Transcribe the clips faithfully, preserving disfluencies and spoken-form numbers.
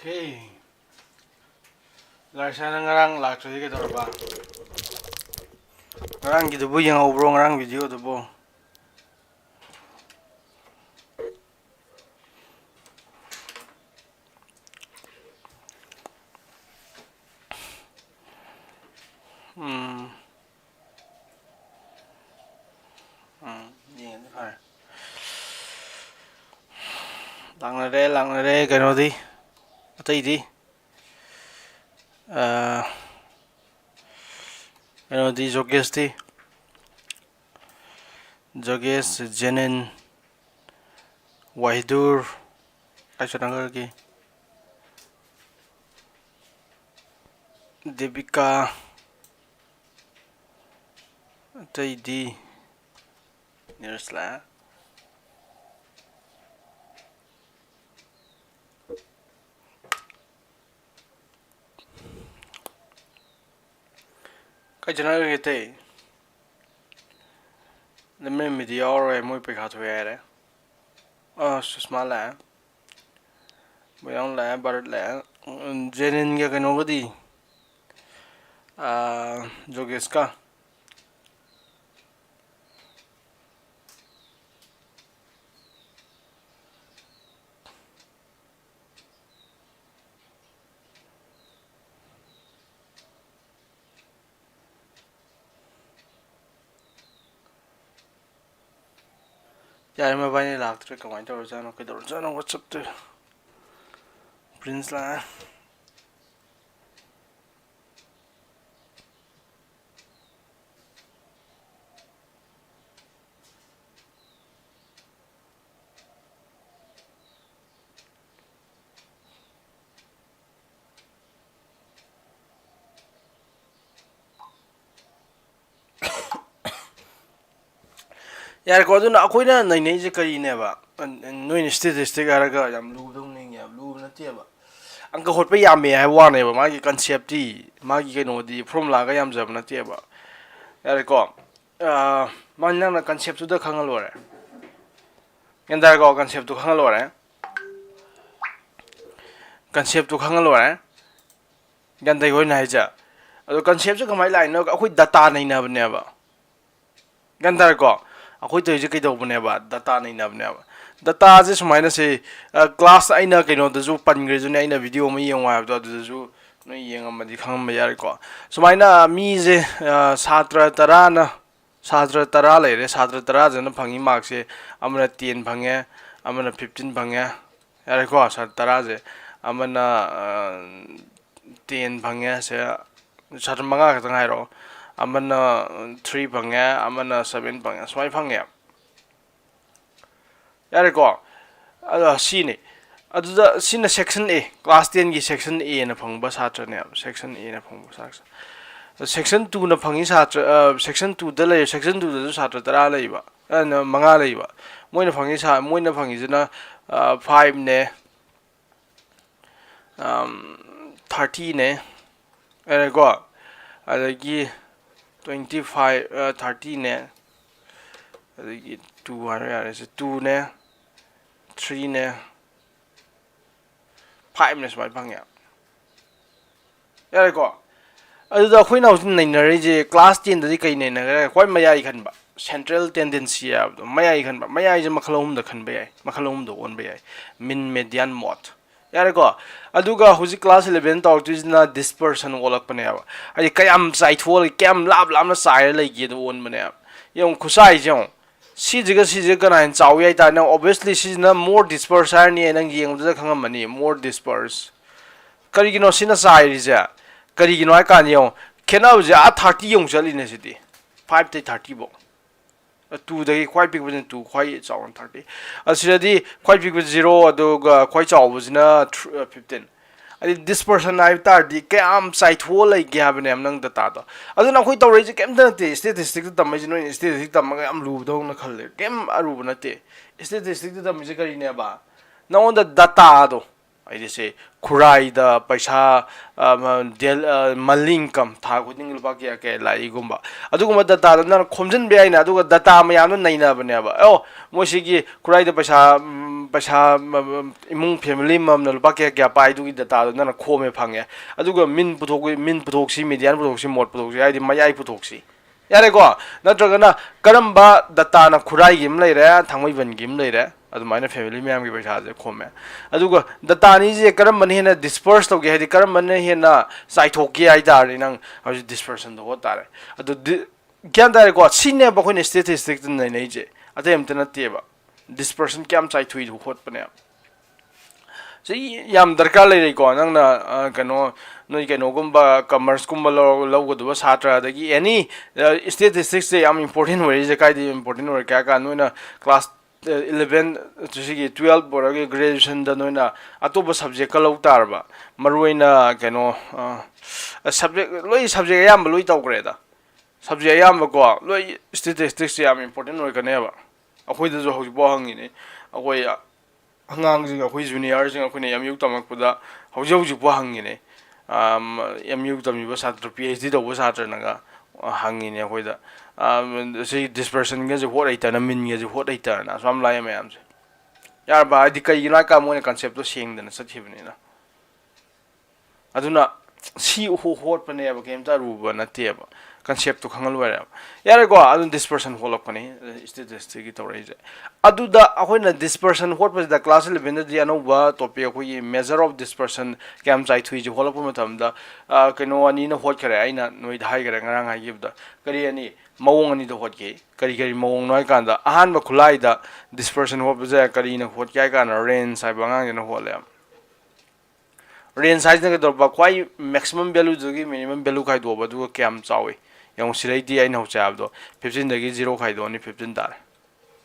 Okay. ꯂꯥꯔꯤꯁꯥꯅ ꯉꯔꯥꯡ ꯂꯥꯛꯇ꯭ꯔꯗꯤ ꯀꯩꯗꯧꯔꯕ? ꯉꯔꯥꯡꯒꯤꯗꯨꯕꯨ ꯌꯦꯡꯍꯧꯕ꯭ꯔꯣ, ꯉꯔꯥꯡ videoꯗꯨꯕꯨ? ꯎꯝ꯫ ꯎꯝ, ꯌꯦꯡꯉꯗꯤ ꯐꯔꯦ꯫ ꯂꯥꯛꯅꯔꯦ, ꯂꯥꯛꯅꯔꯦ꯫ ꯀꯩꯅꯣꯗꯤ, ꯑꯇꯩꯗꯤ? ꯑ, ꯀꯩꯅꯣꯗꯤ, ꯖꯣꯒꯦꯁꯇꯤ? ꯖꯣꯒꯦꯁ, ꯖꯦꯅꯤꯟ, ꯋꯥꯍꯤꯗꯨꯔ, ꯀꯥꯏ ꯆꯠꯅꯈ꯭ꯔꯒꯦ? ꯗꯦꯕꯤꯀꯥ, ꯑꯇꯩꯗꯤ? ꯅꯤꯔꯖ ꯂꯥꯛꯑꯦ꯫ ꯀꯥꯏ ꯆꯠꯅꯈ꯭ꯔꯒꯦ ꯑꯇꯩ? ꯂꯝꯃꯦꯟꯕꯤꯗꯤ ꯌꯥꯎꯔꯔꯣꯏ, ꯃꯣꯏ ꯄꯩꯈꯥ ꯊꯣꯛꯑꯦ ꯍꯥꯏꯔꯦ꯫ ꯑꯥ, ꯁꯨꯁꯃꯥ ꯂꯥꯛꯑꯦ꯫ ꯃꯣꯏꯔꯥꯡ ꯂꯥꯛꯑꯦ, ꯚꯥꯔꯠ ꯂꯥꯛꯑꯦ꯫ ꯎꯝ, ꯖꯦꯅꯤꯟꯒ ꯀꯩꯅꯣꯒꯗꯤ? ꯑꯥ, ꯖꯣꯒꯦꯁꯀ꯫ ꯌꯥꯔꯦ, ꯃꯕꯥꯅꯤ ꯂꯥꯛꯇ꯭ꯔꯦ꯫ ꯀꯃꯥꯏꯅ ꯇꯧꯔꯖꯥꯠꯅꯣ? ꯀꯩꯗꯧꯔꯖꯥꯠꯅꯣ? WhatsAppꯇ ꯄ꯭ꯔꯤꯟꯁ ꯂꯥꯛꯑꯦ꯫ ꯌꯥꯔꯦꯀꯣ, ꯑꯗꯨꯅ ꯑꯩꯈꯣꯏꯅ ꯅꯩꯅꯩꯁꯦ ꯀꯔꯤꯅꯦꯕ? ꯅꯣꯏꯅ statistic ꯍꯥꯏꯔꯒ ꯌꯥꯝ ꯂꯨꯕꯗꯧ ꯅꯤꯡꯉꯦꯕ꯫ ꯂꯨꯕ ꯅꯠꯇꯦꯕ꯫ ꯑꯪꯀ ꯍꯣꯠꯄ ꯌꯥꯝꯃꯦ ꯍꯥꯏꯕ ꯋꯥꯅꯦꯕ, ꯃꯥꯒꯤ conceptꯇꯤ, ꯃꯥꯒꯤ ꯀꯩꯅꯣꯗꯤ, formulaꯒ ꯌꯥꯝꯖꯕ ꯅꯠꯇꯦꯕ꯫ ꯌꯥꯔꯦꯀꯣ? ꯑꯥ, ꯃꯥ ꯅꯪꯅ conceptꯇꯨꯗ ꯈꯪꯉ ꯂꯣꯏꯔꯦ꯫ ꯒ꯭ꯌꯥꯟ ꯇꯥꯔꯦꯀꯣ? Conceptꯇꯨ ꯈꯪꯉ ꯂꯣꯏꯔꯦ꯫ ꯀꯟꯁꯦꯞꯇꯨ ꯈꯪꯉ ꯂꯣꯏꯔꯦ꯫ ꯒ꯭ꯌꯥꯟ ꯇꯥꯏꯀꯣ ꯑꯩꯅ ꯍꯥꯏꯁꯦ? ꯑꯗꯣ ꯀꯟꯁꯦꯞꯁꯦ ꯀꯃꯥꯏꯅ ꯂꯥꯛꯏꯅꯣ? ꯑꯩꯈꯣꯏ ꯗꯇꯥ ꯅꯩꯅꯕꯅꯦꯕ꯫ ꯒ꯭ꯌꯥꯟ ꯇꯥꯔꯦꯀꯣ? ꯑꯩꯈꯣꯏ ꯇꯧꯔꯤꯁꯦ ꯀꯩꯗꯧꯕꯅꯦꯕ? ꯗꯇꯥ ꯅꯩꯅꯕꯅꯦꯕ꯫ ꯗꯇꯥꯁꯦ ꯁꯨꯃꯥꯏꯅ ꯁꯤ, ꯑ, ꯀ꯭ꯂꯥꯁ ꯑꯩꯅ ꯀꯩꯅꯣꯗꯁꯨ ꯄꯟꯈ꯭ꯔꯦꯗꯨꯅꯦ, ꯑꯩꯅ ꯚꯤꯗꯤꯑꯣ ꯑꯃ ꯌꯦꯡꯉꯣ ꯍꯥꯏꯕꯗꯣ, ꯑꯗꯨꯗꯁꯨ ꯅꯣꯏ ꯌꯦꯡꯉꯝꯃꯗꯤ ꯈꯪꯉꯝꯕ ꯌꯥꯔꯦꯀꯣ꯫ ꯁꯨꯃꯥꯏꯅ ꯃꯤꯁꯦ, ꯑ, ꯁꯥꯇ꯭ꯔ ꯇꯔꯥꯅ, ꯁꯥꯇ꯭ꯔ ꯇꯔꯥ ꯂꯩꯔꯦ꯫ ꯁꯥꯇ꯭ꯔ ꯇꯔꯥꯁꯤꯅ ꯐꯪꯉꯤ ꯃꯥꯔꯛꯁꯦ, ꯑꯃꯅ ꯇꯦꯟ ꯐꯪꯉꯦ, ꯑꯃꯅ ꯐꯤꯐꯇꯤꯟ ꯐꯪꯉꯦ, ꯌꯥꯔꯦꯀꯣ? ꯁꯥꯇ꯭ꯔ ꯇꯔꯥꯁꯦ, ꯑꯃꯅ, ꯑ, ꯇꯦꯟ ꯐꯪꯉꯦ ꯁꯦ, ꯁꯥꯇ꯭ꯔ ꯃꯉꯥ ꯈꯛꯇꯪ ꯍꯥꯏꯔꯛꯑꯣ꯫ ꯑꯃꯅ ꯊ꯭ꯔꯤ ꯐꯪꯉꯦ, ꯑꯃꯅ ꯁꯚꯦꯟ ꯐꯪꯉꯦ, ꯁꯨꯃꯥꯏꯅ ꯐꯪꯉꯦ꯫ ꯌꯥꯔꯦꯀꯣ? ꯑꯗꯣ ꯁꯤꯅꯤ꯫ ꯑꯗꯨꯗ ꯁꯤꯅ section A, class tenꯒꯤ section Aꯅ ꯐꯪꯕ ꯁꯥꯇ꯭ꯔꯅꯦꯕ, section Aꯅ ꯐꯪꯕ ꯁꯥꯇ꯭ꯔ꯫ Section twoꯅ ꯐꯪꯉꯤ ꯁꯥꯇ꯭ꯔ, ꯑ, section twoꯗ ꯂꯩ, section twoꯗꯁꯨ ꯁꯥꯇ꯭ꯔ ꯇꯔꯥ ꯂꯩꯕ, ꯑ, ꯃꯉꯥ ꯂꯩꯕ꯫ ꯃꯣꯏꯅ ꯐꯪꯉꯤ ꯁꯥ-, ꯃꯣꯏꯅ ꯐꯪꯉꯤꯁꯤꯅ, ꯑ, fiveꯅꯦ, ꯑꯝ, thirtyꯅꯦ, ꯌꯥꯔꯦꯀꯣ? ꯑꯗꯒꯤ twenty five, ꯑ, thirtyꯅꯦ, ꯑꯗꯒꯤ two ꯍꯥꯏꯔꯣ, ꯌꯥꯔꯦ, ꯁꯤ twoꯅꯦ, threeꯅꯦ, fiveꯅꯦ, ꯁꯨꯃꯥꯏꯅ ꯐꯪꯉꯦ꯫ ꯌꯥꯔꯦꯀꯣ? ꯑꯗꯨꯗ ꯑꯩꯈꯣꯏꯅ ꯍꯧꯖꯤꯛ ꯅꯩꯅꯔꯤꯁꯦ class tenꯗꯗꯤ ꯀꯩ ꯅꯩꯅꯈ꯭ꯔꯦ? ꯈ꯭ꯋꯥꯏ ꯃꯌꯥꯏ ꯈꯟꯕ, central tendency ꯍꯥꯏꯕꯗꯣ, ꯃꯌꯥꯏ ꯈꯟꯕ꯫ ꯃꯌꯥꯏꯁꯦ ꯃꯈꯜ ꯑꯍꯨꯝꯗ ꯈꯟꯕ ꯌꯥꯏ, ꯃꯈꯜ ꯑꯍꯨꯝꯗ ꯑꯣꯟꯕ ꯌꯥꯏ: mean, median, mode꯫ ꯌꯥꯔꯦꯀꯣ? ꯑꯗꯨꯒ ꯍꯧꯖꯤꯛ class eleven ꯇꯧꯔꯛꯇꯣꯏꯁꯤꯅ dispersion ꯑꯣꯜꯂꯛꯄꯅꯦꯕ꯫ ꯍꯥꯏꯗꯤ ꯀꯌꯥꯝ ꯆꯥꯏꯊꯣꯛꯑ ꯂꯩ-, ꯀꯌꯥꯝ ꯂꯥꯞ ꯂꯥꯞꯅ ꯆꯥꯏꯔ ꯂꯩꯒꯦꯗꯣ ꯑꯣꯟꯕꯅꯦꯕ꯫ ꯌꯦꯡꯉꯨ, ꯈꯨꯠꯁꯥꯏꯁꯦ ꯌꯦꯡꯉꯨ꯫ ꯁꯤꯁꯤꯒ ꯁꯤꯁꯤꯒ ꯀꯅꯥ ꯍꯦꯟꯅ ꯆꯥꯎꯏ ꯍꯥꯏ ꯇꯥꯔꯦ, ꯅꯪ obviously ꯁꯤꯁꯤꯅ more disperse ꯍꯥꯏꯔꯅꯤ, ꯅꯪ ꯌꯦꯡꯕꯗꯨꯗ ꯈꯪꯉꯝꯃꯅꯤ, more disperse꯫ ꯀꯔꯤꯒꯤꯅꯣ ꯁꯤꯅ ꯆꯥꯏꯔꯤꯁꯦ? ꯀꯔꯤꯒꯤꯅꯣ ꯍꯥꯏ ꯀꯥꯟꯗ ꯌꯦꯡꯉꯣ, ꯈꯦꯠꯅꯕꯁꯦ ꯑꯥ thirty ꯌꯧ ꯆꯠꯂꯤꯅꯦ ꯁꯤꯗꯤ, fiveꯇꯩ thirty ꯐꯧ꯫ Twoꯗꯒꯤ ꯈ꯭ꯋꯥꯏ ꯄꯤꯛꯄꯁꯤꯅ two, ꯈ꯭ꯋꯥꯏ ꯆꯥꯎꯕꯅ thirty꯫ ꯑꯁꯤꯗꯗꯤ ꯈ꯭ꯋꯥꯏ ꯄꯤꯛꯄ zero, ꯑꯗꯨꯒ ꯈ꯭ꯋꯥꯏ ꯆꯥꯎꯕꯁꯤꯅ thr-, ꯑ, fifteen꯫ ꯑꯗꯩ dispersion ꯍꯥꯏꯕ ꯇꯥꯔꯗꯤ ꯀꯌꯥꯝ ꯆꯥꯏꯊꯣꯛꯑ ꯂꯩꯒꯦ ꯍꯥꯏꯕꯅꯦꯕ ꯅꯪ dataꯗꯣ꯫ ꯑꯗꯨꯅ ꯑꯩꯈꯣꯏ ꯇꯧꯔꯛꯏꯁꯦ ꯀꯩꯝꯇ ꯅꯠꯇꯦ, statisticꯇ ꯇꯝꯃꯛꯏꯁꯦ ꯅꯣꯏꯅ statistic ꯇꯝꯃꯒ ꯌꯥꯝ ꯂꯨꯕꯗꯧꯅ ꯈꯜꯂꯦ꯫ ꯀꯩꯝ ꯑꯔꯨꯕ ꯅꯠꯇꯦ꯫ Statisticꯇ ꯇꯝꯃꯤꯁꯦ ꯀꯔꯤꯅꯦꯕ? ꯅꯉꯣꯟꯗ dataꯗꯣ, ꯍꯥꯏꯗꯤ ꯁꯤ ꯈꯨꯔꯥꯏꯗ ꯄꯩꯁꯥ, ꯑ, ꯃ-, ꯗꯦꯜ-, ꯑ, monthly income, ꯊꯥ ꯈꯨꯗꯤꯡꯒꯤ ꯂꯨꯄꯥ ꯀꯌꯥ ꯀꯌꯥ ꯂꯥꯛꯏꯒꯨꯝꯕ, ꯑꯗꯨꯒꯨꯝꯕ data ꯗꯣ ꯅꯪꯅ ꯈꯣꯝꯖꯤꯟꯕ ꯌꯥꯏꯅ꯫ ꯑꯗꯨꯒ data ꯃꯌꯥꯝꯗꯣ ꯅꯩꯅꯕꯅꯦꯕ꯫ ꯑꯣ, ꯃꯣꯏꯁꯤꯒꯤ ꯈꯨꯔꯥꯏꯗ ꯄꯩꯁꯥ, ꯎꯝ, ꯄꯩꯁꯥ, ꯃ-, ꯃ-, ꯏꯃꯨꯡ family ꯑꯃꯃꯝꯅ ꯂꯨꯄꯥ ꯀꯌꯥ ꯀꯌꯥ ꯄꯥꯏꯗꯨꯒꯤ data ꯗꯣ ꯅꯪꯅ ꯈꯣꯝꯃꯦ ꯐꯪꯉꯦ꯫ ꯑꯗꯨꯒ mean ꯄꯨꯊꯣꯛ-, mean ꯄꯨꯊꯣꯛꯁꯤ, median ꯄꯨꯊꯣꯛꯁꯤ, mode ꯄꯨꯊꯣꯛꯁꯤ, ꯍꯥꯏꯗꯤ ꯃꯌꯥꯏ ꯄꯨꯊꯣꯛꯁꯤ꯫ ꯌꯥꯔꯦꯀꯣ? ꯅꯠꯇ꯭ꯔꯒꯅ ꯀꯔꯝꯕ data ꯅ ꯈꯨꯔꯥꯏꯒꯤ ꯑꯃ ꯂꯩꯔꯦ, ꯊꯥꯡꯃꯩꯕꯟꯒꯤ ꯑꯃ ꯂꯩꯔꯦ, ꯑꯗꯨꯃꯥꯏꯅ family ꯃꯌꯥꯝꯒꯤ ꯄꯩꯁꯥꯁꯦ ꯈꯣꯝꯃꯦ꯫ ꯑꯗꯨꯒ data ꯑꯅꯤꯁꯦ ꯀꯔꯝꯕꯅ ꯍꯦꯟꯅ disperse ꯇꯧꯒꯦ, ꯍꯥꯏꯗꯤ ꯀꯔꯝꯕꯅ ꯍꯦꯟꯅ ꯆꯥꯏꯊꯣꯛꯀꯦ ꯍꯥꯏ ꯇꯥꯔꯗꯤ, ꯅꯪ ꯍꯧꯖꯤꯛ dispersion ꯗꯣ ꯍꯣꯠ ꯇꯥꯔꯦ꯫ ꯑꯗꯨ ꯗꯤ-, ꯒ꯭ꯌꯥꯟ ꯇꯥꯔꯦꯀꯣ? ꯁꯤꯅꯦꯕ ꯑꯩꯈꯣꯏꯅ statistics ꯇ ꯅꯩꯅꯩꯁꯦ, ꯑꯇꯩ ꯑꯝꯇ ꯅꯠꯇꯦꯕ꯫ Dispersion ꯀꯌꯥꯝ ꯆꯥꯏꯊꯣꯛꯏꯗꯣ ꯍꯣꯠꯄꯅꯦꯕ꯫ ꯁꯤ ꯌꯥꯝ ꯗꯔꯀꯥꯔ ꯂꯩꯔꯦꯀꯣ꯫ ꯅꯪꯅ, ꯑ, ꯀꯩꯅꯣ, ꯅꯣꯏ ꯀꯩꯅꯣꯒꯨꯝꯕ, commerce ꯀꯨꯝꯕ ꯂꯧ-, ꯂꯧꯒꯗꯕ ꯁꯥꯇ꯭ꯔ, ꯑꯗꯒꯤ any, ꯑ, statistics ꯁꯦ ꯌꯥꯝ important ꯑꯣꯏꯔꯤꯁꯦ꯫ ꯀꯥꯏꯗ important ꯑꯣꯏꯔꯛꯀꯦ ꯍꯥꯏ ꯀꯥꯟꯗ, ꯅꯣꯏꯅ class eleven, ꯁꯤꯒꯤ twelve ꯑꯣꯏꯔꯒ graduation ꯗ ꯅꯣꯏꯅ ꯑꯇꯣꯞꯄ subject ꯀ ꯂꯧ ꯇꯥꯔꯕ, ꯃꯔꯨꯑꯣꯏꯅ ꯀꯩꯅꯣ, ꯑ, subject, ꯂꯣꯏ subject ꯑꯌꯥꯝꯕ ꯂꯣꯏ ꯇꯧꯈ꯭ꯔꯦꯗ꯫ Subject ꯑꯌꯥꯝꯕꯀꯣ, ꯂꯣꯏ statistics ꯁꯦ ꯌꯥꯝ important ꯑꯣꯏꯔꯛꯀꯅꯦꯕ꯫ ꯑꯩꯈꯣꯏꯗꯁꯨ ꯍꯧꯖꯤꯛꯐꯥꯎ ꯍꯪꯉꯤꯅꯤ꯫ ꯑꯩꯈꯣꯏ ꯑꯉꯥꯡꯁꯤꯡ, ꯑꯩꯈꯣꯏ junior ꯁꯤꯡ, ꯑꯩꯈꯣꯏꯅ M U ꯇꯝꯃꯛꯄꯗ ꯍꯧꯖꯤꯛ ꯍꯧꯖꯤꯛꯐꯥꯎ ꯍꯪꯉꯤꯅꯦ꯫ ꯑꯝ, M U ꯇꯝꯃꯤꯕ ꯁꯥꯇ꯭ꯔ, P H D ꯇꯧꯕ ꯁꯥꯇ꯭ꯔꯅꯒ, ꯑ, ꯍꯪꯉꯤꯅꯦ ꯑꯩꯈꯣꯏꯗ꯫ ꯑꯝ, ꯁꯤ dispersion ꯒꯁꯦ ꯍꯣꯠ ꯍꯩꯇꯅ, mean ꯒꯁꯦ ꯍꯣꯠ ꯍꯩꯇꯅ ꯑꯁꯨꯛ ꯌꯥꯝ ꯂꯥꯛꯑꯦ ꯃꯌꯥꯝꯁꯦ꯫ ꯌꯥꯔꯕ? ꯍꯥꯏꯗꯤ ꯀꯩꯒꯤꯅꯣ ꯍꯥꯏ ꯀꯥꯟꯗ ꯃꯣꯏꯅ concept ꯇꯣ ꯁꯦꯡꯗꯅ ꯆꯠꯈꯤꯕꯅꯤꯅ꯫ ꯑꯗꯨꯅ ꯁꯤ ꯍꯣ-, ꯍꯣꯠꯄꯅꯦꯕ, ꯀꯩꯝꯇ ꯑꯔꯨꯕ ꯅꯠꯇꯦꯕ꯫ Concept ꯇꯣ ꯈꯪꯍꯜꯂꯣꯏꯔꯦꯕ꯫ ꯌꯥꯔꯦꯀꯣ? ꯑꯗꯨꯝ dispersion ꯍꯣꯠꯂꯛꯄꯅꯤ, statistics ꯀꯤ ꯇꯧꯔꯛꯏꯁꯦ꯫ ꯑꯗꯨꯗ ꯑꯩꯈꯣꯏꯅ dispersion ꯍꯣꯠꯄꯁꯤꯗ class eleven ꯗꯗꯤ ꯑꯅꯧꯕ topic ꯑꯩꯈꯣꯏꯒꯤ measure of dispersion, ꯀꯌꯥꯝ ꯆꯥꯏꯊꯣꯛꯏꯁꯦ ꯍꯣꯠꯂꯛꯄ ꯃꯇꯝꯗ, ꯑ, ꯀꯩꯅꯣ ꯑꯅꯤꯅ ꯍꯣꯠꯈꯔꯦ, ꯑꯩꯅ ꯅꯣꯏꯗ ꯍꯥꯏꯈꯔꯦ ꯉꯔꯥꯡ ꯍꯥꯏꯈꯤꯕꯗ꯫ ꯀꯔꯤ ꯑꯅꯤ? ꯃꯑꯣꯡ ꯑꯅꯤꯗ ꯍꯣꯠꯈꯤ꯫ ꯀꯔꯤ ꯀꯔꯤ ꯃꯑꯣꯡꯅꯣ ꯍꯥꯏ ꯀꯥꯟꯗ, ꯑꯍꯥꯟꯕ ꯈꯨꯠꯂꯥꯏꯗ dispersion ꯍꯣꯠꯄꯁꯦ ꯀꯔꯤꯅ ꯍꯣꯠꯀꯦ ꯍꯥꯏ ꯀꯥꯟꯗ, range ꯍꯥꯏꯕ ꯑꯉꯥꯡꯁꯤꯅ ꯍꯣꯠꯂꯦ꯫ Range ꯍꯥꯏꯁꯤꯅ ꯀꯩꯗꯧꯔꯕ? ꯈ꯭ꯋꯥꯏ maximum value ꯗꯒꯤ minimum value ꯈꯥꯏꯗꯣꯛꯑꯕ, ꯑꯗꯨꯒ ꯀꯌꯥꯝ ꯆꯥꯎꯏ ꯌꯦꯡꯉꯨ꯫ ꯁꯤꯗꯩꯗꯤ ꯑꯩꯅ ꯍꯧꯖꯤꯛ ꯍꯥꯏꯕꯗꯣ, fifteen ꯗꯒꯤ zero ꯈꯥꯏꯗꯣꯛꯑꯅꯤ, fifteen ꯇꯥꯔꯦ꯫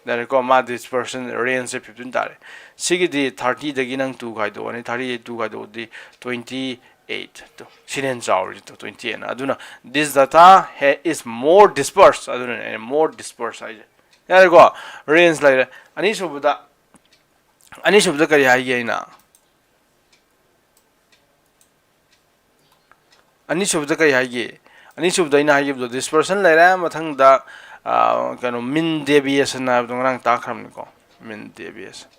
ꯌꯥꯔꯦꯀꯣ? ꯃꯥ dispersion range ꯁꯦ fifteen ꯇꯥꯔꯦ꯫ ꯁꯤꯒꯤꯗꯤ thirty ꯗꯒꯤ ꯅꯪ two ꯈꯥꯏꯗꯣꯛꯑꯅꯤ, thirty ꯗꯒꯤ two ꯈꯥꯏꯗꯣꯛꯑꯗꯤ twenty eight꯫ ꯇꯨ, ꯁꯤꯅ ꯍꯦꯟꯅ ꯆꯥꯎꯔꯤꯁꯦ, ꯇꯨ, twenty eight ꯅ꯫ ꯑꯗꯨꯅ this data ha-, is more dispersed, ꯑꯗꯨꯅꯅꯦ ꯑꯩꯅ more dispersed ꯍꯥꯏꯁꯦ꯫ ꯌꯥꯔꯦꯀꯣ? Range ꯂꯩꯔꯦ꯫ ꯑꯅꯤꯁꯨꯕꯗ, ꯑꯅꯤꯁꯨꯕꯗ ꯀꯔꯤ ꯍꯥꯏꯒꯦ ꯑꯩꯅ? ꯑꯅꯤꯁꯨꯕꯗ ꯀꯩ ꯍꯥꯏꯒꯦ? ꯑꯅꯤꯁꯨꯕꯗ ꯑꯩꯅ ꯍꯥꯏꯈꯤꯕꯗꯣ dispersion ꯂꯩꯔꯦ, ꯃꯊꯪꯗ ꯑꯥ, ꯀꯩꯅꯣ, mean deviation ꯍꯥꯏꯕꯗꯣ ꯉꯔꯥꯡ ꯇꯥꯛꯈ꯭ꯔꯕꯅꯤꯀꯣ, mean deviation꯫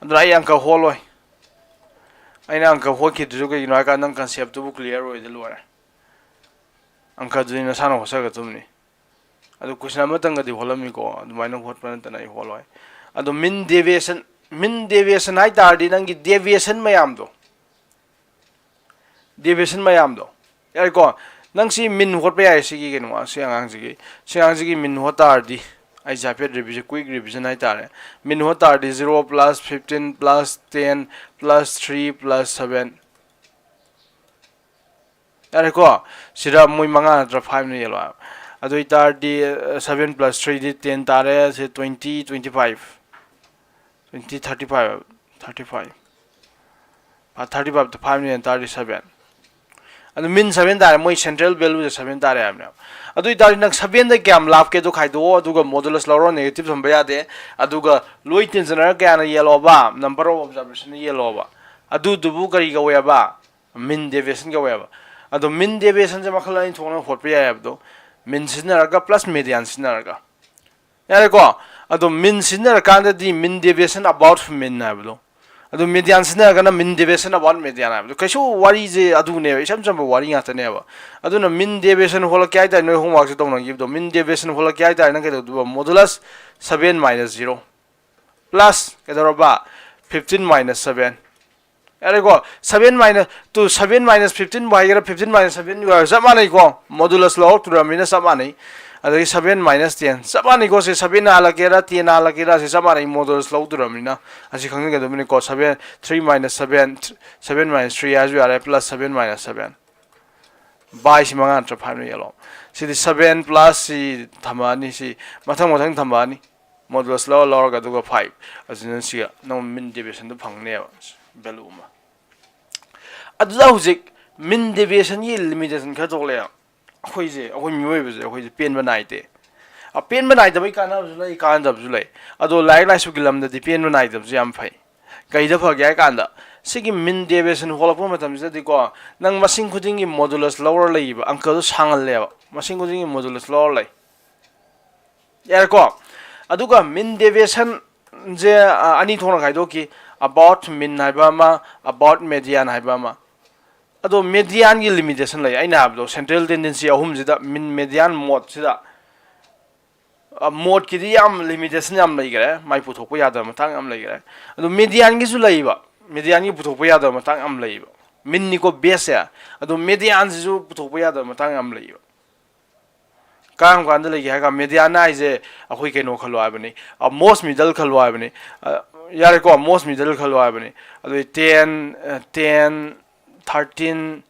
ꯑꯗꯨꯅ ꯑꯩ ꯑꯪꯀ ꯍꯣꯜꯂꯣꯏ꯫ ꯑꯩꯅ ꯑꯪꯀ ꯍꯣꯠꯈꯤꯗ꯭ꯔꯤꯁꯨ ꯀꯩꯒꯤꯅꯣ ꯍꯥꯏ ꯀꯥꯟꯗ ꯅꯪ concept ꯇꯨꯕꯨ clear ꯑꯣꯏꯗ ꯂꯣꯏꯔꯦ꯫ ꯑꯪꯀꯗꯨꯗꯤ ꯅꯁꯥꯅ ꯍꯣꯠꯆꯒꯗꯕꯅꯤ꯫ ꯑꯗꯨ question ꯑꯃꯇꯪꯒꯗꯤ ꯍꯣꯠꯂꯝꯃꯤꯀꯣ, ꯑꯗꯨꯃꯥꯏꯅ ꯍꯣꯠꯄ ꯅꯠꯇꯅ ꯑꯩ ꯍꯣꯠꯂꯣꯏ꯫ ꯑꯗꯣ mean deviation, mean deviation ꯍꯥꯏ ꯇꯥꯔꯗꯤ ꯅꯪꯒꯤ deviation ꯃꯌꯥꯝꯗꯣ, deviation ꯃꯌꯥꯝꯗꯣ, ꯌꯥꯔꯦꯀꯣ, ꯅꯪ ꯁꯤ mean ꯍꯣꯠꯄ ꯌꯥꯏ꯫ ꯁꯤꯒꯤ ꯀꯩꯅꯣ, ꯁꯤ ꯑꯉꯥꯡꯁꯤꯒꯤ, ꯁꯤ ꯑꯉꯥꯡꯁꯤꯒꯤ mean ꯍꯣꯠ ꯇꯥꯔꯗꯤ, ꯑꯩꯁꯦ ꯍꯥꯏꯐꯦꯠ revision, quick revision ꯍꯥꯏꯇꯥꯔꯦ꯫ Mean ꯍꯣꯠ ꯇꯥꯔꯗꯤ zero plus fifteen plus ten plus three plus seven, ꯌꯥꯔꯦꯀꯣ, ꯁꯤꯗ ꯃꯣꯏ ꯃꯉꯥ ꯅꯠꯇ꯭ꯔ five ꯅ ꯌꯦꯜꯂꯣ ꯍꯥꯏꯕ꯫ ꯑꯗꯨ ꯑꯣꯏꯇꯥꯔꯗꯤ seven plus three ꯗꯤ ten ꯇꯥꯔꯦ꯫ ꯁꯤ twenty, twenty five, twenty, thirty five, thirty five, thirty five ꯇ five ꯅ ꯌꯦꯟ ꯇꯥꯔꯗꯤ seven꯫ ꯑꯗꯨ mean seven ꯇꯥꯔꯦ, ꯃꯣꯏ central value ꯁꯦ seven ꯇꯥꯔꯦ ꯍꯥꯏꯕꯅꯦꯕ꯫ ꯑꯗꯨ ꯑꯣꯏꯇꯥꯔꯗꯤ ꯅꯪ seven ꯗ ꯀꯌꯥꯝ ꯂꯥꯞꯀꯦ ꯑꯗꯨ ꯈꯥꯏꯗꯣꯛꯑꯣ, ꯑꯗꯨꯒ modulus ꯂꯧꯔꯣ, negative ꯊꯝꯕ ꯌꯥꯗꯦ꯫ ꯑꯗꯨꯒ ꯂꯣꯏ ꯇꯤꯟꯖꯅꯔꯒ ꯀꯌꯥꯅ ꯌꯦꯜꯂꯣꯕ? Number of observation ꯅ ꯌꯦꯜꯂꯣꯕ꯫ ꯑꯗꯨꯗꯨꯕꯨ ꯀꯔꯤ ꯀꯧꯋꯦꯕ? Mean deviation ꯀꯧꯋꯦꯕ꯫ ꯑꯗꯣ mean deviation ꯁꯦ ꯃꯈꯜ ꯑꯅꯤ ꯊꯣꯛꯅ ꯍꯣꯠꯄ ꯌꯥꯏ ꯍꯥꯏꯕꯗꯣ, mean ꯁꯤꯖꯤꯟꯅꯔꯒ plus median ꯁꯤꯖꯤꯟꯅꯔꯒ꯫ ꯌꯥꯔꯦꯀꯣ? ꯑꯗꯣ mean ꯁꯤꯖꯤꯟꯅꯔꯀꯥꯟꯗꯗꯤ mean deviation about mean ꯍꯥꯏꯕꯗꯣ, ꯑꯗꯨ median ꯁꯤꯖꯤꯟꯅꯔꯒꯅ mean deviation about median ꯍꯥꯏꯕꯗꯣ꯫ ꯀꯩꯁꯨ ꯋꯥꯔꯤꯁꯦ ꯑꯗꯨꯅꯦꯕ, ꯏꯆꯝ ꯆꯝꯕ ꯋꯥꯔꯤ ꯉꯥꯛꯇꯅꯦꯕ꯫ ꯑꯗꯨꯅ mean deviation ꯍꯣꯠꯂꯛꯀꯦ ꯍꯥꯏꯇꯥꯔꯦ, ꯅꯣꯏ homework ꯁꯦ ꯇꯧꯅꯈꯤꯕꯗꯣ, mean deviation ꯍꯣꯠꯂꯛꯀꯦ ꯍꯥꯏꯇꯥꯔꯦ, ꯅꯪ ꯀꯩꯗꯧꯗꯣꯏꯕ? Modulus seven minus zero plus ꯀꯩꯗꯧꯔꯕ? Fifteen minus seven꯫ ꯌꯥꯔꯦꯀꯣ? Seven minus, to seven minus fifteen ꯕꯨ ꯍꯥꯏꯒꯦꯔꯥ, fifteen minus seven ꯕꯨ ꯍꯥꯏꯒꯦꯔꯥ, ꯆꯞ ꯃꯥꯟꯅꯩꯀꯣ? Modulus ꯂꯧꯔꯛꯇꯣꯔꯕꯅꯤꯅ ꯆꯞ ꯃꯥꯟꯅꯩ꯫ ꯑꯗꯒꯤ seven minus ten, ꯆꯞ ꯃꯥꯟꯅꯩꯀꯣ? ꯁꯤ seven ꯍꯥꯜꯂꯛꯀꯦꯔꯥ, ten ꯍꯥꯜꯂꯛꯀꯦꯔꯥ, ꯁꯤ ꯆꯞ ꯃꯥꯟꯅꯩ, modulus ꯂꯧꯗꯣꯔꯕꯅꯤꯅ꯫ ꯑꯁꯤ ꯈꯪꯖꯟꯒꯗꯕꯅꯤꯀꯣ? Seven, three minus seven, seven minus three ꯍꯥꯏꯔꯁꯨ ꯌꯥꯔꯦ, plus seven minus seven꯫ By ꯁꯤ ꯃꯉꯥ ꯅꯠꯇ꯭ꯔ five ꯅ ꯌꯦꯜꯂꯣ꯫ ꯁꯤꯗꯤ seven plus ꯁꯤ ꯊꯝꯃꯛꯑꯅꯤ, ꯁꯤ ꯃꯊꯪ ꯃꯊꯪ ꯊꯝꯃꯛꯑꯅꯤ꯫ Modulus ꯂꯧꯔ ꯂꯧꯔꯒ ꯑꯗꯨꯒ five, ꯑꯁꯤꯅ ꯁꯤꯒ ꯅꯪ mean deviation ꯗꯨ ꯐꯪꯅꯦꯕ, value ꯑꯃ꯫ ꯑꯗꯨꯗ ꯍꯧꯖꯤꯛ mean deviation ꯒꯤ limitation ꯈꯔ ꯊꯣꯛꯂꯛꯑꯦ꯫ ꯑꯩꯈꯣꯏꯁꯦ, ꯑꯩꯈꯣꯏ ꯃꯤꯑꯣꯏꯕꯁꯦ, ꯑꯩꯈꯣꯏꯁꯦ ꯄꯦꯟꯕ ꯅꯥꯏꯗꯦ꯫ ꯑꯄꯦꯟꯕ ꯅꯥꯏꯗꯕꯒꯤ ꯀꯥꯟꯅꯕꯁꯨ ꯂꯩ, ꯀꯥꯟꯅꯗꯕꯁꯨ ꯂꯩ꯫ ꯑꯗꯣ ꯂꯥꯏꯔꯤꯛ ꯂꯥꯏꯁꯨꯒꯤ ꯂꯝꯗꯗꯤ ꯄꯦꯟꯕ ꯅꯥꯏꯗꯕꯁꯨ ꯌꯥꯝ ꯐꯩ꯫ ꯀꯩꯗ ꯐꯒꯦ ꯍꯥꯏ ꯀꯥꯟꯗ, ꯁꯤꯒꯤ mean deviation ꯍꯣꯜꯂꯛꯄ ꯃꯇꯝꯁꯤꯗꯗꯤꯀꯣ, ꯅꯪ ꯃꯁꯤꯡ ꯈꯨꯗꯤꯡꯒꯤ modulus ꯂꯧꯔ ꯂꯩꯌꯦꯕ, ꯑꯪꯀꯗꯣ ꯁꯥꯡꯍꯜꯂꯦꯕ, ꯃꯁꯤꯡ ꯈꯨꯗꯤꯡꯒꯤ modulus ꯂꯧꯔ ꯂꯩ꯫ ꯌꯥꯔꯦꯀꯣ? ꯑꯗꯨꯒ mean deviationꯁꯦ ꯑꯅꯤ ꯊꯣꯛꯅ ꯈꯥꯏꯗꯣꯛꯈꯤ, about mean ꯍꯥꯏꯕ ꯑꯃ, about median ꯍꯥꯏꯕ ꯑꯃ꯫ ꯑꯗꯣ medianꯒꯤ limitation ꯂꯩ꯫ ꯑꯩꯅ ꯍꯥꯏꯕꯗꯣ central tendency ꯑꯍꯨꯝꯁꯤꯗ, mean, median, modeꯁꯤꯗ, modeꯀꯤꯗꯤ ꯌꯥꯝ limitation ꯌꯥꯝ ꯂꯩꯈ꯭ꯔꯦ, ꯃꯥꯏ ꯄꯨꯊꯣꯛꯄ ꯌꯥꯗꯕ ꯃꯇꯥꯡ ꯌꯥꯝ ꯂꯩꯈ꯭ꯔꯦ꯫ ꯑꯗꯣ medianꯒꯤꯁꯨ ꯂꯩꯕ, medianꯒꯤ ꯄꯨꯊꯣꯛꯄ ꯌꯥꯗꯕ ꯃꯇꯥꯡ ꯌꯥꯝ ꯂꯩꯕ꯫ Meanꯅꯤꯀꯣ baseꯁꯦ, ꯑꯗꯣ medianꯁꯤꯁꯨ ꯄꯨꯊꯣꯛꯄ ꯌꯥꯗꯕ ꯃꯇꯥꯡ ꯌꯥꯝ ꯂꯩꯕ꯫ ꯀꯔꯝ ꯀꯥꯟꯗ ꯂꯩꯒꯦ ꯍꯥꯏꯔꯒ, median ꯍꯥꯏꯁꯦ ꯑꯩꯈꯣꯏ ꯀꯩꯅꯣ ꯈꯜꯂꯣ ꯍꯥꯏꯕꯅꯤ, most middle ꯈꯜꯂꯣ ꯍꯥꯏꯕꯅꯤ꯫ ꯌꯥꯔꯦꯀꯣ, most middle ꯈꯜꯂꯣ ꯍꯥꯏꯕꯅꯤ꯫ ꯑꯗꯨꯗꯤ ten, ten, thirteen,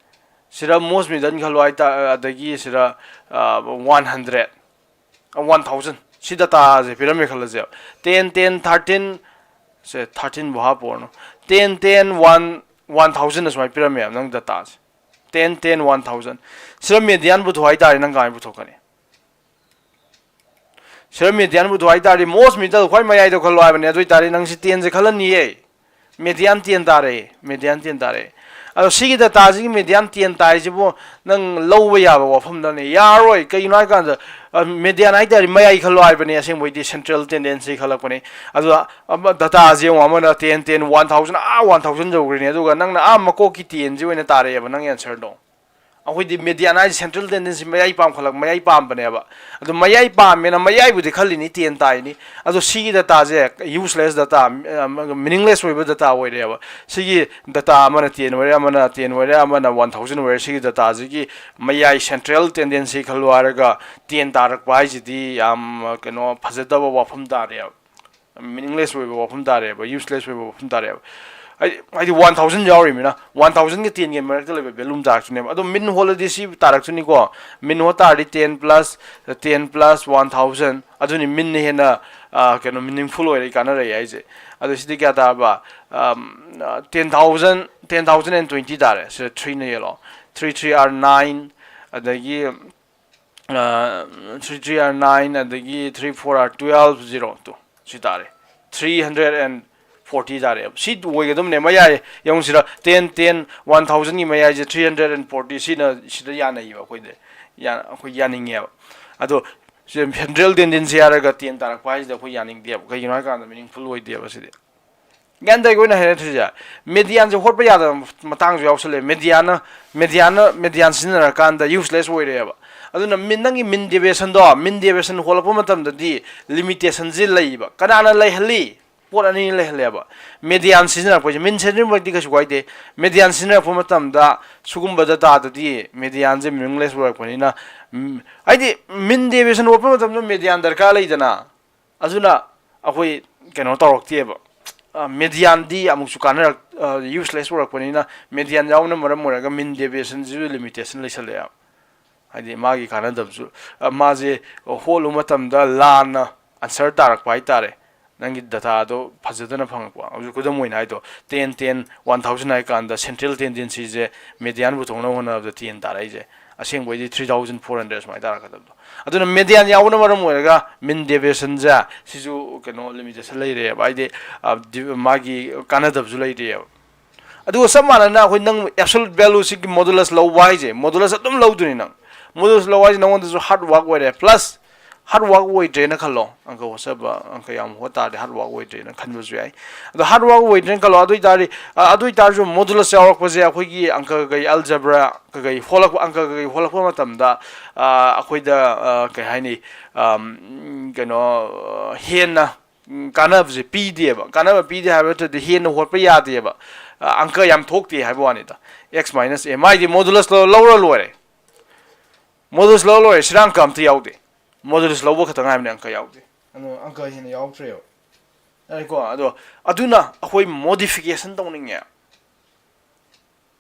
ꯁꯤꯗ most middle ꯈꯜꯂꯣ ꯍꯥꯏꯇꯥꯔꯦ꯫ ꯑꯗꯒꯤ ꯁꯤꯗ one hundred, one thousand, ꯁꯤ dataꯁꯦ ꯄꯤꯔꯝꯃꯦ ꯈꯜꯂꯁꯦꯕ꯫ Ten, ten, thirteen, ꯁꯦ thirteenꯕꯨ ꯍꯥꯞꯄꯨꯔꯅꯨ, ten, ten, one, one thousand ꯑꯁꯨꯃꯥꯏꯅ ꯄꯤꯔꯝꯃꯦꯕ ꯅꯪ dataꯁꯦ꯫ Ten, ten, one thousand꯫ ꯁꯤꯗ median ꯄꯨꯊꯣꯛ ꯍꯥꯏꯇꯥꯔꯦ, ꯅꯪ ꯀꯃꯥꯏꯅ ꯄꯨꯊꯣꯛꯀꯅꯤ? ꯁꯤꯗ median ꯄꯨꯊꯣꯛ ꯍꯥꯏꯇꯥꯔꯗꯤ most middle ꯈ꯭ꯋꯥꯏ ꯃꯌꯥꯏꯗ ꯈꯜꯂꯣ ꯍꯥꯏꯕꯅꯦ꯫ ꯑꯗꯨ ꯑꯣꯏꯇꯥꯔꯗꯤ ꯅꯪ ꯁꯤ tenꯁꯦ ꯈꯜꯂꯅꯤꯌꯦ꯫ Median ten ꯇꯥꯔꯦ, median ten ꯇꯥꯔꯦ꯫ ꯑꯗꯣ ꯁꯤꯒꯤ dataꯁꯤꯒꯤ median ten ꯇꯥꯏꯁꯤꯕꯨ ꯅꯪ ꯂꯧꯕ ꯌꯥꯕ ꯋꯥꯐꯝꯗꯅꯦ, ꯌꯥꯔꯣꯏ꯫ ꯀꯩꯒꯤꯅꯣ ꯍꯥꯏꯀꯥꯟꯗ, median ꯍꯥꯏꯇꯥꯔꯗꯤ ꯃꯌꯥꯏ ꯈꯜꯂꯣ ꯍꯥꯏꯕꯅꯦ, ꯑꯁꯦꯡꯕꯩꯗꯤ central tendency ꯈꯜꯂꯛꯄꯅꯦ꯫ ꯑꯗꯨꯗ ꯑꯃ, dataꯁꯦ ꯌꯦꯡꯉꯣ, ꯑꯃꯅ ten, ten, one thousand, ꯑꯥ one thousand ꯌꯧꯈ꯭ꯔꯦꯅꯦ, ꯑꯗꯨꯒ ꯅꯪꯅ ꯑꯥ ꯃꯀꯣꯛꯀꯤ tenꯁꯤ ꯑꯣꯏꯅ ꯇꯥꯔꯛꯑꯦꯕ ꯅꯪ answerꯗꯣ꯫ ꯑꯩꯈꯣꯏꯗꯤ median ꯍꯥꯏꯁꯦ central tendency ꯃꯌꯥꯏ ꯄꯥꯝꯈꯠꯂꯛ-, ꯃꯌꯥꯏ ꯄꯥꯝꯕꯅꯦꯕ꯫ ꯑꯗꯨ ꯃꯌꯥꯏ ꯄꯥꯝꯃꯦꯅ ꯃꯌꯥꯏꯕꯨꯗꯤ ꯈꯜꯂꯤꯅꯤ, ten ꯇꯥꯏꯅꯤ꯫ ꯑꯗꯣ ꯁꯤꯒꯤ dataꯁꯦ useless data, meaningless ꯑꯣꯏꯕ data ꯑꯣꯏꯔꯦꯕ꯫ ꯁꯤꯒꯤ data ꯑꯃꯅ ten ꯑꯣꯏꯔꯦ, ꯑꯃꯅ ten ꯑꯣꯏꯔꯦ, ꯑꯃꯅ one thousand ꯑꯣꯏꯔꯦ꯫ ꯁꯤꯒꯤ dataꯁꯤꯒꯤ ꯃꯌꯥꯏ central tendency ꯈꯜꯂꯣ ꯍꯥꯏꯔꯒ ten ꯇꯥꯔꯛꯄ ꯍꯥꯏꯁꯤꯗꯤ ꯌꯥꯝ, ꯀꯩꯅꯣ, ꯐꯖꯗꯕ ꯋꯥꯐꯝ ꯇꯥꯔꯦꯕ꯫ Meaningless ꯑꯣꯏꯕ ꯋꯥꯐꯝ ꯇꯥꯔꯦꯕ, useless ꯑꯣꯏꯕ ꯋꯥꯐꯝ ꯇꯥꯔꯦꯕ꯫ ꯍꯥꯏꯗꯤ, ꯍꯥꯏꯗꯤ one thousand ꯌꯥꯎꯔꯤꯃꯤꯅ, one thousandꯒ tenꯒꯤ ꯃꯔꯛꯇ ꯂꯩꯕ value ꯑꯃ ꯇꯥꯔꯛꯇꯣꯏꯅꯦꯕ꯫ ꯑꯗꯣ mean ꯍꯣꯜꯂꯗꯤ ꯁꯤ ꯇꯥꯔꯛꯇꯣꯏꯅꯤꯀꯣ, mean ꯍꯣꯜ ꯇꯥꯔꯗꯤ ten plus, ten plus one thousand, ꯑꯗꯨꯅꯤ meanꯅ ꯍꯦꯟꯅ, ꯑ, ꯀꯩꯅꯣ, meaningful ꯑꯣꯏꯔꯦ, ꯀꯥꯟꯅꯔꯛꯑꯦ ꯍꯥꯏꯁꯦ꯫ ꯑꯗꯣ ꯁꯤꯗꯤ ꯀꯌꯥ ꯇꯥꯔꯕ? ꯑꯝ, ꯑ, ten thousand, ten thousand and twenty ꯇꯥꯔꯦ꯫ ꯁꯤꯗ threeꯅ yellow, three three are nine, ꯑꯗꯒꯤ ꯑ, three three are nine, ꯑꯗꯒꯤ three four are twelve, zero, two, ꯁꯤ ꯇꯥꯔꯦ꯫ Three hundred and ꯐꯣꯔꯇꯤ ꯇꯥꯔꯦꯕ꯫ ꯁꯤ ꯑꯣꯏꯒꯗꯕꯅꯦ ꯃꯌꯥꯏ꯫ ꯌꯦꯡꯉꯨꯁꯤꯔ, ꯇꯦꯟ ꯇꯦꯟ ꯋꯥꯟ ꯊꯥꯎꯖꯟꯒꯤ ꯃꯌꯥꯏꯁꯦ ꯊ꯭ꯔꯤ ꯍꯟꯗ꯭ꯔꯦꯠ ꯑꯦꯟ ꯐꯣꯔꯇꯤ, ꯁꯤꯅ, ꯁꯤꯗ ꯌꯥꯅꯩꯌꯦꯕ ꯑꯩꯈꯣꯏꯗꯤ꯫ ꯌꯥ-, ꯑꯩꯈꯣꯏ ꯌꯥꯅꯤꯡꯉꯦꯕ꯫ ꯑꯗꯣ ꯁꯦꯟꯇ꯭ꯔꯦꯜ ꯇꯦꯟꯗꯦꯟꯁꯤ ꯍꯥꯏꯔꯒ ꯇꯦꯟ ꯇꯥꯔꯛꯄ ꯍꯥꯏꯁꯤꯗ ꯑꯩꯈꯣꯏ ꯌꯥꯅꯤꯡꯗꯦꯕ꯫ ꯀꯩꯒꯤꯅꯣ ꯍꯥꯏꯀꯥꯟꯗ ꯃꯤꯅꯤꯡꯐꯨꯜ ꯑꯣꯏꯗꯦꯕ ꯁꯤꯗꯤ꯫ ꯒ꯭ꯌꯥꯟ ꯇꯥꯏꯀꯣ ꯑꯩꯅ ꯍꯥꯏꯔꯛꯇ꯭ꯔꯤꯁꯦ? ꯃꯦꯗꯤꯌꯥꯟꯁꯦ ꯍꯣꯠꯄ ꯌꯥꯗꯕ ꯃꯇꯥꯡꯁꯨ ꯌꯥꯎꯁꯜꯂꯛꯑꯦ꯫ ꯃꯦꯗꯤꯌꯥꯅ, ꯃꯦꯗꯤꯌꯥꯅ, ꯃꯦꯗꯤꯌꯥꯟ ꯁꯤꯖꯤꯟꯅꯔꯀꯥꯟꯗ ꯌꯨꯁꯂꯦꯁ ꯑꯣꯏꯔꯛꯑꯦꯕ꯫ ꯑꯗꯨꯅ ꯃꯤꯟ-, ꯅꯪꯒꯤ ꯃꯤꯟ ꯗꯦꯕꯤꯌꯦꯁꯟꯗꯣ, ꯃꯤꯟ ꯗꯦꯕꯤꯌꯦꯁꯟ ꯍꯣꯜꯂꯛꯄ ꯃꯇꯝꯗꯗꯤ ꯂꯤꯃꯤꯇꯦꯁꯟꯁꯦ ꯂꯩꯌꯦꯕ꯫ ꯀꯅꯥꯅ ꯂꯩꯍꯜꯂꯤ? ꯄꯣꯠ ꯑꯅꯤ ꯂꯩꯍꯜꯂꯦꯕ꯫ ꯃꯦꯗꯤꯌꯥꯟ ꯁꯤꯖꯤꯟꯅꯔꯛꯄꯁꯦ, ꯃꯤꯟ ꯁꯤꯖꯤꯟꯅꯔꯛꯄꯗꯤ ꯀꯩꯁꯨ ꯀꯥꯏꯗꯦ꯫ ꯃꯦꯗꯤꯌꯥꯟ ꯁꯤꯖꯤꯟꯅꯔꯛꯄ ꯃꯇꯝꯗ ꯁꯤꯒꯨꯝꯕ ꯗꯇꯥꯗꯗꯤ ꯃꯦꯗꯤꯌꯥꯟꯁꯦ ꯃꯤꯅꯤꯡꯂꯦꯁ ꯑꯣꯏꯔꯛꯄꯅꯤꯅ, ꯎꯝ, ꯍꯥꯏꯗꯤ ꯃꯤꯟ ꯗꯦꯕꯤꯌꯦꯁꯟ ꯍꯣꯠꯄ ꯃꯇꯝꯗ ꯃꯦꯗꯤꯌꯥꯟ ꯗꯔꯀꯥꯔ ꯂꯩꯗꯅ꯫ ꯑꯗꯨꯅ ꯑꯩꯈꯣꯏ ꯀꯩꯅꯣ ꯇꯧꯔꯛꯇꯦꯕ꯫ ꯑ, ꯃꯦꯗꯤꯌꯥꯟꯗꯤ ꯑꯃꯨꯛꯁꯨ ꯀꯥꯟꯅꯔꯛ-, ꯑ, ꯌꯨꯁꯂꯦꯁ ꯑꯣꯏꯔꯛꯄꯅꯤꯅ, ꯃꯦꯗꯤꯌꯥꯟ ꯌꯥꯎꯕꯅ ꯃꯔꯝ ꯑꯣꯏꯔꯒ ꯃꯤꯟ ꯗꯦꯕꯤꯌꯦꯁꯟꯁꯤꯁꯨ ꯂꯤꯃꯤꯇꯦꯁꯟ ꯂꯩꯁꯜꯂꯛꯑꯦꯕ꯫ ꯍꯥꯏꯗꯤ ꯃꯥꯒꯤ ꯀꯥꯟꯅꯗꯕꯁꯨ, ꯑ, ꯃꯥꯁꯦ ꯍꯣꯠꯂꯨꯕ ꯃꯇꯝꯗ ꯂꯥꯟꯅ ꯑꯟꯁꯔ ꯇꯥꯔꯛꯄ ꯍꯥꯏꯇꯥꯔꯦ꯫ ꯅꯪꯒꯤ ꯗꯇꯥꯗꯣ ꯐꯖꯗꯅ ꯐꯪꯉꯛꯄ꯫ ꯍꯧꯖꯤꯛ ꯈꯨꯗꯝ ꯑꯣꯏꯅ ꯍꯥꯏꯗꯣ, ꯇꯦꯟ ꯇꯦꯟ ꯋꯥꯟ ꯊꯥꯎꯖꯟ ꯍꯥꯏ ꯀꯥꯟꯗ ꯁꯦꯟꯇ꯭ꯔꯦꯜ ꯇꯦꯟꯗꯦꯟꯁꯤꯁꯦ ꯃꯦꯗꯤꯌꯥꯟ ꯄꯨꯊꯣꯛꯅꯕ ꯍꯣꯠꯅꯕꯗ ꯇꯦꯟ ꯇꯥꯔꯛꯏꯁꯦ꯫ ꯑꯁꯦꯡꯕꯩꯗꯤ ꯊ꯭ꯔꯤ ꯊꯥꯎꯖꯟ ꯐꯣꯔ ꯍꯟꯗ꯭ꯔꯦꯠ ꯁꯨꯃꯥꯏꯅ ꯇꯥꯔꯛꯀꯗꯕꯗꯣ꯫ ꯑꯗꯨꯅ ꯃꯦꯗꯤꯌꯥꯟ ꯌꯥꯎꯕꯅ ꯃꯔꯝ ꯑꯣꯏꯔꯒ ꯃꯤꯟ ꯗꯦꯕꯤꯌꯦꯁꯟꯁꯦ ꯁꯤꯁꯨ ꯀꯩꯅꯣ ꯂꯤꯃꯤꯇꯦꯁꯟ ꯂꯩꯔꯦꯕ꯫ ꯍꯥꯏꯗꯤ, ꯑ, ꯗꯤ-, ꯃꯥꯒꯤ ꯀꯥꯟꯅꯗꯕꯁꯨ ꯂꯩꯔꯦꯕ꯫ ꯑꯗꯨꯒ ꯆꯞ ꯃꯥꯟꯅꯅ ꯑꯩꯈꯣꯏ ꯅꯪ ꯑꯦꯕꯁꯣꯂꯨꯠ ꯚꯦꯂꯨ ꯁꯤꯒꯤ ꯃꯣꯗꯨꯂꯁ ꯂꯧꯕ ꯍꯥꯏꯁꯦ, ꯃꯣꯗꯨꯂꯁ ꯑꯗꯨꯝ ꯂꯧꯗꯣꯏꯅꯤ ꯅꯪ꯫ ꯃꯣꯗꯨꯂꯁ ꯂꯧꯕ ꯍꯥꯏꯁꯦ ꯅꯪꯉꯣꯟꯗꯁꯨ ꯍꯥꯔꯗ ꯋꯥꯔꯛ ꯑꯣꯏꯔꯦ, ꯄ꯭ꯂꯁ ꯍꯥꯔꯗ ꯋꯥꯔꯛ ꯑꯣꯏꯗ꯭ꯔꯦꯅ ꯈꯜꯂꯣ꯫ ꯑꯪꯀ ꯍꯣꯠꯆꯕ, ꯑꯪꯀ ꯌꯥꯝ ꯍꯣꯠ ꯇꯥꯔꯗꯤ ꯍꯥꯔꯗ ꯋꯥꯔꯛ ꯑꯣꯏꯗ꯭ꯔꯦꯅ ꯈꯟꯕꯁꯨ ꯌꯥꯏ꯫ ꯑꯗꯣ ꯍꯥꯔꯗ ꯋꯥꯔꯛ ꯑꯣꯏꯗ꯭ꯔꯦꯅ ꯈꯜꯂꯣ, ꯑꯗꯨ ꯑꯣꯏꯇꯥꯔꯗꯤ, ꯑ, ꯑꯗꯨ ꯑꯣꯏꯇꯥꯔꯁꯨ ꯃꯣꯗꯨꯂꯁ ꯌꯥꯎꯔꯛꯄꯁꯦ ꯑꯩꯈꯣꯏꯒꯤ ꯑꯪꯀ ꯀꯩ ꯑꯜꯖꯕ꯭ꯔꯥ ꯀꯩꯀꯩ ꯍꯣꯠꯂꯛꯄ, ꯑꯪꯀ ꯀꯩꯀꯩ ꯍꯣꯠꯂꯛꯄ ꯃꯇꯝꯗ, ꯑ, ꯑꯩꯈꯣꯏꯗ, ꯑ, ꯀꯩ ꯍꯥꯏꯅꯤ, ꯑꯝ, ꯀꯩꯅꯣ, ꯑ, ꯍꯦꯟꯅ ꯎꯝ, ꯀꯥꯟꯅꯕꯁꯦ ꯄꯤꯗꯦꯕ꯫ ꯀꯥꯟꯅꯕ ꯄꯤꯗꯦ ꯍꯥꯏꯕ ꯅꯠꯇ꯭ꯔꯗꯤ ꯍꯦꯟꯅ ꯍꯣꯠꯄ ꯌꯥꯗꯦꯕ꯫ ꯑ, ꯑꯪꯀ ꯌꯥꯝ ꯊꯣꯛꯇꯦ ꯍꯥꯏꯕ ꯋꯥꯅꯤꯗ꯫ X minus A꯫ ꯃꯥꯏꯗꯤ ꯃꯣꯗꯨꯂꯁ ꯂꯧ-, ꯂꯧꯔ ꯂꯣꯏꯔꯦ꯫ ꯃꯣꯗꯨꯂꯁ ꯂꯧꯔ ꯂꯣꯏꯔꯦ꯫ ꯁꯤꯗ ꯑꯪꯀ ꯑꯝꯇ ꯌꯥꯎꯗꯦ꯫ ꯃꯣꯗꯨꯂꯁ ꯂꯧꯕ ꯈꯛꯇ ꯉꯥꯏꯕꯅꯦ, ꯑꯪꯀ ꯌꯥꯎꯗꯦ꯫ ꯑꯗꯨ ꯑꯪꯀ ꯍꯦꯟꯅ ꯌꯥꯎꯗ꯭ꯔꯦꯕ꯫ ꯌꯥꯔꯦꯀꯣ? ꯑꯗꯣ ꯑꯗꯨꯅ ꯑꯩꯈꯣꯏ ꯃꯣꯗꯤꯐꯤꯀꯦꯁꯟ ꯇꯧꯅꯤꯡꯉꯦ꯫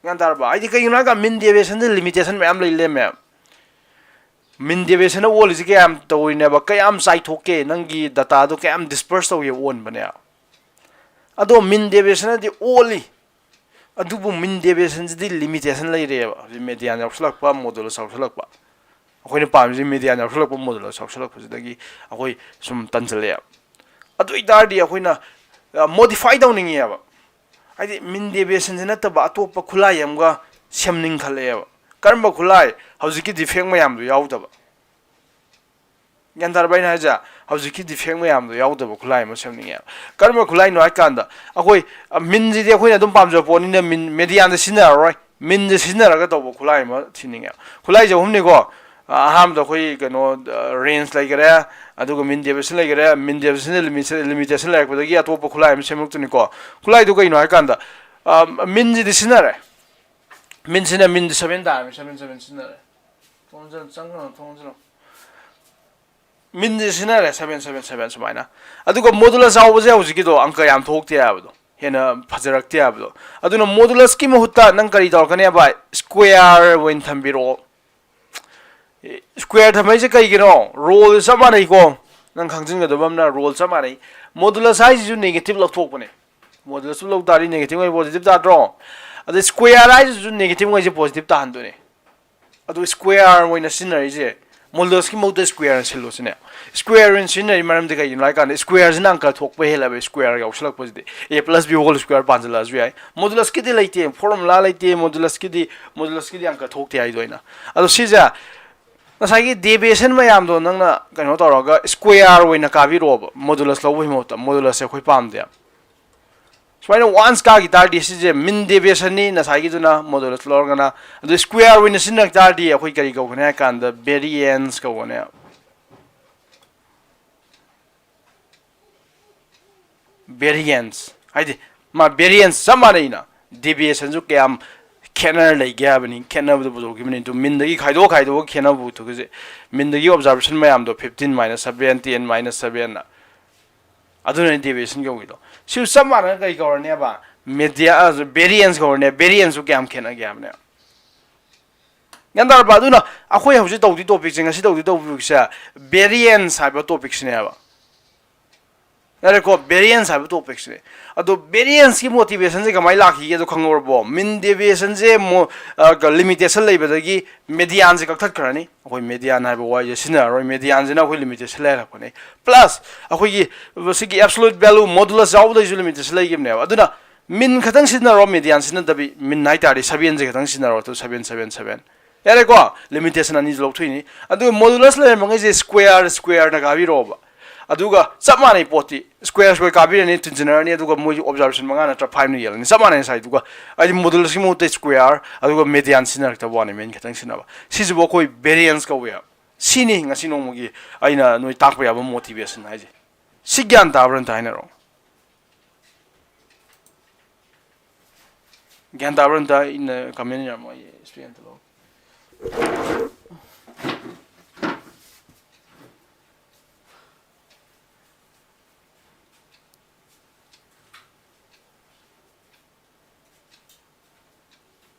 ꯒ꯭ꯌꯥꯟ ꯇꯥꯔꯕ? ꯍꯥꯏꯗꯤ ꯀꯩꯒꯤꯅꯣ ꯍꯥꯏꯔꯀꯥꯟꯗ ꯃꯤꯟ ꯗꯦꯕꯤꯌꯦꯁꯟꯗ ꯂꯤꯃꯤꯇꯦꯁꯟ ꯃꯌꯥꯝ ꯂꯩ ꯂꯩꯔꯝꯃꯦ꯫ ꯃꯤꯟ ꯗꯦꯕꯤꯌꯦꯁꯟꯅ ꯑꯣꯜꯂꯤꯁꯤ ꯀꯌꯥꯝ ꯇꯧꯔꯤꯅꯦꯕ? ꯀꯌꯥꯝ ꯆꯥꯏꯊꯣꯛꯀꯦ? ꯅꯪꯒꯤ ꯗꯇꯥꯗꯣ ꯀꯌꯥꯝ ꯗꯤꯁꯄꯔꯁ ꯇꯧꯒꯦ ꯑꯣꯟꯕꯅꯦ? ꯑꯗꯣ ꯃꯤꯟ ꯗꯦꯕꯤꯌꯦꯁꯟꯅꯗꯤ ꯑꯣꯜꯂꯤ, ꯑꯗꯨꯕꯨ ꯃꯤꯟ ꯗꯦꯕꯤꯌꯦꯁꯟꯁꯤꯗꯤ ꯂꯤꯃꯤꯇꯦꯁꯟ ꯂꯩꯔꯦꯕ꯫ ꯍꯧꯖꯤꯛ ꯃꯦꯗꯤꯌꯥꯟ ꯌꯥꯎꯁꯜꯂꯛꯄ, ꯃꯣꯗꯨꯂꯁ ꯌꯥꯎꯁꯜꯂꯛꯄ꯫ ꯑꯩꯈꯣꯏꯅ ꯄꯥꯝꯃꯤꯁꯤ ꯃꯦꯗꯤꯌꯥꯟ ꯌꯥꯎꯁꯜꯂꯛꯄ, ꯃꯣꯗꯨꯂꯁ ꯌꯥꯎꯁꯜꯂꯛꯄꯁꯤꯗꯒꯤ ꯑꯩꯈꯣꯏ ꯁꯨꯝ ꯇꯟꯁꯤꯜꯂꯛꯑꯦꯕ꯫ ꯑꯗꯨ ꯑꯣꯏꯇꯥꯔꯗꯤ ꯑꯩꯈꯣꯏꯅ ꯃꯣꯗꯤꯐꯥꯏ ꯇꯧꯅꯤꯡꯉꯦꯕ꯫ ꯍꯥꯏꯗꯤ ꯃꯤꯟ ꯗꯦꯕꯤꯌꯦꯁꯟꯁꯦ ꯅꯠꯇꯕ ꯑꯇꯣꯞꯄ ꯈꯨꯠꯂꯥꯏ ꯑꯃꯒ ꯁꯦꯝꯅꯤꯡꯈꯠꯂꯛꯑꯦꯕ꯫ ꯀꯔꯝꯕ ꯈꯨꯠꯂꯥꯏ? ꯍꯧꯖꯤꯛꯀꯤ ꯗꯤꯐꯦꯛ ꯃꯌꯥꯝꯗꯣ ꯌꯥꯎꯗꯕ꯫ ꯒ꯭ꯌꯥꯟ ꯇꯥꯔꯕ ꯑꯩꯅ ꯍꯥꯏꯁꯦ? ꯍꯧꯖꯤꯛꯀꯤ ꯗꯤꯐꯦꯛ ꯃꯌꯥꯝꯗꯣ ꯌꯥꯎꯗꯕ ꯈꯨꯠꯂꯥꯏ ꯑꯃ ꯁꯦꯝꯅꯤꯡꯉꯦꯕ꯫ ꯀꯔꯝꯕ ꯈꯨꯠꯂꯥꯏꯅꯣ ꯍꯥꯏ ꯀꯥꯟꯗ, ꯑꯩꯈꯣꯏ, ꯑ, ꯃꯤꯟꯁꯤꯗꯤ ꯑꯩꯈꯣꯏꯅ ꯑꯗꯨꯝ ꯄꯥꯝꯖꯕ ꯄꯣꯠꯅꯤꯅ ꯃꯤꯟ, ꯃꯦꯗꯤꯌꯥꯟꯗ ꯁꯤꯖꯤꯟꯅꯔꯔꯣꯏ꯫ ꯃꯤꯟꯁꯦ ꯁꯤꯖꯤꯟꯅꯔꯒ ꯇꯧꯕ ꯈꯨꯠꯂꯥꯏ ꯑꯃ ꯊꯤꯅꯤꯡꯉꯦꯕ꯫ ꯈꯨꯠꯂꯥꯏꯁꯦ ꯑꯍꯨꯝꯅꯤꯀꯣ꯫ ꯑ, ꯑꯍꯥꯟꯕꯗ ꯑꯩꯈꯣꯏ ꯀꯩꯅꯣ, ꯑ, ꯔꯦꯟꯖ ꯂꯩꯈꯔꯦ, ꯑꯗꯨꯒ ꯃꯤꯟ ꯗꯦꯕꯤꯌꯦꯁꯟ ꯂꯩꯈꯔꯦ, ꯃꯤꯟ ꯗꯦꯕꯤꯌꯦꯁꯟꯗ ꯂꯤꯃꯤꯇꯦꯁꯟ ꯂꯩꯔꯛꯄꯗꯒꯤ ꯑꯇꯣꯞꯄ ꯈꯨꯠꯂꯥꯏ ꯑꯃ ꯁꯦꯝꯗꯣꯛꯇꯣꯏꯅꯤꯀꯣ꯫ ꯈꯨꯠꯂꯥꯏꯗꯨ ꯀꯩꯅꯣ ꯍꯥꯏ ꯀꯥꯟꯗ, ꯑ, ꯃꯤꯟꯁꯤꯗꯤ ꯁꯤꯖꯤꯟꯅꯔꯦ꯫ ꯃꯤꯟꯁꯤꯅ ꯃꯤꯟꯗꯤ ꯁꯚꯦꯟ ꯇꯥꯔꯝꯃꯤ, ꯁꯚꯦꯟ, ꯁꯚꯦꯟ ꯁꯤꯖꯤꯟꯅꯔꯦ꯫ ꯊꯣꯡ ꯂꯣꯟꯁꯤꯜꯂꯣ, ꯆꯪꯒꯅꯨ, ꯊꯣꯡ ꯂꯣꯟꯁꯤꯜꯂꯣ꯫ ꯃꯤꯟꯁꯦ ꯁꯤꯖꯤꯟꯅꯔꯦ, ꯁꯚꯦꯟ, ꯁꯚꯦꯟ, ꯁꯚꯦꯟ ꯁꯨꯃꯥꯏꯅ꯫ ꯑꯗꯨꯒ ꯃꯣꯗꯨꯂꯁ ꯌꯥꯎꯕꯁꯦ ꯍꯧꯖꯤꯛꯀꯤꯗꯣ ꯑꯪꯀ ꯌꯥꯝ ꯊꯣꯛꯇꯦ ꯍꯥꯏꯕꯗꯣ, ꯍꯦꯟꯅ ꯐꯖꯔꯛꯇꯦ ꯍꯥꯏꯕꯗꯣ꯫ ꯑꯗꯨꯅ ꯃꯣꯗꯨꯂꯁꯀꯤ ꯃꯍꯨꯠꯇ ꯅꯪ ꯀꯔꯤ ꯇꯧꯔꯛꯀꯅꯤ ꯍꯥꯏꯕ? ꯁ꯭ꯀ꯭ꯋꯦꯌꯔ ꯑꯣꯏꯅ ꯊꯝꯕꯤꯔꯛꯑꯣ꯫ ꯁ꯭ꯀ꯭ꯋꯦꯌꯔ ꯊꯝꯃꯛꯏꯁꯦ ꯀꯩꯒꯤꯅꯣ? ꯔꯣꯜ ꯆꯞ ꯃꯥꯟꯅꯩꯀꯣ꯫ ꯅꯪ ꯈꯪꯖꯤꯟꯒꯗꯕ ꯑꯃꯅ, ꯔꯣꯜ ꯆꯞ ꯃꯥꯟꯅꯩ꯫ ꯃꯣꯗꯨꯂꯁ ꯍꯥꯏꯁꯤꯁꯨ ꯅꯦꯒꯦꯇꯤꯚ ꯂꯧꯊꯣꯛꯄꯅꯦ꯫ ꯃꯣꯗꯨꯂꯁꯇꯨ ꯂꯧ ꯇꯥꯔꯗꯤ ꯅꯦꯒꯦꯇꯤꯚ ꯑꯣꯏ ꯄꯣꯖꯤꯇꯤꯚ ꯇꯥꯗ꯭ꯔꯣ? ꯑꯗꯩ ꯁ꯭ꯀ꯭ꯋꯦꯌꯔ ꯍꯥꯏꯁꯤꯁꯨ ꯅꯦꯒꯦꯇꯤꯚ ꯑꯣꯏꯁꯦ ꯄꯣꯖꯤꯇꯤꯚ ꯇꯥꯍꯟꯗꯣꯏꯅꯦ꯫ ꯑꯗꯨ ꯁ꯭ꯀ꯭ꯋꯦꯌꯔ ꯑꯣꯏꯅ ꯁꯤꯖꯤꯟꯅꯔꯤꯁꯦ, ꯃꯣꯗꯨꯂꯁꯀꯤ ꯃꯍꯨꯠꯇ ꯁ꯭ꯀ꯭ꯋꯦꯌꯔ ꯁꯤꯜꯂꯣ ꯁꯤꯅꯦ꯫ ꯁ꯭ꯀ꯭ꯋꯦꯌꯔ ꯑꯣꯏꯅ ꯁꯤꯖꯤꯟꯅꯔꯤ ꯃꯔꯝꯗꯤ ꯀꯩꯒꯤꯅꯣ ꯍꯥꯏ ꯀꯥꯟꯗ, ꯁ꯭ꯀ꯭ꯋꯦꯌꯔꯁꯤꯅ ꯑꯪꯀ ꯊꯣꯛꯄ ꯍꯦꯜꯂꯦꯕ, ꯁ꯭ꯀ꯭ꯋꯦꯌꯔ ꯌꯥꯎꯁꯜꯂꯛꯄꯁꯤꯗꯤ꯫ A plus B whole square ꯄꯥꯟꯁꯤꯜꯂꯛꯑꯁꯨ ꯌꯥꯏ꯫ ꯃꯣꯗꯨꯂꯁꯀꯤꯗꯤ ꯂꯩꯇꯦ, ꯐꯣꯔꯃꯨꯂꯥ ꯂꯩꯇꯦ, ꯃꯣꯗꯨꯂꯁꯀꯤꯗꯤ, ꯃꯣꯗꯨꯂꯁꯀꯤꯗꯤ ꯑꯪꯀ ꯊꯣꯛꯇꯦ ꯍꯥꯏꯗꯣ ꯑꯩꯅ꯫ ꯑꯗꯣ ꯁꯤꯁꯦ ꯉꯁꯥꯏꯒꯤ ꯗꯦꯕꯤꯌꯦꯁꯟ ꯃꯌꯥꯝꯗꯣ ꯅꯪꯅ ꯀꯩꯅꯣ ꯇꯧꯔꯒ ꯁ꯭ꯀ꯭ꯋꯦꯌꯔ ꯑꯣꯏꯅ ꯀꯥꯕꯤꯔꯛꯑꯣꯕ, ꯃꯣꯗꯨꯂꯁ ꯂꯧꯕꯒꯤ ꯃꯍꯨꯠꯇ꯫ ꯃꯣꯗꯨꯂꯁꯁꯦ ꯑꯩꯈꯣꯏ ꯄꯥꯝꯗꯦ꯫ ꯁꯨꯃꯥꯏꯅ ꯋꯥꯟꯁ ꯀꯥꯈꯤ ꯇꯥꯔꯗꯤ ꯁꯤꯁꯦ ꯃꯤꯟ ꯗꯦꯕꯤꯌꯦꯁꯟꯅꯤ, ꯉꯁꯥꯏꯒꯤꯗꯨꯅ ꯃꯣꯗꯨꯂꯁ ꯂꯧꯔꯒꯅ꯫ ꯑꯗꯨ ꯁ꯭ꯀ꯭ꯋꯦꯌꯔ ꯑꯣꯏꯅ ꯁꯤꯖꯤꯟꯅꯔꯛ ꯇꯥꯔꯗꯤ ꯑꯩꯈꯣꯏ ꯀꯔꯤ ꯀꯧꯒꯅꯤ ꯍꯥꯏ ꯀꯥꯟꯗ, ꯚꯦꯔꯤꯌꯦꯟꯁ ꯀꯧꯒꯅꯦꯕ꯫ ꯚꯦꯔꯤꯌꯦꯟꯁ ꯍꯥꯏꯗꯤ ꯃꯥ ꯚꯦꯔꯤꯌꯦꯟꯁ ꯆꯞ ꯃꯥꯟꯅꯩꯅ, ꯗꯦꯕꯤꯌꯦꯁꯟꯁꯨ ꯀꯌꯥꯝ ꯈꯦꯠꯅꯔ ꯂꯩꯒꯦ ꯍꯥꯏꯕꯅꯤ꯫ ꯈꯦꯠꯅꯕꯗꯨ ꯄꯨꯊꯣꯛꯈꯤꯕꯅꯤ꯫ ꯑꯗꯨ ꯃꯤꯟꯗꯒꯤ ꯈꯥꯏꯗꯣꯛ ꯈꯥꯏꯗꯣꯛꯑꯒ ꯈꯦꯠꯅꯕ ꯄꯨꯊꯣꯛꯈꯤꯁꯦ꯫ ꯃꯤꯟꯗꯒꯤ ꯑꯣꯕꯖꯥꯔꯕꯦꯁꯟ ꯃꯌꯥꯝꯗꯣ, fifteen minus seven, ten minus ꯁꯚꯦꯟꯅ꯫ ꯑꯗꯨꯅꯅꯤ ꯗꯦꯕꯤꯌꯦꯁꯟ ꯀꯧꯈꯤꯗꯣ꯫ ꯁꯤꯁꯨ ꯆꯞ ꯃꯥꯟꯅꯅ ꯀꯔꯤ ꯀꯧꯔꯅꯦꯕ? ꯃꯦꯗꯤꯌꯥ, ꯚꯦꯔꯤꯌꯦꯟꯁ ꯀꯧꯔꯅꯦ꯫ ꯚꯦꯔꯤꯌꯦꯟꯁꯁꯨ ꯀꯌꯥꯝ ꯈꯦꯠꯅꯒꯦ ꯍꯥꯏꯕꯅꯦ꯫ ꯒ꯭ꯌꯥꯟ ꯇꯥꯔꯕ? ꯑꯗꯨꯅ ꯑꯩꯈꯣꯏ ꯍꯧꯖꯤꯛ ꯇꯧꯗꯣꯏ ꯇꯣꯄꯤꯛꯁꯦ, ꯉꯁꯤ ꯇꯧꯗꯣꯏ ꯇꯣꯄꯤꯛꯁꯦ ꯚꯦꯔꯤꯌꯦꯟꯁ ꯍꯥꯏꯕ ꯇꯣꯄꯤꯛꯁꯤꯅꯦꯕ꯫ ꯌꯥꯔꯦꯀꯣ, variance ꯍꯥꯏꯕ topicꯁꯤꯅꯦ꯫ ꯑꯗꯣ varianceꯀꯤ motivationꯁꯦ ꯀꯃꯥꯏꯅ ꯂꯥꯛꯈꯤꯒꯦ ꯑꯗꯣ ꯈꯪꯍꯧꯔꯕꯣ? Mean deviationꯁꯦ ꯃꯣ-, ꯑ, ꯀ-, limitationꯁꯦ ꯂꯩꯕꯗꯒꯤ medianꯁꯦ ꯀꯛꯊꯠꯈ꯭ꯔꯅꯤ꯫ ꯑꯩꯈꯣꯏ median ꯍꯥꯏꯕ ꯋꯥꯍꯩꯁꯦ ꯁꯤꯖꯤꯟꯅꯔꯔꯣꯏ꯫ Medianꯁꯤꯅ ꯑꯩꯈꯣꯏ limitation ꯂꯩꯍꯜꯂꯛꯄꯅꯦ꯫ Plus ꯑꯩꯈꯣꯏꯒꯤ ꯁꯤꯒꯤ absolute value modulus ꯌꯥꯎꯕꯗꯩꯁꯨ limitation ꯂꯩꯈꯤꯕꯅꯦꯕ꯫ ꯑꯗꯨꯅ mean ꯈꯛꯇꯪ ꯁꯤꯖꯤꯟꯅꯔꯣ, median ꯁꯤꯖꯤꯟꯅꯗꯕꯤ꯫ Mean ꯍꯥꯏ ꯇꯥꯔꯗꯤ sevenꯁꯦ ꯈꯛꯇꯪ ꯁꯤꯖꯤꯟꯅꯔꯣ꯫ Two seven seven seven꯫ ꯌꯥꯔꯦꯀꯣ? Limitation ꯑꯅꯤꯁꯨ ꯂꯧꯊꯣꯛꯏꯅꯤ꯫ ꯑꯗꯨꯒ modulus ꯂꯩꯔꯝꯕꯉꯩꯁꯦ square, squareꯅ ꯀꯥꯕꯤꯔꯛꯑꯣꯕ꯫ ꯑꯗꯨꯒ ꯆꯞ ꯃꯥꯟꯅꯩ ꯄꯣꯠꯇꯤ꯫ Square, square ꯀꯥꯕꯤꯔꯅꯤ, ꯇꯤꯟꯁꯤꯟꯅꯔꯅꯤ, ꯑꯗꯨꯒ ꯃꯣꯏꯒꯤ observation ꯃꯉꯥ ꯅꯠꯇ꯭ꯔ fiveꯅ ꯌꯦꯜꯂꯅꯤ꯫ ꯆꯞ ꯃꯥꯟꯅꯩ ꯉꯁꯥꯏꯗꯨꯒ꯫ ꯍꯥꯏꯗꯤ modulusꯀꯤ ꯃꯍꯨꯠꯇ square, ꯑꯗꯨꯒ median ꯁꯤꯖꯤꯟꯅꯔꯛꯇꯕ ꯋꯥꯅꯤ, mean ꯈꯛꯇꯪ ꯁꯤꯖꯤꯟꯅꯕ꯫ ꯁꯤꯁꯤꯕꯨ ꯑꯩꯈꯣꯏ variance ꯀꯧꯋꯦꯕ꯫ ꯁꯤꯅꯤ ꯉꯁꯤ ꯅꯣꯡꯃꯒꯤ ꯑꯩꯅ ꯅꯣꯏ ꯇꯥꯛꯄ ꯌꯥꯕ motivation ꯍꯥꯏꯁꯦ꯫ ꯁꯤ ꯒ꯭ꯌꯥꯟ ꯇꯥꯕ꯭ꯔꯥ ꯑꯝꯇ ꯍꯥꯏꯅꯔꯛꯑꯣ꯫ ꯒ꯭ꯌꯥꯟ ꯇꯥꯕ꯭ꯔꯥ ꯑꯝꯇ? ꯑꯩꯅ comment ꯏꯔꯝꯃꯣ, ꯑꯩ screen ꯑꯝꯇ ꯂꯧ꯫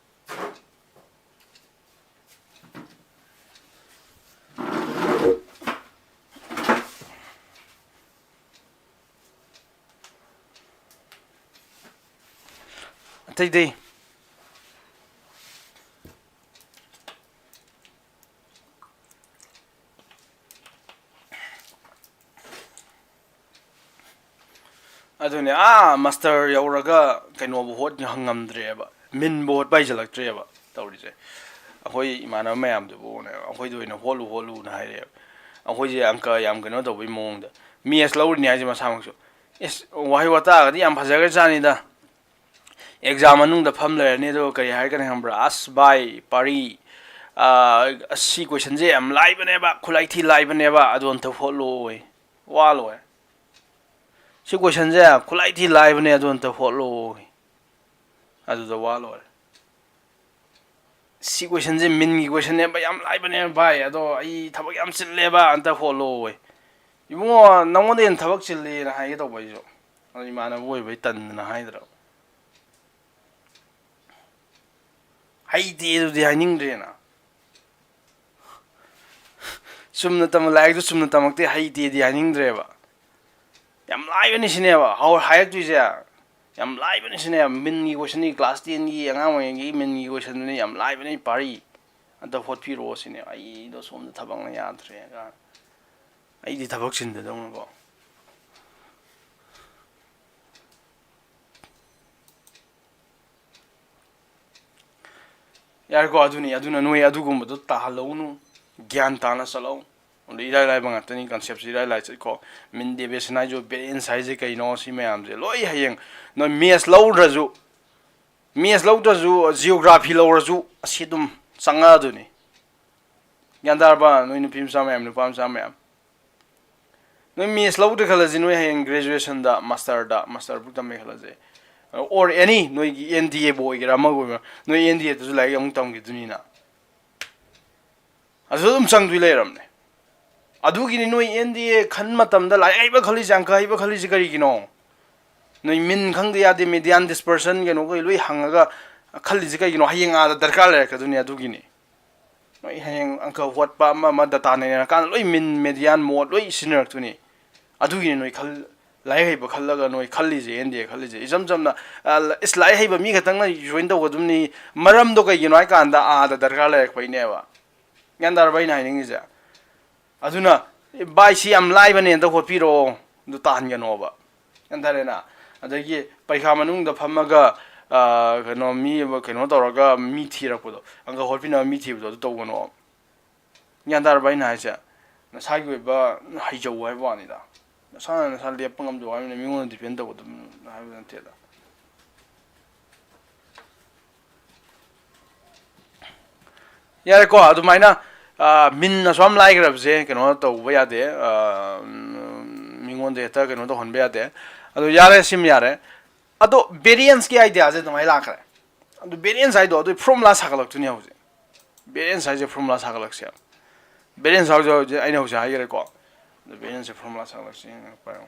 ꯑꯇꯩꯗꯤ? ꯑꯗꯨꯅꯦ, ꯑꯥ master ꯌꯧꯔꯒ ꯀꯩꯅꯣꯕꯨ ꯍꯣꯠ ꯉꯝꯗ꯭ꯔꯦꯕ, meanꯕꯨ ꯍꯣꯠꯄ ꯍꯩꯖꯜꯂꯛꯇ꯭ꯔꯦꯕ ꯇꯧꯔꯤꯁꯦ꯫ ꯑꯩꯈꯣꯏ ꯏꯃꯥꯟꯅꯕ ꯃꯌꯥꯝꯗꯨꯕꯨꯅꯦ, ꯑꯩꯈꯣꯏꯗ ꯑꯣꯏꯅ ꯍꯣꯠꯂꯨ ꯍꯣꯠꯂꯨꯅ ꯍꯥꯏꯔꯛꯑꯦꯕ꯫ ꯑꯩꯈꯣꯏꯁꯦ ꯑꯪꯀ ꯌꯥꯝ ꯀꯩꯅꯣ ꯇꯧꯕꯒꯤ ꯃꯑꯣꯡꯗ꯫ Maths ꯂꯧꯔꯤꯅꯤ ꯍꯥꯏꯁꯦ ꯃꯁꯥꯃꯛꯁꯨ꯫ ꯏꯁ, ꯋꯥꯍꯩ ꯋꯥꯇꯥꯒꯗꯤ ꯌꯥꯝ ꯐꯖꯈ꯭ꯔꯖꯥꯠꯅꯤꯗ꯫ Exam ꯃꯅꯨꯡꯗ ꯐꯝ ꯂꯩꯔꯅꯤ, ꯑꯗꯨꯒ ꯀꯔꯤ ꯍꯥꯏꯔꯛꯀꯅꯤ ꯈꯪꯕ꯭ꯔꯥ? "ꯑꯁ ꯚꯥꯏ, ꯄꯥꯔꯤ, ꯑꯁ, ꯁꯤ questionꯁꯦ ꯌꯥꯝ ꯂꯥꯏꯕꯅꯦꯕ, ꯈꯨꯠꯂꯥꯏ ꯊꯤ ꯂꯥꯏꯕꯅꯦꯕ, ꯑꯗꯨ ꯑꯝꯇ ꯍꯣꯠꯂꯣꯌꯦ꯫ ꯋꯥ ꯂꯣꯏꯔꯦ꯫ ꯁꯤ questionꯁꯦ ꯈꯨꯠꯂꯥꯏ ꯊꯤ ꯂꯥꯏꯕꯅꯦ, ꯑꯗꯨ ꯑꯝꯇ ꯍꯣꯠꯂꯣꯌꯦ꯫" ꯑꯗꯨꯗ ꯋꯥ ꯂꯣꯏꯔꯦ꯫ "ꯁꯤ questionꯁꯦ meanꯒꯤ questionꯅꯦꯕ, ꯌꯥꯝ ꯂꯥꯏꯕꯅꯦꯕ ꯚꯥꯏ, ꯑꯗꯣ ꯑꯩ ꯊꯕꯛ ꯌꯥꯝ ꯆꯤꯜꯂꯦꯕ, ꯑꯝꯇ ꯍꯣꯠꯂꯣꯌꯦ꯫" ꯏꯕꯨꯡꯉꯣ, ꯅꯪꯉꯣꯟꯗ ꯍꯦꯟꯅ ꯊꯕꯛ ꯆꯤꯜꯂꯦꯅ ꯍꯥꯏꯒꯦ ꯇꯧꯕ ꯑꯩꯁꯨ꯫ ꯑꯗꯣ ꯏꯃꯥꯟꯅꯕ ꯑꯣꯏꯕꯩ ꯇꯟꯗꯅ ꯍꯥꯏꯗ꯭ꯔꯕ꯫ ꯍꯩꯇꯦ ꯑꯗꯨꯗꯤ ꯍꯥꯏꯅꯤꯡꯗ꯭ꯔꯦꯅ꯫ ꯆꯨꯝꯅ ꯇꯝꯕ ꯂꯥꯏꯔꯤꯛꯇꯨ ꯆꯨꯝꯅ ꯇꯝꯃꯛꯇꯦ, ꯍꯩꯇꯦꯗꯤ ꯍꯥꯏꯅꯤꯡꯗ꯭ꯔꯦꯕ꯫ ꯌꯥꯝ ꯂꯥꯏꯕꯅꯤ ꯁꯤꯅꯦꯕ ꯍꯧ-, ꯍꯥꯏꯔꯛꯇꯣꯏꯁꯦ꯫ ꯌꯥꯝ ꯂꯥꯏꯕꯅꯤ ꯁꯤꯅꯦꯕ꯫ ꯃꯤꯟꯒꯤ ꯀꯣꯏꯁꯟꯅꯤ, ꯀ꯭ꯂꯥꯁ ꯇꯦꯟꯒꯤ ꯑꯉꯥꯡ ꯑꯣꯏꯔꯤꯉꯩꯒꯤ ꯃꯤꯟꯒꯤ ꯀꯣꯏꯁꯟꯗꯨꯅꯤ, ꯌꯥꯝ ꯂꯥꯏꯕꯅꯤ, ꯄꯥꯔꯤ꯫ ꯑꯝꯇ ꯍꯣꯠꯄꯤꯔꯛꯑꯣ ꯁꯤꯅꯦ꯫ ꯑꯩꯗꯣ ꯁꯣꯝꯗ ꯊꯕꯛꯅ ꯌꯥꯗ꯭ꯔꯦ꯫ ꯑꯩꯗꯤ ꯊꯕꯛ ꯆꯤꯟꯗꯗꯧꯅꯀꯣ꯫ ꯌꯥꯔꯦꯀꯣ, ꯑꯗꯨꯅꯤ꯫ ꯑꯗꯨꯅ ꯅꯣꯏ ꯑꯗꯨꯒꯨꯝꯕꯗꯣ ꯇꯥꯍꯜꯂꯧꯅꯨ, ꯒ꯭ꯌꯥꯟ ꯇꯥꯅ ꯆꯠꯂꯧ꯫ ꯑꯗꯨ ꯏꯔꯥꯏ ꯂꯥꯏꯕ ꯉꯥꯛꯇꯅꯤ, ꯀꯟꯁꯦꯞꯁꯤ ꯏꯔꯥꯏ ꯂꯥꯏ ꯆꯠꯀꯣ꯫ ꯃꯤꯟ ꯗꯦꯕꯦꯁꯟ ꯍꯥꯏꯁꯨ, ꯕꯦꯔꯤꯌꯦꯟꯁ ꯍꯥꯏꯁꯦ ꯀꯩꯅꯣ, ꯁꯤ ꯃꯌꯥꯝꯁꯦ ꯂꯣꯏ ꯍꯌꯦꯡ ꯅꯣꯏ ꯃꯦꯠꯁ ꯂꯧꯗ꯭ꯔꯁꯨ, ꯃꯦꯠꯁ ꯂꯧꯗ꯭ꯔꯁꯨ, ꯖꯤꯑꯣꯒ꯭ꯔꯥꯐꯤ ꯂꯧꯔꯁꯨ ꯑꯁꯤ ꯑꯗꯨꯝ ꯆꯪꯉꯛꯑꯗꯨꯅꯤ꯫ ꯒ꯭ꯌꯥꯟ ꯇꯥꯔꯕ? ꯅꯣꯏ ꯅꯨꯄꯤ ꯃꯆꯥ ꯃꯌꯥꯝ, ꯅꯨꯄꯥ ꯃꯆꯥ ꯃꯌꯥꯝ, ꯅꯣꯏ ꯃꯦꯠꯁ ꯂꯧꯗ꯭ꯔꯦ ꯈꯜꯂꯁꯤ, ꯅꯣꯏ ꯍꯌꯦꯡ ꯒ꯭ꯔꯦꯖꯨꯑꯦꯁꯟꯗ, ꯃꯥꯁꯇꯔꯗ, ꯃꯥꯁꯇꯔꯕꯨ ꯇꯝꯃꯦ ꯈꯜꯂꯁꯦ, or any ꯅꯣꯏꯒꯤ ꯑꯦꯟ ꯗꯤ ꯑꯦꯕꯨ ꯑꯣꯏꯒꯦꯔꯥ, ꯑꯃꯕꯨ ꯑꯣꯏꯒꯦꯔꯥ, ꯅꯣꯏ ꯑꯦꯟ ꯗꯤ ꯑꯦꯗꯁꯨ ꯂꯥꯏꯔꯤꯛ ꯑꯃꯨꯛ ꯇꯝꯈꯤꯗꯣꯏꯅꯤꯅ꯫ ꯑꯗꯨ ꯑꯗꯨꯝ ꯆꯪꯗꯣꯏ ꯂꯩꯔꯝꯅꯦ꯫ ꯑꯗꯨꯒꯤꯅꯤ ꯅꯣꯏ ꯑꯦꯟ ꯗꯤ ꯑꯦ ꯈꯟ ꯃꯇꯝꯗ ꯂꯥꯏꯔꯤꯛ ꯍꯩꯕ ꯈꯜꯂꯤꯁꯦ, ꯑꯪꯀ ꯍꯩꯕ ꯈꯜꯂꯤꯁꯦ ꯀꯔꯤꯒꯤꯅꯣ? ꯅꯣꯏ ꯃꯤꯟ ꯈꯪꯗ ꯌꯥꯗꯦ, ꯃꯦꯗꯤꯌꯥꯟ, ꯗꯤꯁꯄꯔꯁꯟ, ꯀꯩꯅꯣꯈꯩ ꯂꯣꯏ ꯍꯪꯉꯒ ꯈꯜꯂꯤꯁꯦ ꯀꯩꯒꯤꯅꯣ? ꯍꯌꯦꯡ ꯑꯥꯗ ꯗꯔꯀꯥꯔ ꯂꯩꯔꯛꯀꯗꯣꯏꯅꯤ꯫ ꯑꯗꯨꯒꯤꯅꯤ꯫ ꯅꯣꯏ ꯍꯌꯦꯡ ꯑꯪꯀ ꯍꯣꯠꯄ ꯑꯃ ꯑꯃ ꯗꯇꯥ ꯅꯩꯅꯔꯀꯥꯟꯗ ꯂꯣꯏ ꯃꯤꯟ, ꯃꯦꯗꯤꯌꯥꯟ, ꯃꯣꯠ ꯂꯣꯏ ꯁꯤꯖꯤꯟꯅꯔꯛꯇꯣꯏꯅꯤ꯫ ꯑꯗꯨꯒꯤꯅꯤ ꯅꯣꯏ ꯈꯜ-, ꯂꯥꯏꯔꯤꯛ ꯍꯩꯕ ꯈꯜꯂꯒ ꯅꯣꯏ ꯈꯜꯂꯤꯁꯦ, ꯑꯦꯟ ꯗꯤ ꯑꯦ ꯈꯜꯂꯤꯁꯦ꯫ ꯏꯆꯝ ꯆꯝꯅ, ꯑ, ꯏꯁ, ꯂꯥꯏꯔꯤꯛ ꯍꯩꯕ ꯃꯤ ꯈꯛꯇꯪꯅ ꯖꯣꯏꯟ ꯇꯧꯒꯗꯕꯅꯤ꯫ ꯃꯔꯝꯗꯣ ꯀꯩꯒꯤꯅꯣ ꯍꯥꯏ ꯀꯥꯟꯗ, ꯑꯥꯗ ꯗꯔꯀꯥꯔ ꯂꯩꯔꯛꯄꯩꯅꯦꯕ꯫ ꯒ꯭ꯌꯥꯟ ꯇꯥꯔꯕ ꯑꯩꯅ ꯍꯥꯏꯅꯤꯡꯉꯤꯁꯦ? ꯑꯗꯨꯅ, "ꯚꯥꯏ, ꯁꯤ ꯌꯥꯝ ꯂꯥꯏꯕꯅꯦ, ꯑꯝꯇ ꯍꯣꯠꯄꯤꯔꯛꯑꯣ", ꯑꯗꯨ ꯇꯥꯍꯟꯒꯅꯣꯕ꯫ ꯒ꯭ꯌꯥꯟ ꯇꯥꯔꯦꯅ? ꯑꯗꯒꯤ ꯄꯔꯤꯈꯥ ꯃꯅꯨꯡꯗ ꯐꯝꯃꯒ, ꯑ, ꯀꯩꯅꯣ, ꯃꯤ ꯑꯃ ꯀꯩꯅꯣ ꯇꯧꯔꯒ ꯃꯤ ꯊꯤꯔꯛꯄꯗꯣ, ꯑꯪꯀ ꯍꯣꯠꯄꯤꯅꯕ ꯃꯤ ꯊꯤꯕꯗꯣ, ꯑꯗꯨ ꯇꯧꯒꯅꯣ꯫ ꯒ꯭ꯌꯥꯟ ꯇꯥꯔꯕ ꯑꯩꯅ ꯍꯥꯏꯁꯦ? ꯅꯁꯥꯒꯤ ꯑꯣꯏꯕ ꯍꯩꯖꯧ ꯍꯥꯏꯕ ꯋꯥꯅꯤꯗ꯫ ꯅꯁꯥꯅ ꯅꯁꯥ ꯂꯦꯞꯄ ꯉꯝꯖꯧ ꯍꯥꯏꯕꯅꯤꯅ, ꯃꯤꯉꯣꯟꯗ ꯗꯤꯄꯦꯟ ꯇꯧꯒꯗꯕ ꯍꯥꯏꯕ ꯅꯠꯇꯦꯗ꯫ ꯌꯥꯔꯦꯀꯣ, ꯑꯗꯨꯃꯥꯏꯅ, ꯑ, ꯃꯤꯟ ꯑꯁꯨꯛ ꯌꯥꯝ ꯂꯥꯏꯈ꯭ꯔꯕꯁꯦ ꯀꯩꯅꯣ ꯇꯧꯕ ꯌꯥꯗꯦ, ꯑ, ꯎꯝ, ꯃꯤꯉꯣꯟꯗ ꯍꯦꯛꯇ ꯀꯩꯅꯣ ꯇꯧꯍꯟꯕ ꯌꯥꯗꯦ꯫ ꯑꯗꯣ ꯌꯥꯔꯦ, ꯁꯤꯃ ꯌꯥꯔꯦ꯫ ꯑꯗꯣ ꯚꯦꯔꯤꯌꯦꯟꯁꯀꯤ ꯑꯥꯏꯗꯤꯌꯥꯁꯦ ꯑꯗꯨꯃꯥꯏꯅ ꯂꯥꯛꯈ꯭ꯔꯦ꯫ ꯑꯗꯨ ꯚꯦꯔꯤꯌꯦꯟꯁ ꯍꯥꯏꯗꯣ ꯑꯗꯨꯒꯤ ꯐꯣꯔꯃꯨꯂꯥ ꯁꯥꯒꯠꯂꯛꯇꯣꯏꯅꯦ ꯍꯧꯖꯤꯛ꯫ ꯚꯦꯔꯤꯌꯦꯟꯁ ꯍꯥꯏꯁꯦ ꯐꯣꯔꯃꯨꯂꯥ ꯁꯥꯒꯠꯂꯛꯁꯦ꯫ ꯚꯦꯔꯤꯌꯦꯟꯁ ꯍꯥꯏꯁꯦ ꯍꯧꯖꯤꯛ ꯑꯩꯅ ꯍꯧꯖꯤꯛ ꯍꯥꯏꯈ꯭ꯔꯦꯀꯣ꯫ ꯑꯗꯨ ꯚꯦꯔꯤꯌꯦꯟꯁꯁꯦ ꯐꯣꯔꯃꯨꯂꯥ ꯁꯥꯒꯠꯂꯛꯁꯦ, ꯄꯥꯏꯌꯣ꯫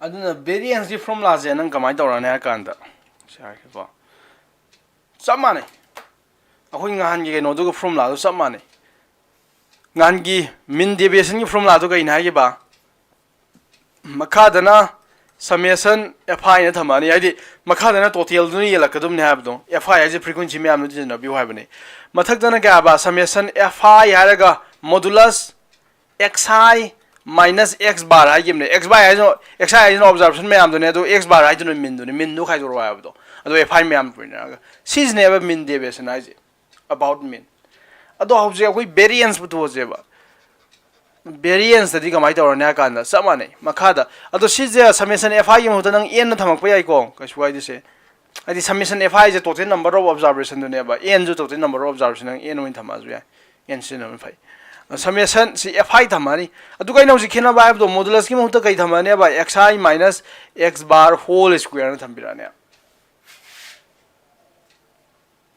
ꯑꯗꯨꯅ varianceꯀꯤ formulaꯁꯦ ꯅꯪ ꯀꯃꯥꯏꯅ ꯇꯧꯔꯅꯤ ꯍꯥꯏ ꯀꯥꯟꯗ, ꯁꯤ ꯍꯥꯏꯔꯒꯦꯀꯣ, ꯆꯞ ꯃꯥꯟꯅꯩ꯫ ꯑꯩꯈꯣꯏ ꯅꯍꯥꯟꯒꯤ ꯀꯩꯅꯣꯗꯨꯒ formulaꯗꯨ ꯆꯞ ꯃꯥꯟꯅꯩ꯫ ꯅꯍꯥꯟꯒꯤ mean deviationꯒꯤ formulaꯗꯨ ꯀꯩꯅꯣ ꯍꯥꯏꯈꯤꯕ? ꯃꯈꯥꯗꯅ summation Fi ꯅ ꯊꯝꯃꯛꯑꯅꯤ, ꯍꯥꯏꯗꯤ ꯃꯈꯥꯗꯅ totalꯗꯨꯅ ꯌꯦꯜꯂꯛꯀꯗꯕꯅꯤ ꯍꯥꯏꯕꯗꯣ, Fi ꯍꯥꯏꯁꯦ frequency ꯃꯌꯥꯝꯗꯨ ꯇꯤꯟꯅꯕꯤꯌꯨ ꯍꯥꯏꯕꯅꯤ꯫ ꯃꯊꯛꯇꯅ ꯀꯌꯥ ꯍꯥꯏꯕ? Summation Fi ꯍꯥꯏꯔꯒ modulus Xi minus X bar ꯍꯥꯏꯈꯤꯕꯅꯦ꯫ Xi ꯍꯥꯏꯁꯤꯅ, Xi ꯍꯥꯏꯁꯤꯅ observation ꯃꯌꯥꯝꯗꯨꯅꯦ, ꯑꯗꯣ X bar ꯍꯥꯏꯗꯨꯅ meanꯗꯨꯅꯦ, meanꯗꯨ ꯈꯥꯏꯗꯣꯔꯛꯑꯣ ꯍꯥꯏꯕꯗꯣ꯫ ꯑꯗꯣ Fi ꯃꯌꯥꯝ ꯄꯨꯟꯅꯔꯒ, ꯁꯤꯁꯤꯅꯦꯕ mean deviation ꯍꯥꯏꯁꯦ, about mean꯫ ꯑꯗꯣ ꯍꯧꯖꯤꯛ ꯑꯩꯈꯣꯏ variance ꯄꯨꯊꯣꯛꯑꯁꯦꯕ꯫ Varianceꯇꯗꯤ ꯀꯃꯥꯏꯅ ꯇꯧꯔꯅꯤ ꯍꯥꯏ ꯀꯥꯟꯗ, ꯆꯞ ꯃꯥꯟꯅꯩ ꯃꯈꯥꯗ꯫ ꯑꯗꯣ ꯁꯤꯁꯦ summation Fiꯒꯤ ꯃꯍꯨꯠꯇ ꯅꯪ N ꯅ ꯊꯝꯃꯛꯄ ꯌꯥꯏꯀꯣ, ꯀꯩꯁꯨ ꯀꯥꯏꯗꯦꯁꯦ꯫ ꯍꯥꯏꯗꯤ summation Fiꯁꯦ total number of observationꯗꯨꯅꯦꯕ, Nꯁꯨ total number of observation, ꯅꯪ N ꯑꯣꯏꯅ ꯊꯝꯃꯛꯑꯁꯨ ꯌꯥꯏ, N ꯁꯤꯖꯤꯟꯅꯕꯅ ꯐꯩ꯫ Summation ꯁꯤ Fi ꯊꯝꯃꯅꯤ꯫ ꯑꯗꯨꯒ ꯑꯩꯅ ꯍꯧꯖꯤꯛ ꯈꯦꯠꯅꯕ ꯍꯥꯏꯕꯗꯣ, modulusꯀꯤ ꯃꯍꯨꯠꯇ ꯀꯩ ꯊꯝꯃꯅꯦꯕ? Xi minus X bar whole square ꯅ ꯊꯝꯕꯤꯔꯛꯑꯅꯦ꯫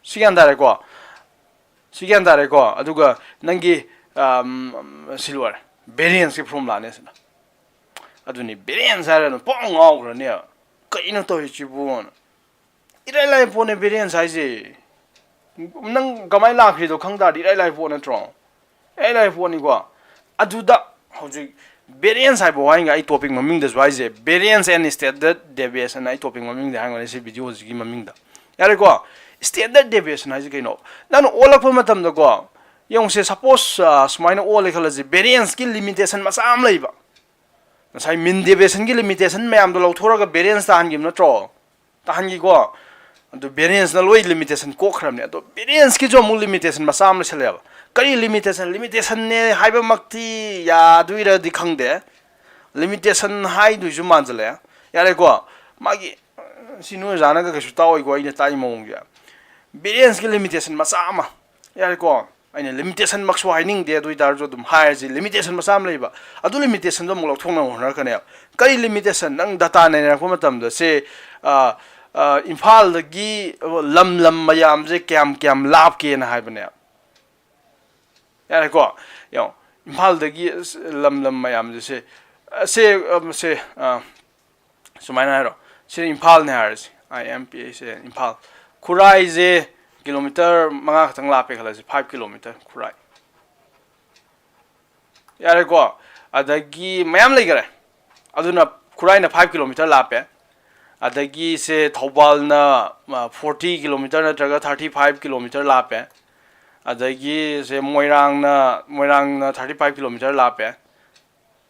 ꯁꯤ ꯒ꯭ꯌꯥꯟ ꯇꯥꯔꯦꯀꯣ? ꯁꯤ ꯒ꯭ꯌꯥꯟ ꯇꯥꯔꯦꯀꯣ? ꯑꯗꯨꯒ ꯅꯪꯒꯤ, ꯑꯝ, ꯁꯤ ꯂꯣꯏꯔꯦ, varianceꯀꯤ formulaꯅꯦ ꯁꯤꯅ꯫ ꯑꯗꯨꯅꯤ, variance ꯍꯥꯏꯔ ꯑꯗꯨꯝ ꯄꯥꯎ ꯉꯥꯎꯈ꯭ꯔꯅꯦꯕ, "ꯀꯩꯅꯣ ꯇꯧꯔꯤꯁꯤꯕꯨꯅ?" ꯏꯔꯥꯏ ꯂꯥꯏ ꯄꯣꯠꯅꯦ variance ꯍꯥꯏꯁꯦ꯫ ꯅꯪ ꯀꯃꯥꯏꯅ ꯂꯥꯛꯈ꯭ꯔꯤꯗꯣ ꯈꯪ ꯇꯥꯔꯗꯤ ꯏꯔꯥꯏ ꯂꯥꯏ ꯄꯣꯠ ꯅꯠꯇ꯭ꯔꯣ? ꯏꯔꯥꯏ ꯂꯥꯏ ꯄꯣꯠꯅꯤꯀꯣ꯫ ꯑꯗꯨꯗ ꯍꯧꯖꯤꯛ variance ꯍꯥꯏꯕ ꯋꯥꯍꯩꯒ ꯑꯩ topic ꯃꯃꯤꯡꯗꯁꯨ ꯍꯥꯏꯁꯦ, variance and standard deviation ꯑꯩ topic ꯃꯃꯤꯡꯗ ꯍꯥꯏꯔꯝꯒꯅꯤ ꯁꯤ videoꯁꯤꯒꯤ ꯃꯃꯤꯡꯗ꯫ ꯌꯥꯔꯦꯀꯣ? Standard deviation ꯍꯥꯏꯁꯦ ꯀꯩꯅꯣ? ꯅꯪꯅ ꯑꯣꯜꯂꯛꯄ ꯃꯇꯝꯗꯀꯣ, ꯌꯦꯡꯉꯨꯁꯦ, suppose, ꯑ, ꯁꯨꯃꯥꯏꯅ ꯑꯣꯜꯂꯦ ꯈꯜꯂꯁꯤ, varianceꯀꯤ limitation ꯃꯆꯥ ꯑꯃ ꯂꯩꯕ꯫ ꯉꯁꯥꯏ mean deviationꯒꯤ limitation ꯃꯌꯥꯝꯗꯣ ꯂꯧꯊꯣꯔꯒ variance ꯇꯥꯍꯟꯈꯤꯕ ꯅꯠꯇ꯭ꯔꯣ? ꯇꯥꯍꯟꯈꯤꯀꯣ꯫ ꯑꯗꯨ varianceꯅ ꯂꯣꯏ limitation ꯀꯣꯛꯈ꯭ꯔꯕꯅꯦ꯫ ꯑꯗꯣ varianceꯀꯤꯁꯨ ꯑꯃꯨꯛ limitation ꯃꯆꯥ ꯑꯃ ꯂꯩꯁꯜꯂꯦꯕ꯫ ꯀꯔꯤ limitation? Limitationꯅꯦ ꯍꯥꯏꯕꯃꯛꯇꯤ ꯌꯥꯗꯣꯏꯔꯗꯤ ꯈꯪꯗꯦ꯫ Limitation ꯍꯥꯏꯗꯣꯏꯁꯨ ꯃꯥꯟꯁꯤꯜꯂꯛꯑꯦ꯫ ꯌꯥꯔꯦꯀꯣ꯫ ꯃꯥꯒꯤ, ꯁꯤ ꯅꯣꯏ ꯑꯣꯖꯥꯅꯒ ꯀꯩꯁꯨ ꯇꯥꯛꯑꯣꯏꯀꯣ, ꯑꯩꯅ ꯇꯥꯛꯏ ꯃꯑꯣꯡꯁꯦ꯫ Varianceꯀꯤ limitation ꯃꯆꯥ ꯑꯃ꯫ ꯌꯥꯔꯦꯀꯣ꯫ ꯑꯩꯅ limitationꯃꯛꯁꯨ ꯍꯥꯏꯅꯤꯡꯗꯦ, ꯑꯗꯨ ꯑꯣꯏꯇꯥꯔꯁꯨ ꯑꯗꯨꯝ ꯍꯥꯏꯔꯁꯤ, limitation ꯃꯆꯥ ꯑꯃ ꯂꯩꯕ꯫ ꯑꯗꯨ limitationꯗꯣ ꯑꯃꯨꯛ ꯂꯧꯊꯣꯛꯅꯕ ꯍꯣꯠꯅꯔꯛꯀꯅꯦꯕ꯫ ꯀꯔꯤ limitation? ꯅꯪ data ꯅꯩꯅꯔꯛꯄ ꯃꯇꯝꯗ, ꯁꯦ, ꯑ, ꯑ, ꯏꯝꯐꯥꯜꯗꯒꯤ ꯂꯝ ꯂꯝ ꯃꯌꯥꯝꯁꯦ ꯀꯌꯥꯝ ꯀꯌꯥꯝ ꯂꯥꯞꯀꯦꯅ ꯍꯥꯏꯕꯅꯦꯕ꯫ ꯌꯥꯔꯦꯀꯣ? ꯌꯦꯡꯉꯣ, ꯏꯝꯐꯥꯜꯗꯒꯤ ꯑꯁ ꯂꯝ ꯂꯝ ꯃꯌꯥꯝꯁꯦ, ꯁꯦ, ꯑ, ꯁꯦ, ꯑ, ꯁꯦ, ꯑ, ꯁꯨꯃꯥꯏꯅ ꯍꯥꯏꯔꯣ, ꯁꯤ ꯏꯝꯐꯥꯜꯅꯦ ꯍꯥꯏꯔꯁꯤ, ꯑꯥꯏ ꯑꯦꯝ ꯄꯤ ꯑꯦꯁꯦ ꯏꯝꯐꯥꯜ꯫ ꯈꯨꯔꯥꯏꯁꯦ ꯀꯤꯂꯣꯃꯤꯇꯔ ꯃꯉꯥ ꯈꯛꯇꯪ ꯂꯥꯞꯄꯦ ꯈꯜꯂꯁꯤ, ꯐꯥꯏꯚ ꯀꯤꯂꯣꯃꯤꯇꯔ ꯈꯨꯔꯥꯏ꯫ ꯌꯥꯔꯦꯀꯣ? ꯑꯗꯒꯤ ꯃꯌꯥꯝ ꯂꯩꯈꯔꯦ꯫ ꯑꯗꯨꯅ ꯈꯨꯔꯥꯏꯅ ꯐꯥꯏꯚ ꯀꯤꯂꯣꯃꯤꯇꯔ ꯂꯥꯞꯄꯦ꯫ ꯑꯗꯒꯤ ꯁꯦ ꯊꯧꯕꯥꯜꯅ ꯐꯣꯔꯇꯤ ꯀꯤꯂꯣꯃꯤꯇꯔ ꯅꯠꯇ꯭ꯔꯒ ꯊꯥꯔꯇꯤ ꯐꯥꯏꯚ ꯀꯤꯂꯣꯃꯤꯇꯔ ꯂꯥꯞꯄꯦ꯫ ꯑꯗꯒꯤ ꯁꯦ ꯃꯣꯏꯔꯥꯡꯅ, ꯃꯣꯏꯔꯥꯡꯅ ꯊꯥꯔꯇꯤ ꯐꯥꯏꯚ ꯀꯤꯂꯣꯃꯤꯇꯔ ꯂꯥꯞꯄꯦ꯫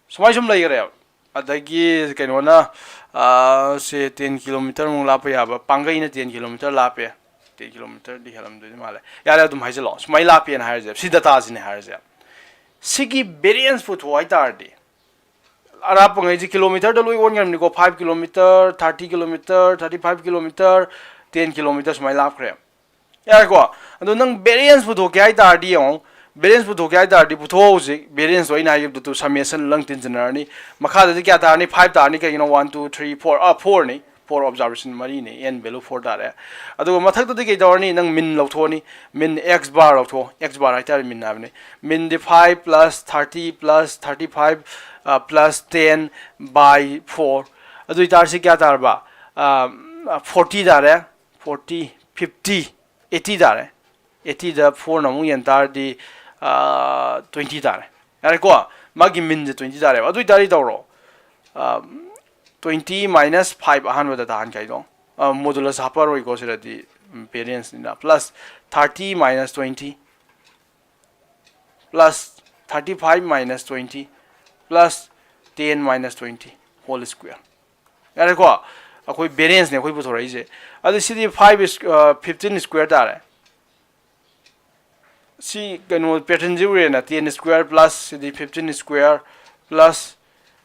ꯁꯨꯃꯥꯏ ꯁꯨꯝ ꯂꯩꯈꯔꯦꯕ꯫ ꯑꯗꯒꯤ ꯀꯩꯅꯣꯅ, ꯑꯥ, ꯁꯦ ꯇꯦꯟ ꯀꯤꯂꯣꯃꯤꯇꯔꯃꯨꯛ ꯂꯥꯞꯄ ꯌꯥꯕ, ꯄꯥꯡꯒꯩꯅ ꯇꯦꯟ ꯀꯤꯂꯣꯃꯤꯇꯔ ꯂꯥꯞꯄꯦ꯫ ꯇꯦꯟ ꯀꯤꯂꯣꯃꯤꯇꯔꯗꯤ ꯍꯦꯜꯂꯝꯗꯣꯏꯗꯤ ꯃꯥꯜꯂꯦ꯫ ꯌꯥꯔꯦ, ꯑꯗꯨꯝ ꯍꯥꯏꯖꯜꯂꯣ꯫ ꯁꯨꯃꯥꯏ ꯂꯥꯞꯄꯦꯅ ꯍꯥꯏꯔꯁꯦ, ꯁꯤ ꯗꯇꯥꯁꯤꯅꯦ ꯍꯥꯏꯔꯁꯦ꯫ ꯁꯤꯒꯤ ꯚꯦꯔꯤꯌꯦꯟꯁ ꯄꯨꯊꯣꯛ ꯍꯥꯏꯇꯥꯔꯗꯤ, ꯑꯔꯥꯞꯄꯉꯩꯁꯦ ꯀꯤꯂꯣꯃꯤꯇꯔꯗ ꯂꯣꯏ ꯑꯣꯟꯈ꯭ꯔꯕꯅꯤꯀꯣ꯫ Five kilometre, thirty kilometre, thirty five kilometre, ten kilometre ꯁꯨꯃꯥꯏꯅ ꯂꯥꯞꯈ꯭ꯔꯦ꯫ ꯌꯥꯔꯦꯀꯣ? ꯑꯗꯣ ꯅꯪ ꯚꯦꯔꯤꯌꯦꯟꯁ ꯄꯨꯊꯣꯛꯀꯦ ꯍꯥꯏ ꯇꯥꯔꯗꯤ ꯌꯦꯡꯉꯣ, ꯚꯦꯔꯤꯌꯦꯟꯁ ꯄꯨꯊꯣꯛꯀꯦ ꯍꯥꯏ ꯇꯥꯔꯗꯤ ꯄꯨꯊꯣꯛꯑꯣ ꯍꯧꯖꯤꯛ꯫ ꯚꯦꯔꯤꯌꯦꯟꯁꯇꯣ ꯑꯩꯅ ꯍꯥꯏꯈꯤꯕꯗꯨ ꯁꯃꯦꯁꯟ ꯂꯪ ꯇꯤꯟꯁꯤꯟꯅꯔꯅꯤ꯫ ꯃꯈꯥꯗꯗꯤ ꯀꯌꯥ ꯇꯥꯔꯅꯤ? ꯐꯥꯏꯚ ꯇꯥꯔꯅꯤ꯫ ꯀꯩꯒꯤꯅꯣ? One, two, three, four, ah, ꯐꯣꯔꯅꯤ꯫ ꯐꯣꯔ ꯑꯣꯕꯖꯥꯔꯕꯦꯁꯟ ꯃꯔꯤꯅꯤ, ꯑꯦꯟ ꯚꯦꯂꯨ ꯐꯣꯔ ꯇꯥꯔꯦ꯫ ꯑꯗꯨꯒ ꯃꯊꯛꯇꯗꯤ ꯀꯩ ꯇꯧꯔꯅꯤ? ꯅꯪ ꯃꯤꯟ ꯂꯧꯊꯣꯛꯑꯅꯤ꯫ ꯃꯤꯟ ꯑꯦꯛꯁ ꯕꯥꯔ ꯂꯧꯊꯣꯛꯑꯣ꯫ ꯑꯦꯛꯁ ꯕꯥꯔ ꯍꯥꯏꯇꯥꯔꯦ, ꯃꯤꯟ ꯍꯥꯏꯕꯅꯤ꯫ ꯃꯤꯟꯗꯤ five plus thirty plus thirty five, uh, plus ten by four. ꯑꯗꯨ ꯑꯣꯏꯇꯥꯔꯗꯤ ꯀꯌꯥ ꯇꯥꯔꯕ? ꯑ, ꯐꯣꯔꯇꯤ ꯇꯥꯔꯦ꯫ ꯐꯣꯔꯇꯤ, ꯐꯤꯐꯇꯤ, ꯑꯩꯠꯇꯤ ꯇꯥꯔꯦ꯫ ꯑꯩꯠꯇꯤꯗ ꯐꯣꯔꯅ ꯑꯃꯨꯛ ꯌꯦꯟ ꯇꯥꯔꯗꯤ, ꯑ, ꯇ꯭ꯋꯦꯟꯇꯤ ꯇꯥꯔꯦ꯫ ꯌꯥꯔꯦꯀꯣ? ꯃꯥꯒꯤ ꯃꯤꯟꯁꯦ ꯇ꯭ꯋꯦꯟꯇꯤ ꯇꯥꯔꯦꯕ꯫ ꯑꯗꯨ ꯑꯣꯏꯇꯥꯔꯗꯤ ꯇꯧꯔꯣ꯫ ꯑ, ꯇ꯭ꯋꯦꯟꯇꯤ ꯃꯥꯏꯅꯁ ꯐꯥꯏꯚ ꯑꯍꯥꯟꯕꯗ ꯇꯥꯍꯟꯈꯥꯏꯗꯣ꯫ ꯑ, ꯃꯣꯗꯨꯂꯁ ꯍꯥꯞꯄꯔꯣꯏꯀꯣ ꯁꯤꯗꯗꯤ, ꯎꯝ, ꯚꯦꯔꯤꯌꯦꯟꯁꯅꯤꯅ꯫ Plus thirty minus twenty. Plus thirty five minus twenty. Plus ten minus twenty. Whole square. ꯌꯥꯔꯦꯀꯣ? ꯑꯩꯈꯣꯏ ꯚꯦꯔꯤꯌꯦꯟꯁꯅꯦ ꯑꯩꯈꯣꯏ ꯄꯨꯊꯣꯔꯛꯏꯁꯦ꯫ ꯑꯗꯨ ꯁꯤꯗꯤ ꯐꯥꯏꯚ ꯏꯁ-, ꯑ, ꯐꯤꯐꯇꯤꯟ ꯁ꯭ꯀ꯭ꯋꯦꯔ ꯇꯥꯔꯦ꯫ ꯁꯤ ꯀꯩꯅꯣ ꯄꯦꯇꯔꯟꯁꯤ ꯎꯔꯦꯅ, ꯇꯦꯟ ꯁ꯭ꯀ꯭ꯋꯦꯔ ꯄ꯭ꯂꯁ ꯁꯤꯗꯤ ꯐꯤꯐꯇꯤꯟ ꯁ꯭ꯀ꯭ꯋꯦꯔ ꯄ꯭ꯂꯁ,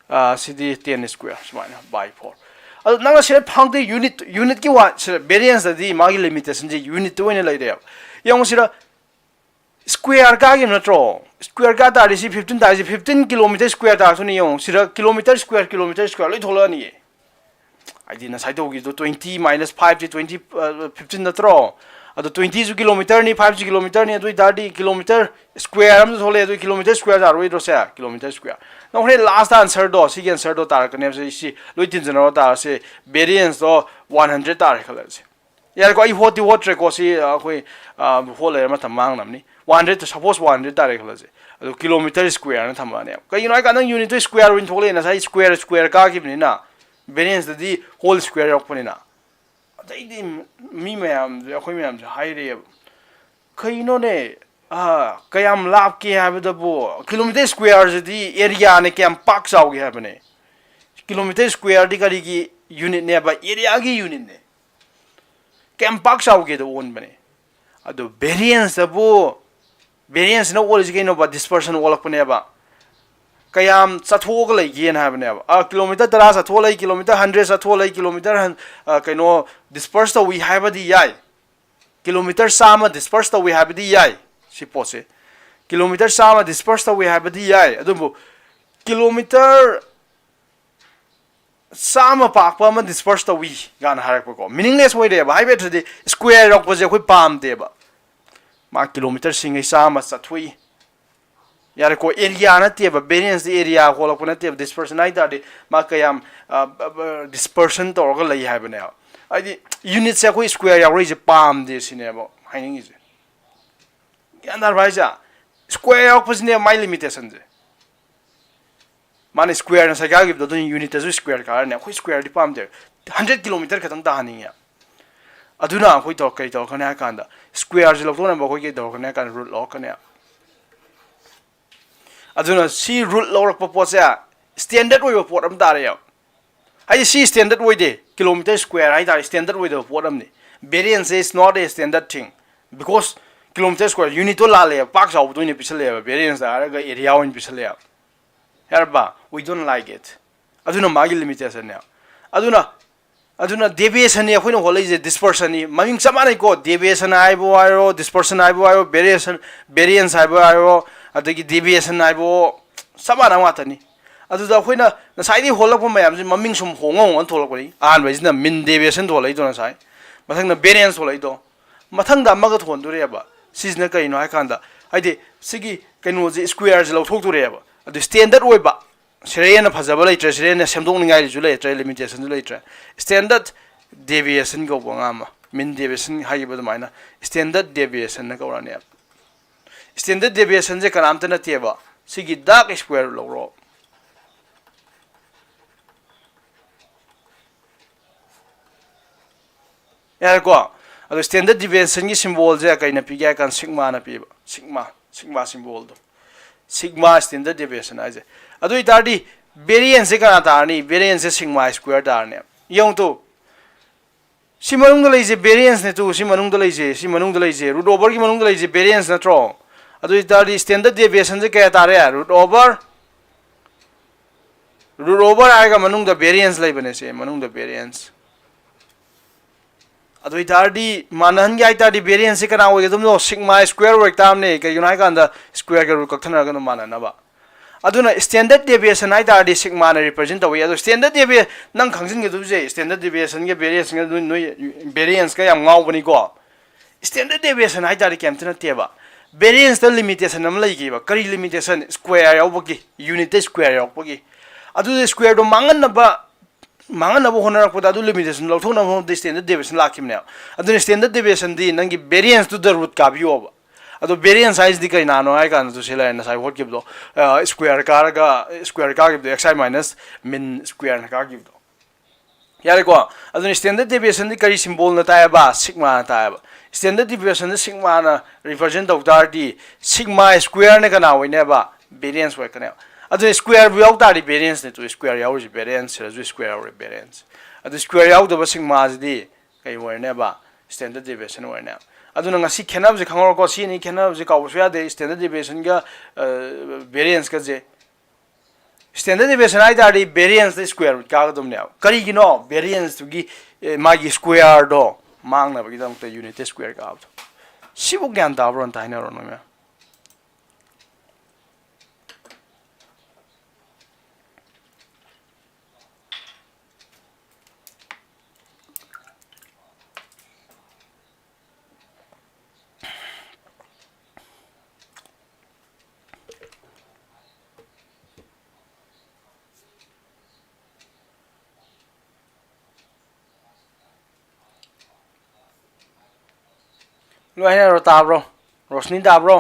ꯑ, ꯁꯤꯗꯤ ꯇꯦꯟ ꯁ꯭ꯀ꯭ꯋꯦꯔ ꯁꯨꯃꯥꯏꯅ ꯕꯥꯏ ꯐꯣꯔ꯫ ꯑꯗꯣ ꯅꯪꯅ ꯁꯤꯗ ꯐꯪꯗꯦ ꯌꯨꯅꯤꯠ, ꯌꯨꯅꯤꯠꯀꯤ ꯋꯥ-, ꯁꯤꯗ ꯚꯦꯔꯤꯌꯦꯟꯁꯇꯗꯤ ꯃꯥꯒꯤ ꯂꯤꯃꯤꯇꯦꯁꯟꯁꯦ ꯌꯨꯅꯤꯠꯇ ꯑꯣꯏꯅ ꯂꯩꯔꯦꯕ꯫ ꯌꯦꯡꯉꯨ ꯁꯤꯗ ꯁ꯭ꯀ꯭ꯋꯦꯔ ꯀꯥꯈꯤꯕ ꯅꯠꯇ꯭ꯔꯣ? ꯁ꯭ꯀ꯭ꯋꯦꯔ ꯀꯥ ꯇꯥꯔꯗꯤ ꯁꯤ ꯐꯤꯐꯇꯤꯟ ꯇꯥꯔꯤꯁꯤ ꯐꯤꯐꯇꯤꯟ ꯀꯤꯂꯣꯃꯤꯇꯔ ꯁ꯭ꯀ꯭ꯋꯦꯔ ꯇꯥꯔꯛꯇꯣꯏꯅꯤ꯫ ꯌꯦꯡꯉꯨ ꯁꯤꯗ ꯀꯤꯂꯣꯃꯤꯇꯔ ꯁ꯭ꯀ꯭ꯋꯦꯔ, ꯀꯤꯂꯣꯃꯤꯇꯔ ꯁ꯭ꯀ꯭ꯋꯦꯔ ꯂꯣꯏ ꯊꯣꯛꯂꯛꯑꯅꯤꯌꯦ꯫ ꯍꯥꯏꯗꯤ ꯉꯁꯥꯏ ꯇꯧꯈꯤꯕꯗꯣ ꯇ꯭ꯋꯦꯟꯇꯤ ꯃꯥꯏꯅꯁ ꯐꯥꯏꯚꯁꯤ ꯇ꯭ꯋꯦꯟꯇꯤ, ꯑ, ꯐꯤꯐꯇꯤꯟ ꯅꯠꯇ꯭ꯔꯣ? ꯑꯗꯣ twenty ꯁꯨ kilometre ꯅꯤ, five ꯁꯨ kilometre ꯅꯤ, ꯑꯗꯨ ꯑꯣꯏꯇꯥꯔꯗꯤ kilometre square ꯑꯃꯁꯨ ꯊꯣꯛꯂꯛꯑꯦ, ꯑꯗꯨ kilometre square ꯇꯥꯔꯣꯏꯗ꯭ꯔꯣ ꯁꯦ? Kilometre square. ꯅꯪ ꯍꯣꯔꯦꯟ last answer ꯗꯣ, ꯁꯤꯒꯤ answer ꯗꯣ ꯇꯥꯔꯛꯀꯅꯦꯕ, ꯁꯤ, ꯁꯤ ꯂꯣꯏ ꯇꯤꯟꯖꯟꯅꯔ ꯇꯥꯔꯁꯦ, variance ꯗꯣ one hundred ꯇꯥꯔꯦ ꯈꯜꯂꯁꯦ꯫ ꯌꯥꯔꯦꯀꯣ, ꯑꯩ ꯍꯣꯠꯇꯤ ꯍꯣꯠꯇ꯭ꯔꯦꯀꯣ, ꯁꯤ ꯑꯩꯈꯣꯏ, ꯑ, ꯍꯣꯠ ꯂꯩꯔ ꯃꯇꯝ ꯃꯥꯡꯅꯕꯅꯤ꯫ One hundred, suppose one hundred ꯇꯥꯔꯦ ꯈꯜꯂꯁꯦ, ꯑꯗꯣ kilometre square ꯅ ꯊꯝꯃꯛꯑꯅꯦꯕ꯫ ꯀꯩꯒꯤꯅꯣ ꯍꯥꯏ ꯀꯥꯟꯗ unit ꯇꯨ square ꯑꯣꯏꯅ ꯊꯣꯛꯂꯛꯑꯦ, ꯉꯁꯥꯏ square, square ꯀꯥꯈꯤꯕꯅꯤꯅ, variance ꯇꯗꯤ whole square ꯌꯥꯎꯔꯛꯄꯅꯤꯅ꯫ ꯑꯇꯩꯗꯤ ꯃꯤ ꯃꯌꯥꯝꯁꯦ, ꯑꯩꯈꯣꯏ ꯃꯌꯥꯝꯁꯦ ꯍꯥꯏꯔꯛꯑꯦꯕ, "ꯀꯩꯅꯣꯅꯦ, ꯑ, ꯀꯌꯥꯝ ꯂꯥꯞꯀꯦ ꯍꯥꯏꯕꯗꯕꯨ, kilometre square ꯁꯤꯗꯤ area ꯅꯦ, ꯀꯌꯥꯝ ꯄꯥꯛ ꯆꯥꯎꯒꯦ ꯍꯥꯏꯕꯅꯦ꯫ Kilometre square ꯗꯤ ꯀꯔꯤꯒꯤ unit ꯅꯦꯕ? Area ꯒꯤ unit ꯅꯦ꯫ ꯀꯌꯥꯝ ꯄꯥꯛ ꯆꯥꯎꯒꯦꯗ ꯑꯣꯟꯕꯅꯦ꯫ ꯑꯗꯣ variance ꯇꯕꯨ, variance ꯅ ꯑꯣꯜꯂꯤꯁꯤ ꯀꯩꯅꯣꯕ? Dispersion ꯑꯣꯜꯂꯛꯄꯅꯦꯕ꯫ ꯀꯌꯥꯝ ꯆꯠꯊꯣꯛꯑꯒ ꯂꯩꯒꯦꯅ ꯍꯥꯏꯕꯅꯦꯕ꯫ ꯑ, kilometre ꯇꯔꯥ ꯆꯠꯊꯣꯛꯑ ꯂꯩ, kilometre hundred ꯆꯠꯊꯣꯛꯑ ꯂꯩ, kilometre ꯍꯟ-, ꯑ, ꯀꯩꯅꯣ, disperse ꯇꯧꯏ ꯍꯥꯏꯕꯗꯤ ꯌꯥꯏ꯫ Kilometre ꯆꯥꯝꯃ disperse ꯇꯧꯏ ꯍꯥꯏꯕꯗꯤ ꯌꯥꯏ꯫ ꯁꯤ ꯄꯣꯠꯁꯦ, kilometre ꯆꯥꯝꯃ disperse ꯇꯧꯏ ꯍꯥꯏꯕꯗꯤ ꯌꯥꯏ, ꯑꯗꯨꯕꯨ kilometre ꯆꯥꯝꯃ ꯄꯥꯛꯄ ꯑꯃ disperse ꯇꯧꯏ ꯀꯥꯏꯅ ꯍꯥꯏꯔꯛꯄꯀꯣ, meaningless ꯑꯣꯏꯔꯦꯕ꯫ ꯍꯥꯏꯕꯗꯤ square ꯌꯥꯎꯔꯛꯄꯁꯦ ꯑꯩꯈꯣꯏ ꯄꯥꯝꯗꯦꯕ꯫ ꯃꯥ kilometre ꯁꯤꯡꯉꯩ ꯆꯥꯝꯃ ꯆꯠꯊꯣꯛꯏ꯫ ꯌꯥꯔꯦꯀꯣ, area ꯅꯠꯇꯦꯕ, variance ꯗꯤ area ꯍꯣꯜꯂꯛꯄ ꯅꯠꯇꯦꯕ, dispersion ꯍꯥꯏ ꯇꯥꯔꯗꯤ ꯃꯥ ꯀꯌꯥꯝ, ꯑ, ꯑ, ꯑ, dispersion ꯇꯧꯔꯒ ꯂꯩ ꯍꯥꯏꯕꯅꯦꯕ꯫ ꯍꯥꯏꯗꯤ unit ꯁꯦ ꯑꯩꯈꯣꯏ square ꯌꯥꯎꯔꯛꯏꯁꯦ ꯄꯥꯝꯗꯦ ꯁꯤꯅꯦꯕ ꯍꯥꯏꯅꯤꯡꯉꯤꯁꯦ꯫ ꯒ꯭ꯌꯥꯟ ꯇꯥꯔꯕ ꯍꯥꯏꯁꯦ? Square ꯌꯥꯎꯔꯛꯄꯁꯤꯅꯦ ꯃꯥꯏ limitation ꯁꯦ꯫ ꯃꯥꯅ square ꯅ ꯁꯥꯏꯒꯥꯏꯈꯤꯕꯗꯣ, ꯑꯗꯨꯅ unit ꯇꯁꯨ square ꯀꯥꯔꯅꯤ꯫ ꯑꯩꯈꯣꯏ square ꯗꯤ ꯄꯥꯝꯗꯦ, hundred kilometre ꯈꯛꯇꯪ ꯇꯥꯍꯟꯅꯤꯡꯉꯦ꯫ ꯑꯗꯨꯅ ꯑꯩꯈꯣꯏ ꯇꯧ-, ꯀꯩ ꯇꯧꯔꯛꯀꯅꯤ ꯍꯥꯏ ꯀꯥꯟꯗ, square ꯁꯦ ꯂꯧꯊꯣꯛꯅꯕ ꯑꯩꯈꯣꯏ ꯀꯩ ꯇꯧꯔꯛꯀꯅꯤ ꯍꯥꯏ ꯀꯥꯟꯗ, root ꯂꯧꯔꯛꯀꯅꯤ꯫ ꯑꯗꯨꯅ ꯁꯤ root ꯂꯧꯔꯛꯄ ꯄꯣꯠꯁꯦ standard ꯑꯣꯏꯕ ꯄꯣꯠ ꯑꯃ ꯇꯥꯔꯦꯕ꯫ ꯍꯥꯏꯗꯤ ꯁꯤ standard ꯑꯣꯏꯗꯦ, kilometre square ꯍꯥꯏ ꯇꯥꯔꯦ, standard ꯑꯣꯏꯗꯕ ꯄꯣꯠ ꯑꯃꯅꯤ꯫ Variance is not a standard thing, because kilometre square unit ꯇꯣ ꯂꯥꯜꯂꯦꯕ, ꯄꯥꯛ ꯆꯥꯎꯕꯗꯣ ꯑꯣꯏꯅ ꯄꯤꯁꯜꯂꯛꯑꯦꯕ, variance ꯇ ꯍꯥꯏꯔꯒ area ꯑꯣꯏꯅ ꯄꯤꯁꯜꯂꯛꯑꯦꯕ꯫ ꯌꯥꯔꯕ? We don't like it. ꯑꯗꯨꯅ ꯃꯥꯒꯤ limitation ꯅꯦ꯫ ꯑꯗꯨꯅ, ꯑꯗꯨꯅ deviation ꯅꯤ ꯑꯩꯈꯣꯏꯅ ꯍꯣꯠꯂꯛꯏꯁꯦ, dispersion ꯅꯤ꯫ ꯃꯃꯤꯡ ꯆꯞ ꯃꯥꯟꯅꯩꯀꯣ, deviation ꯍꯥꯏꯕ ꯍꯥꯏꯔꯣ, dispersion ꯍꯥꯏꯕ ꯍꯥꯏꯔꯣ, variation, variance ꯍꯥꯏꯕ ꯍꯥꯏꯔꯣ, ꯑꯗꯒꯤ deviation ꯍꯥꯏꯕ, ꯆꯞ ꯃꯥꯟꯅꯕ ꯉꯥꯛꯇꯅꯤ꯫ ꯑꯗꯨꯗ ꯑꯩꯈꯣꯏꯅ ꯉꯁꯥꯏꯗꯒꯤ ꯍꯣꯠꯂꯛꯄ ꯃꯌꯥꯝꯁꯤ ꯃꯃꯤꯡ ꯁꯨꯝ ꯍꯣꯡꯉ ꯍꯣꯡꯉ ꯊꯣꯛꯂꯛꯄꯅꯤ꯫ ꯑꯍꯥꯟꯕꯁꯤꯅ mean deviation ꯊꯣꯛꯂꯛꯏꯗꯣ ꯉꯁꯥꯏ, ꯃꯊꯪꯗ variance ꯊꯣꯛꯂꯛꯏꯗꯣ, ꯃꯊꯪꯗ ꯑꯃꯒ ꯊꯣꯟꯗꯣꯔꯦꯕ꯫ ꯁꯤꯁꯤꯅ ꯀꯩꯅꯣ ꯍꯥꯏ ꯀꯥꯟꯗ, ꯍꯥꯏꯗꯤ ꯁꯤꯒꯤ ꯀꯩꯅꯣꯁꯦ, square ꯁꯦ ꯂꯧꯊꯣꯛꯇꯣꯔꯦꯕ꯫ ꯑꯗꯨ standard ꯑꯣꯏꯕ, ꯁꯤꯗ ꯍꯦꯟꯅ ꯐꯖꯕ ꯂꯩꯇ꯭ꯔꯦ, ꯁꯤꯗ ꯍꯦꯟꯅ ꯁꯦꯝꯗꯣꯛꯅꯤꯡꯉꯥꯏꯁꯨ ꯂꯩꯇ꯭ꯔꯦ, limitation ꯁꯨ ꯂꯩꯇ꯭ꯔꯦ꯫ Standard deviation ꯀꯧꯕ ꯑꯉꯥꯡ ꯑꯃ, mean deviation ꯍꯥꯏꯈꯤꯕ ꯑꯗꯨꯃꯥꯏꯅ, standard deviation ꯅ ꯀꯧꯔꯛꯑꯅꯦꯕ꯫ Standard deviation ꯁꯦ ꯀꯅꯥꯝꯇ ꯅꯠꯇꯦꯕ, ꯁꯤꯒꯤ dark square root ꯂꯧꯔꯣ꯫ ꯌꯥꯔꯦꯀꯣ? ꯑꯗꯣ standard deviation ꯒꯤ symbol ꯁꯦ ꯀꯩꯅ ꯄꯤꯒꯦ ꯍꯥꯏ ꯀꯥꯟꯗ sigma ꯅ ꯄꯤꯕ꯫ Sigma, sigma symbol ꯗꯣ꯫ Sigma standard deviation ꯍꯥꯏꯁꯦ꯫ ꯑꯗꯨ ꯑꯣꯏꯇꯥꯔꯗꯤ variance ꯁꯦ ꯀꯅꯥ ꯇꯥꯔꯅꯤ? Variance ꯁꯦ sigma square ꯇꯥꯔꯅꯦꯕ꯫ ꯌꯦꯡꯉꯨ ꯇꯨ꯫ ꯁꯤ ꯃꯅꯨꯡꯗ ꯂꯩꯁꯦ variance ꯅꯦ ꯇꯨ, ꯁꯤ ꯃꯅꯨꯡꯗ ꯂꯩꯁꯦ, ꯁꯤ ꯃꯅꯨꯡꯗ ꯂꯩꯁꯦ, root over ꯒꯤ ꯃꯅꯨꯡꯗ ꯂꯩꯁꯦ variance ꯅꯠꯇ꯭ꯔꯣ? ꯑꯗꯨ ꯑꯣꯏꯇꯥꯔꯗꯤ standard deviation ꯁꯦ ꯀꯌꯥ ꯇꯥꯔꯦ? Root over, root over ꯍꯥꯏꯔꯒ ꯃꯅꯨꯡꯗ variance ꯂꯩꯕꯅꯦ, ꯁꯦ ꯃꯅꯨꯡꯗ variance꯫ ꯑꯗꯨ ꯑꯣꯏꯇꯥꯔꯗꯤ ꯃꯥꯟꯅꯍꯟꯒꯦ ꯍꯥꯏ ꯇꯥꯔꯗꯤ variance ꯁꯦ ꯀꯅꯥ ꯑꯣꯏꯒꯗꯕꯅꯣ? Sigma square ꯑꯣꯏꯔꯛ ꯇꯥꯕꯅꯦ꯫ ꯀꯩꯒꯤꯅꯣ ꯍꯥꯏ ꯀꯥꯟꯗ square ꯒ root ꯀꯛꯊꯠꯅꯔꯒ ꯑꯗꯨꯝ ꯃꯥꯟꯅꯅꯕ꯫ ꯑꯗꯨꯅ standard deviation ꯍꯥꯏ ꯇꯥꯔꯗꯤ sigma ꯅ represent ꯇꯧꯏ꯫ ꯑꯗꯣ standard deviation ꯅꯪ ꯈꯪꯖꯤꯟꯒꯗꯕꯁꯦ, standard deviation ꯒ variance ꯒ ꯅꯣꯏ, ꯅꯣꯏ variance ꯀ ꯌꯥꯝ ꯉꯥꯎꯕꯅꯤꯀꯣ꯫ Standard deviation ꯍꯥꯏ ꯇꯥꯔꯗꯤ ꯀꯩꯝꯇ ꯅꯠꯇꯦꯕ꯫ Variance ꯇ limitation ꯑꯃ ꯂꯩꯈꯤꯕ꯫ ꯀꯔꯤ limitation? Square ꯌꯥꯎꯕꯒꯤ, unit ꯇ square ꯌꯥꯎꯔꯛꯄꯒꯤ꯫ ꯑꯗꯨꯗꯤ square ꯗꯣ ꯃꯥꯡꯍꯟꯅꯕ, ꯃꯥꯡꯍꯟꯅꯕ ꯍꯣꯠꯅꯔꯛꯄꯗ, ꯑꯗꯨ limitation ꯂꯧꯊꯣꯛꯅꯕ ꯍꯣꯠꯅꯕꯗ standard deviation ꯂꯥꯛꯈꯤꯕꯅꯦꯕ꯫ ꯑꯗꯨꯅ standard deviation ꯗꯤ ꯅꯪꯒꯤ variance ꯇꯨ ꯗ root ꯀꯥꯕꯤꯌꯣꯕ꯫ ꯑꯗꯣ variance ꯍꯥꯏꯁꯤꯗꯤ ꯀꯩꯅꯥꯅꯣ ꯍꯥꯏ ꯀꯥꯟꯗ, ꯁꯤ ꯂꯩꯔꯦ ꯉꯁꯥꯏ ꯍꯣꯠꯈꯤꯕꯗꯣ, ꯑ, square ꯀꯥꯔꯒ, square ꯀꯥꯈꯤꯕꯗꯣ, xi minus mean square ꯅ ꯀꯥꯈꯤꯕꯗꯣ꯫ ꯌꯥꯔꯦꯀꯣ? ꯑꯗꯨꯅ standard deviation ꯗꯤ ꯀꯔꯤ symbol ꯅ ꯇꯥꯏꯌꯦꯕ? Sigma ꯅ ꯇꯥꯏꯌꯦꯕ꯫ Standard deviation ꯗ sigma ꯅ represent ꯇꯧ ꯇꯥꯔꯗꯤ, sigma square ꯅ ꯀꯅꯥ ꯑꯣꯏꯅꯦꯕ? Variance ꯑꯣꯏꯔꯛꯀꯅꯦꯕ꯫ ꯑꯗꯨꯅ square ꯕꯨ ꯌꯥꯎ ꯇꯥꯔꯗꯤ variance ꯅꯦ꯫ ꯇꯨ square ꯌꯥꯎꯔꯤꯁꯦ variance, ꯁꯤꯗꯁꯨ square ꯌꯥꯎꯔꯦ variance꯫ ꯑꯗꯨ square ꯌꯥꯎꯗꯕ sigma ꯁꯤꯗꯤ ꯀꯩ ꯑꯣꯏꯔꯅꯦꯕ? Standard deviation ꯑꯣꯏꯔꯅꯦꯕ꯫ ꯑꯗꯨꯅ ꯉꯁꯤ ꯈꯦꯠꯅꯕꯁꯦ ꯈꯪꯍꯧꯔꯣꯀꯣ꯫ ꯁꯤ ꯑꯅꯤ ꯈꯦꯠꯅꯕꯁꯦ ꯀꯥꯎꯕꯁꯨ ꯌꯥꯗꯦ, standard deviation ꯒ, ꯑ, variance ꯀꯁꯦ꯫ Standard deviation ꯍꯥꯏ ꯇꯥꯔꯗꯤ variance ꯇ square root ꯀꯥꯒꯗꯕꯅꯦꯕ꯫ ꯀꯔꯤꯒꯤꯅꯣ? Variance ꯇꯨꯒꯤ, ꯑꯦ, ꯃꯥꯒꯤ square ꯗꯣ ꯃꯥꯡꯅꯕꯒꯤꯗꯃꯛꯇ unit ꯇ square ꯀꯥꯕꯗꯣ꯫ ꯁꯤꯕꯨ ꯒ꯭ꯌꯥꯟ ꯇꯥꯕ꯭ꯔꯣ? ꯑꯝꯇ ꯍꯥꯏꯅꯔꯣ ꯅꯣꯏ ꯃꯌꯥꯝ꯫ ꯂꯣꯏ ꯍꯥꯏꯅꯔꯣ꯫ ꯇꯥꯕ꯭ꯔꯣ? ꯔꯣꯁꯅꯤ ꯇꯥꯕ꯭ꯔꯣ?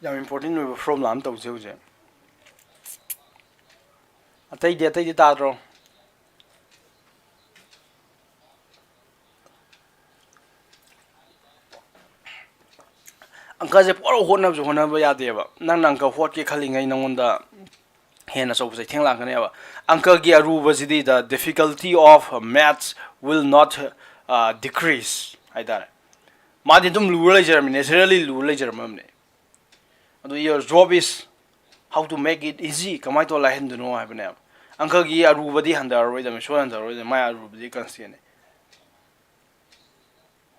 ꯌꯥꯝ important ꯑꯣꯏꯕ ꯐꯣꯔꯃꯨꯂꯥ ꯑꯃ ꯇꯧꯁꯦ ꯍꯧꯖꯤꯛ꯫ ꯑꯇꯩꯗꯤ, ꯑꯇꯩꯗꯤ ꯇꯥꯗ꯭ꯔꯣ? ꯑꯪꯀꯁꯦ ꯄꯨꯔꯥ ꯍꯣꯠꯅꯕꯁꯨ ꯍꯣꯠꯅꯕ ꯌꯥꯗꯦꯕ꯫ ꯅꯪꯅ ꯑꯪꯀ ꯍꯣꯠꯀꯦ ꯈꯜꯂꯤꯉꯩ ꯅꯪꯉꯣꯟꯗ ꯍꯦꯟꯅ ꯑꯆꯧꯕ ꯆꯩꯊꯦꯡ ꯂꯥꯛꯀꯅꯦꯕ꯫ ꯑꯪꯀꯒꯤ ꯑꯔꯨꯕꯁꯤꯗꯤ, the difficulty of maths will not, uh, decrease ꯍꯥꯏꯇꯥꯔꯦ꯫ ꯃꯥꯗꯤ ꯑꯗꯨꯝ ꯂꯨꯔ ꯂꯩꯖꯔꯝꯃꯤ, naturally ꯂꯨꯔ ꯂꯩꯖꯔꯝꯃꯕꯅꯦ꯫ ꯑꯗꯨ your job is how to make it easy, ꯀꯃꯥꯏꯅ ꯇꯧꯔ ꯂꯥꯏꯍꯟꯗꯣꯏꯅꯣ ꯍꯥꯏꯕꯅꯦꯕ꯫ ꯑꯪꯀꯒꯤ ꯑꯔꯨꯕꯗꯤ ꯍꯟꯊꯔꯔꯣꯏꯗꯕꯅꯤ, ꯁꯨꯡꯍꯟ ꯍꯟꯊꯔꯔꯣꯏꯗꯕꯅꯤ, ꯃꯥꯏ ꯑꯔꯨꯕꯗꯤ constantꯅꯤ꯫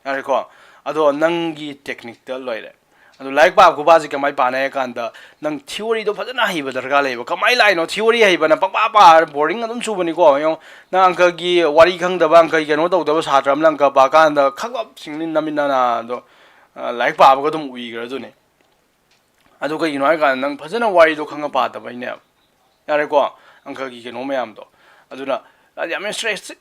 ꯌꯥꯔꯦꯀꯣ? ꯑꯗꯣ ꯅꯪꯒꯤ techniqueꯇ ꯂꯣꯏꯔꯦ꯫ ꯑꯗꯣ ꯂꯥꯏꯔꯤꯛ ꯄꯥꯕ ꯈꯣꯠꯄꯁꯦ ꯀꯃꯥꯏꯅ ꯄꯥꯅꯤ ꯍꯥꯏ ꯀꯥꯟꯗ, ꯅꯪ theoryꯗꯣ ꯐꯖꯅ ꯍꯩꯕ ꯗꯔꯀꯥꯔ ꯂꯩꯌꯦꯕ꯫ ꯀꯃꯥꯏꯅ ꯂꯥꯛꯏꯅꯣ? Theory ꯍꯩꯕꯅ ꯄꯪꯄꯥ ꯄꯥꯔ boring ꯑꯗꯨꯝ ꯆꯨꯕꯅꯤꯀꯣ꯫ ꯌꯦꯡꯉꯣ, ꯅꯪ ꯑꯪꯀꯒꯤ ꯋꯥꯔꯤ ꯈꯪꯗꯕ, ꯑꯪꯀꯒꯤ ꯀꯩꯅꯣ ꯇꯧꯗꯕ ꯁꯥꯇ꯭ꯔ ꯑꯃꯅ ꯑꯪꯀ ꯄꯥ ꯀꯥꯟꯗ ꯈꯪꯒꯞ ꯁꯤꯡꯂꯤ ꯅꯃꯤꯠ ꯅꯅꯥꯗꯣ, ꯑ, ꯂꯥꯏꯔꯤꯛ ꯄꯥꯕꯒ ꯑꯗꯨꯝ ꯎꯏꯈ꯭ꯔꯗꯨꯅꯤ꯫ ꯑꯗꯨ ꯀꯩꯒꯤꯅꯣ ꯍꯥꯏ ꯀꯥꯟꯗ ꯅꯪ ꯐꯖꯅ ꯋꯥꯔꯤꯗꯣ ꯈꯪꯉ ꯄꯥꯗꯕꯩꯅꯦꯕ꯫ ꯌꯥꯔꯦꯀꯣ? ꯑꯪꯀꯒꯤ ꯀꯩꯅꯣ ꯃꯌꯥꯝꯗꯣ꯫ ꯑꯗꯨꯅ ꯌꯥꯝ interest-,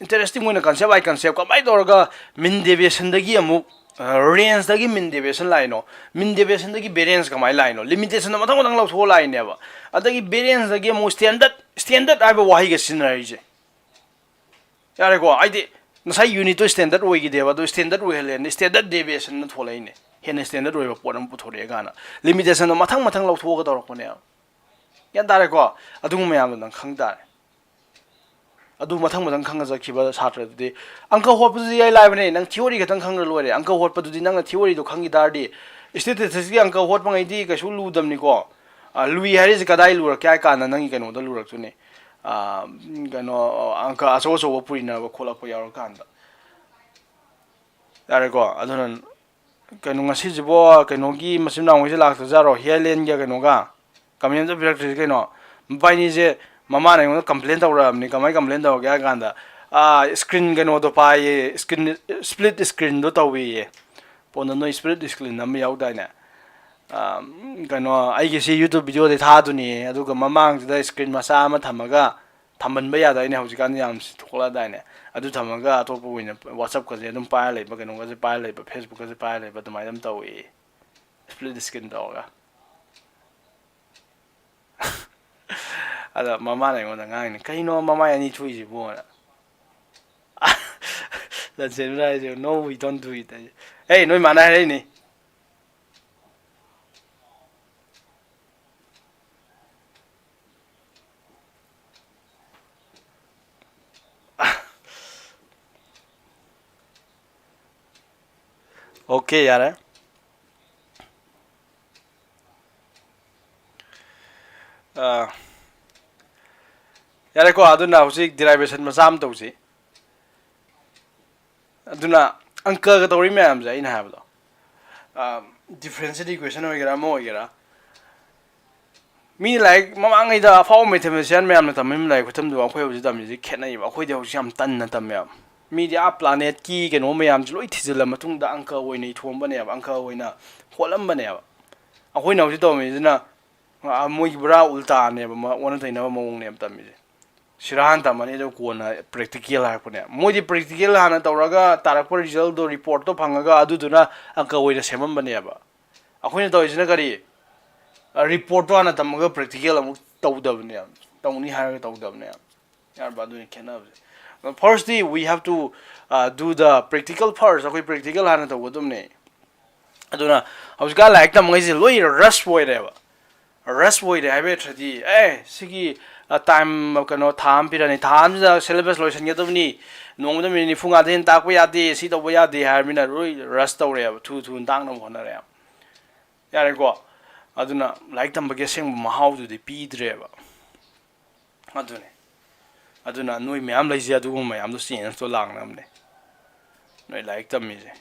interesting ꯑꯣꯏꯅ concept by concept ꯀꯃꯥꯏꯅ ꯇꯧꯔꯒ mean deviationꯗꯒꯤ ꯑꯃꯨꯛ, ꯑ, rangeꯗꯒꯤ mean deviation ꯂꯥꯛꯏꯅꯣ, mean deviationꯗꯒꯤ variance ꯀꯃꯥꯏꯅ ꯂꯥꯛꯏꯅꯣ, limitationꯗꯣ ꯃꯊꯪ ꯃꯊꯪ ꯂꯧꯊꯣꯛꯑ ꯂꯥꯛꯏꯅꯦꯕ꯫ ꯑꯗꯒꯤ varianceꯗꯒꯤ ꯑꯃꯨꯛ standard, standard ꯍꯥꯏꯕ ꯋꯥꯍꯩꯒ ꯁꯤꯖꯤꯟꯅꯔꯛꯏꯁꯦ꯫ ꯌꯥꯔꯦꯀꯣ? ꯍꯥꯏꯗꯤ ꯉꯁꯥꯏ unitꯇꯣ standard ꯑꯣꯏꯈꯤꯗꯦꯕ, ꯑꯗꯣ standard ꯑꯣꯏꯍꯜꯂꯦꯅ standard deviationꯅ ꯊꯣꯛꯂꯛꯏꯅꯦ꯫ ꯍꯦꯟꯅ standard ꯑꯣꯏꯕ ꯄꯣꯠ ꯑꯃ ꯄꯨꯊꯣꯔꯛꯑꯦ ꯀꯥꯟꯗ limitationꯗꯣ ꯃꯊꯪ ꯃꯊꯪ ꯂꯧꯊꯣꯛꯑꯒ ꯇꯧꯔꯛꯄꯅꯦꯕ꯫ ꯒ꯭ꯌꯥꯟ ꯇꯥꯔꯦꯀꯣ? ꯑꯗꯨꯒꯨꯝꯕ ꯃꯌꯥꯝꯗꯣ ꯅꯪ ꯈꯪ ꯇꯥꯔꯦ꯫ ꯑꯗꯨ ꯃꯊꯪ ꯃꯊꯪ ꯈꯪꯉ ꯆꯠꯈꯤꯕ ꯁꯥꯇ꯭ꯔꯗꯨꯗꯤ ꯑꯪꯀ ꯍꯣꯠꯄꯗꯨꯗꯤ ꯏꯂꯥꯏ ꯂꯥꯏꯕꯅꯦ꯫ ꯅꯪ theory ꯈꯛꯇꯪ ꯈꯪꯉ ꯂꯣꯏꯔꯦ꯫ ꯑꯪꯀ ꯍꯣꯠꯄꯗꯨꯗꯤ ꯅꯪꯅ theoryꯗꯣ ꯈꯪꯈꯤ ꯇꯥꯔꯗꯤ, statisticsꯀꯤ ꯑꯪꯀ ꯍꯣꯠꯄꯉꯩꯗꯤ ꯀꯩꯁꯨ ꯂꯨꯗꯕꯅꯤꯀꯣ꯫ ꯑ, ꯂꯨꯏ ꯍꯥꯏꯔꯤꯁꯦ ꯀꯗꯥꯏ ꯂꯨꯔꯛꯀꯦ ꯍꯥꯏ ꯀꯥꯟꯗ ꯅꯪꯒꯤ ꯀꯩꯅꯣꯗ ꯂꯨꯔꯛꯇꯣꯏꯅꯦ꯫ ꯑ, ꯀꯩꯅꯣ, ꯑꯪꯀ ꯑꯆꯧ ꯑꯆꯧꯕ ꯄꯨꯔꯤꯅꯕ ꯈꯣꯠꯂꯛꯄ ꯌꯥꯎꯔꯀꯥꯟꯗ꯫ ꯌꯥꯔꯦꯀꯣ? ꯑꯗꯨꯅ ꯀꯩꯅꯣ, ꯉꯁꯤꯁꯤꯕꯣ ꯀꯩꯅꯣꯒꯤ ꯃꯆꯤꯟ ꯃꯅꯥꯎꯈꯩꯁꯦ ꯂꯥꯛꯇꯖꯥꯔꯣ? ꯍꯤꯌꯥꯏꯂꯦꯟꯒ ꯀꯩꯅꯣꯒ comment ꯑꯝꯇ ꯄꯤꯔꯛꯇ꯭ꯔꯤꯁꯦ ꯀꯩꯅꯣ? ꯃꯕꯥꯏꯅꯤꯁꯦ ꯃꯃꯥꯅ ꯑꯩꯉꯣꯟꯗ complain ꯇꯧꯔꯛꯑꯕꯅꯤ꯫ ꯀꯃꯥꯏ complain ꯇꯧꯔꯒꯦ ꯍꯥꯏ ꯀꯥꯟꯗ, ꯑꯥ, screen ꯀꯩꯅꯣꯗꯣ ꯄꯥꯏꯌꯦ, screen, split screenꯗꯣ ꯇꯧꯋꯦꯌꯦ꯫ ꯄꯣꯟꯗ ꯅꯣꯏ split screen ꯑꯃ ꯌꯥꯎꯗꯥꯏꯅꯦ? ꯑꯥ, ꯀꯩꯅꯣ, ꯑꯩꯒꯤ ꯁꯤ YouTube videoꯗꯩ ꯊꯥꯗꯨꯅꯤ, ꯑꯗꯨꯒ ꯃꯃꯥꯡꯁꯤꯗ screen ꯃꯆꯥ ꯑꯃ ꯊꯝꯃꯒ, ꯊꯝꯍꯟꯕ ꯌꯥꯗꯥꯏꯅꯦ ꯍꯧꯖꯤꯛꯀꯥꯟꯗꯤ ꯌꯥꯝ ꯊꯣꯛꯂꯛꯑꯗꯥꯏꯅꯦ? ꯑꯗꯨ ꯊꯝꯃꯒ ꯑꯇꯣꯞꯄ ꯑꯣꯏꯅ WhatsAppꯀꯁꯦ ꯑꯗꯨꯝ ꯄꯥꯏꯔ ꯂꯩꯕ, ꯀꯩꯅꯣꯒꯁꯦ ꯄꯥꯏꯔ ꯂꯩꯕ, Facebookꯀꯁꯦ ꯄꯥꯏꯔ ꯂꯩꯕ, ꯑꯗꯨꯃꯥꯏꯅ ꯑꯗꯨꯝ ꯇꯧꯏ, split screen ꯇꯧꯔꯒ꯫ ꯑꯗ ꯃꯃꯥꯅ ꯑꯩꯉꯣꯟꯗ ꯉꯥꯡꯉꯤꯅꯦ, "ꯀꯩꯅꯣ ꯃꯃꯥꯏ ꯑꯅꯤ ꯊꯣꯛꯏꯁꯤꯕꯣꯅ?" ꯂꯟꯆꯦꯟꯕꯅ ꯍꯥꯏꯁꯦ, "No, we don't do it" ꯍꯥꯏꯁꯦ꯫ ꯑꯦ, ꯅꯣꯏ ꯃꯥꯅ ꯍꯥꯏꯔꯛꯏꯅꯦ꯫ OK, ꯌꯥꯔꯦ꯫ ꯑꯥ, ꯌꯥꯔꯦꯀꯣ, ꯑꯗꯨꯅ ꯍꯧꯖꯤꯛ derivation ꯃꯆꯥ ꯑꯃ ꯇꯧꯁꯤ꯫ ꯑꯗꯨꯅ ꯑꯪꯀꯒ ꯇꯧꯔꯤ ꯃꯌꯥꯝꯁꯦ ꯑꯩꯅ ꯍꯥꯏꯕꯗꯣ, ꯑꯥ, differential equation ꯑꯣꯏꯒꯦꯔꯥ ꯑꯃ ꯑꯣꯏꯒꯦꯔꯥ, ꯃꯤ ꯂꯥꯏꯔꯤꯛ ꯃꯃꯥꯡꯉꯩꯗ ꯑꯐꯥꯎꯕ mathematician ꯃꯌꯥꯝꯅ ꯇꯝꯃꯤꯕ ꯂꯥꯏꯔꯤꯛ ꯈꯨꯇꯝꯗꯨꯒ ꯑꯩꯈꯣꯏ ꯍꯧꯖꯤꯛ ꯇꯝꯃꯤꯁꯦ ꯈꯦꯠꯅꯩꯌꯦꯕ꯫ ꯑꯩꯈꯣꯏꯗꯤ ꯍꯧꯖꯤꯛ ꯌꯥꯝ ꯇꯟꯅ ꯇꯝꯃꯦꯕ꯫ ꯃꯤꯗꯤ ꯑꯥ planetꯀꯤ ꯀꯩꯅꯣ ꯃꯌꯥꯝꯁꯦ ꯂꯣꯏ ꯊꯤꯖꯤꯜꯂ ꯃꯇꯨꯡꯗ ꯑꯪꯀ ꯑꯣꯏꯅ ꯏꯊꯣꯛꯑꯝꯕꯅꯦꯕ, ꯑꯪꯀ ꯑꯣꯏꯅ ꯍꯣꯠꯂꯝꯕꯅꯦꯕ꯫ ꯑꯩꯈꯣꯏꯅ ꯍꯧꯖꯤꯛ ꯇꯧꯔꯝꯃꯤꯁꯤꯅ, ꯑ, ꯃꯣꯏꯒꯤ ꯄꯨꯔꯥ ꯎꯜꯇꯥꯅꯦꯕ, ꯃ-, ꯑꯣꯟꯅ ꯇꯩꯅꯕ ꯃꯑꯣꯡꯅꯦꯕ ꯇꯝꯃꯤꯁꯦ꯫ ꯁꯤꯔꯥ ꯍꯥꯟꯅ ꯇꯝꯃꯅꯤ, ꯑꯗꯨꯒ ꯀꯣꯟꯅ practical ꯍꯥꯏꯔꯛꯄꯅꯦ꯫ ꯃꯣꯏꯗꯤ practical ꯍꯥꯟꯅ ꯇꯧꯔꯒ ꯇꯥꯔꯛꯄ resultꯗꯣ, reportꯇꯣ ꯐꯪꯉꯒ ꯑꯗꯨꯗꯨꯅ ꯑꯪꯀ ꯑꯣꯏꯅ ꯁꯦꯝꯃꯝꯕꯅꯦꯕ꯫ ꯑꯩꯈꯣꯏꯅ ꯇꯧꯔꯤꯁꯤꯅ ꯀꯔꯤ? ꯑ, reportꯇꯣ ꯍꯥꯟꯅ ꯇꯝꯃꯒ practical ꯑꯃꯨꯛ ꯇꯧꯗꯕꯅꯦꯕ, ꯇꯧꯅꯤ ꯍꯥꯏꯔꯒ ꯇꯧꯗꯕꯅꯦꯕ꯫ ꯌꯥꯔꯕ? ꯑꯗꯨꯅꯤ ꯈꯦꯠꯅꯕꯁꯦ꯫ Firstly, we have to, uh, do the practical first. ꯑꯩꯈꯣꯏ practical ꯍꯥꯟꯅ ꯇꯧꯒꯗꯕꯅꯦ꯫ ꯑꯗꯨꯅ ꯍꯧꯖꯤꯛꯀꯥꯟ ꯂꯥꯏꯔꯤꯛ ꯇꯝꯕꯉꯩꯁꯦ ꯂꯣꯏ rush ꯑꯣꯏꯔꯦꯕ꯫ Rush ꯑꯣꯏꯔꯦ ꯍꯥꯏꯕ ꯅꯠꯇ꯭ꯔꯗꯤ, ꯑꯦ, ꯁꯤꯒꯤ, ꯑ, time, ꯀꯩꯅꯣ, ꯊꯥ ꯑꯃ ꯄꯤꯔꯅꯤ, ꯊꯥ ꯑꯃꯁꯤꯗ syllabus ꯂꯣꯏꯁꯤꯟꯒꯗꯕꯅꯤ, ꯅꯣꯡꯃꯗ minute ꯅꯤꯐꯨ ꯃꯉꯥꯗꯩ ꯍꯦꯟꯅ ꯇꯥꯛꯄ ꯌꯥꯗꯦ, ꯁꯤ ꯇꯧꯕ ꯌꯥꯗꯦ ꯍꯥꯏꯔꯕꯅꯤꯅ ꯂꯣꯏ rush ꯇꯧꯔꯦꯕ, ꯊꯨ ꯊꯨꯅ ꯇꯥꯛꯅꯕ ꯍꯣꯠꯅꯔꯦꯕ꯫ ꯌꯥꯔꯦꯀꯣ? ꯑꯗꯨꯅ ꯂꯥꯏꯔꯤꯛ ꯇꯝꯕꯒꯤ ꯑꯁꯦꯡꯕ ꯃꯍꯥꯎꯗꯨꯗꯤ ꯄꯤꯗ꯭ꯔꯦꯕ꯫ ꯑꯗꯨꯅꯦ꯫ ꯑꯗꯨꯅ ꯅꯣꯏ ꯃꯌꯥꯝ ꯂꯩꯁꯦ ꯑꯗꯨꯒꯨꯝꯕ ꯃꯌꯥꯝꯗꯣ changeꯇꯣ ꯂꯥꯛꯅꯕꯅꯦ꯫ ꯅꯣꯏ ꯂꯥꯏꯔꯤꯛ ꯇꯝꯃꯤꯁꯦ꯫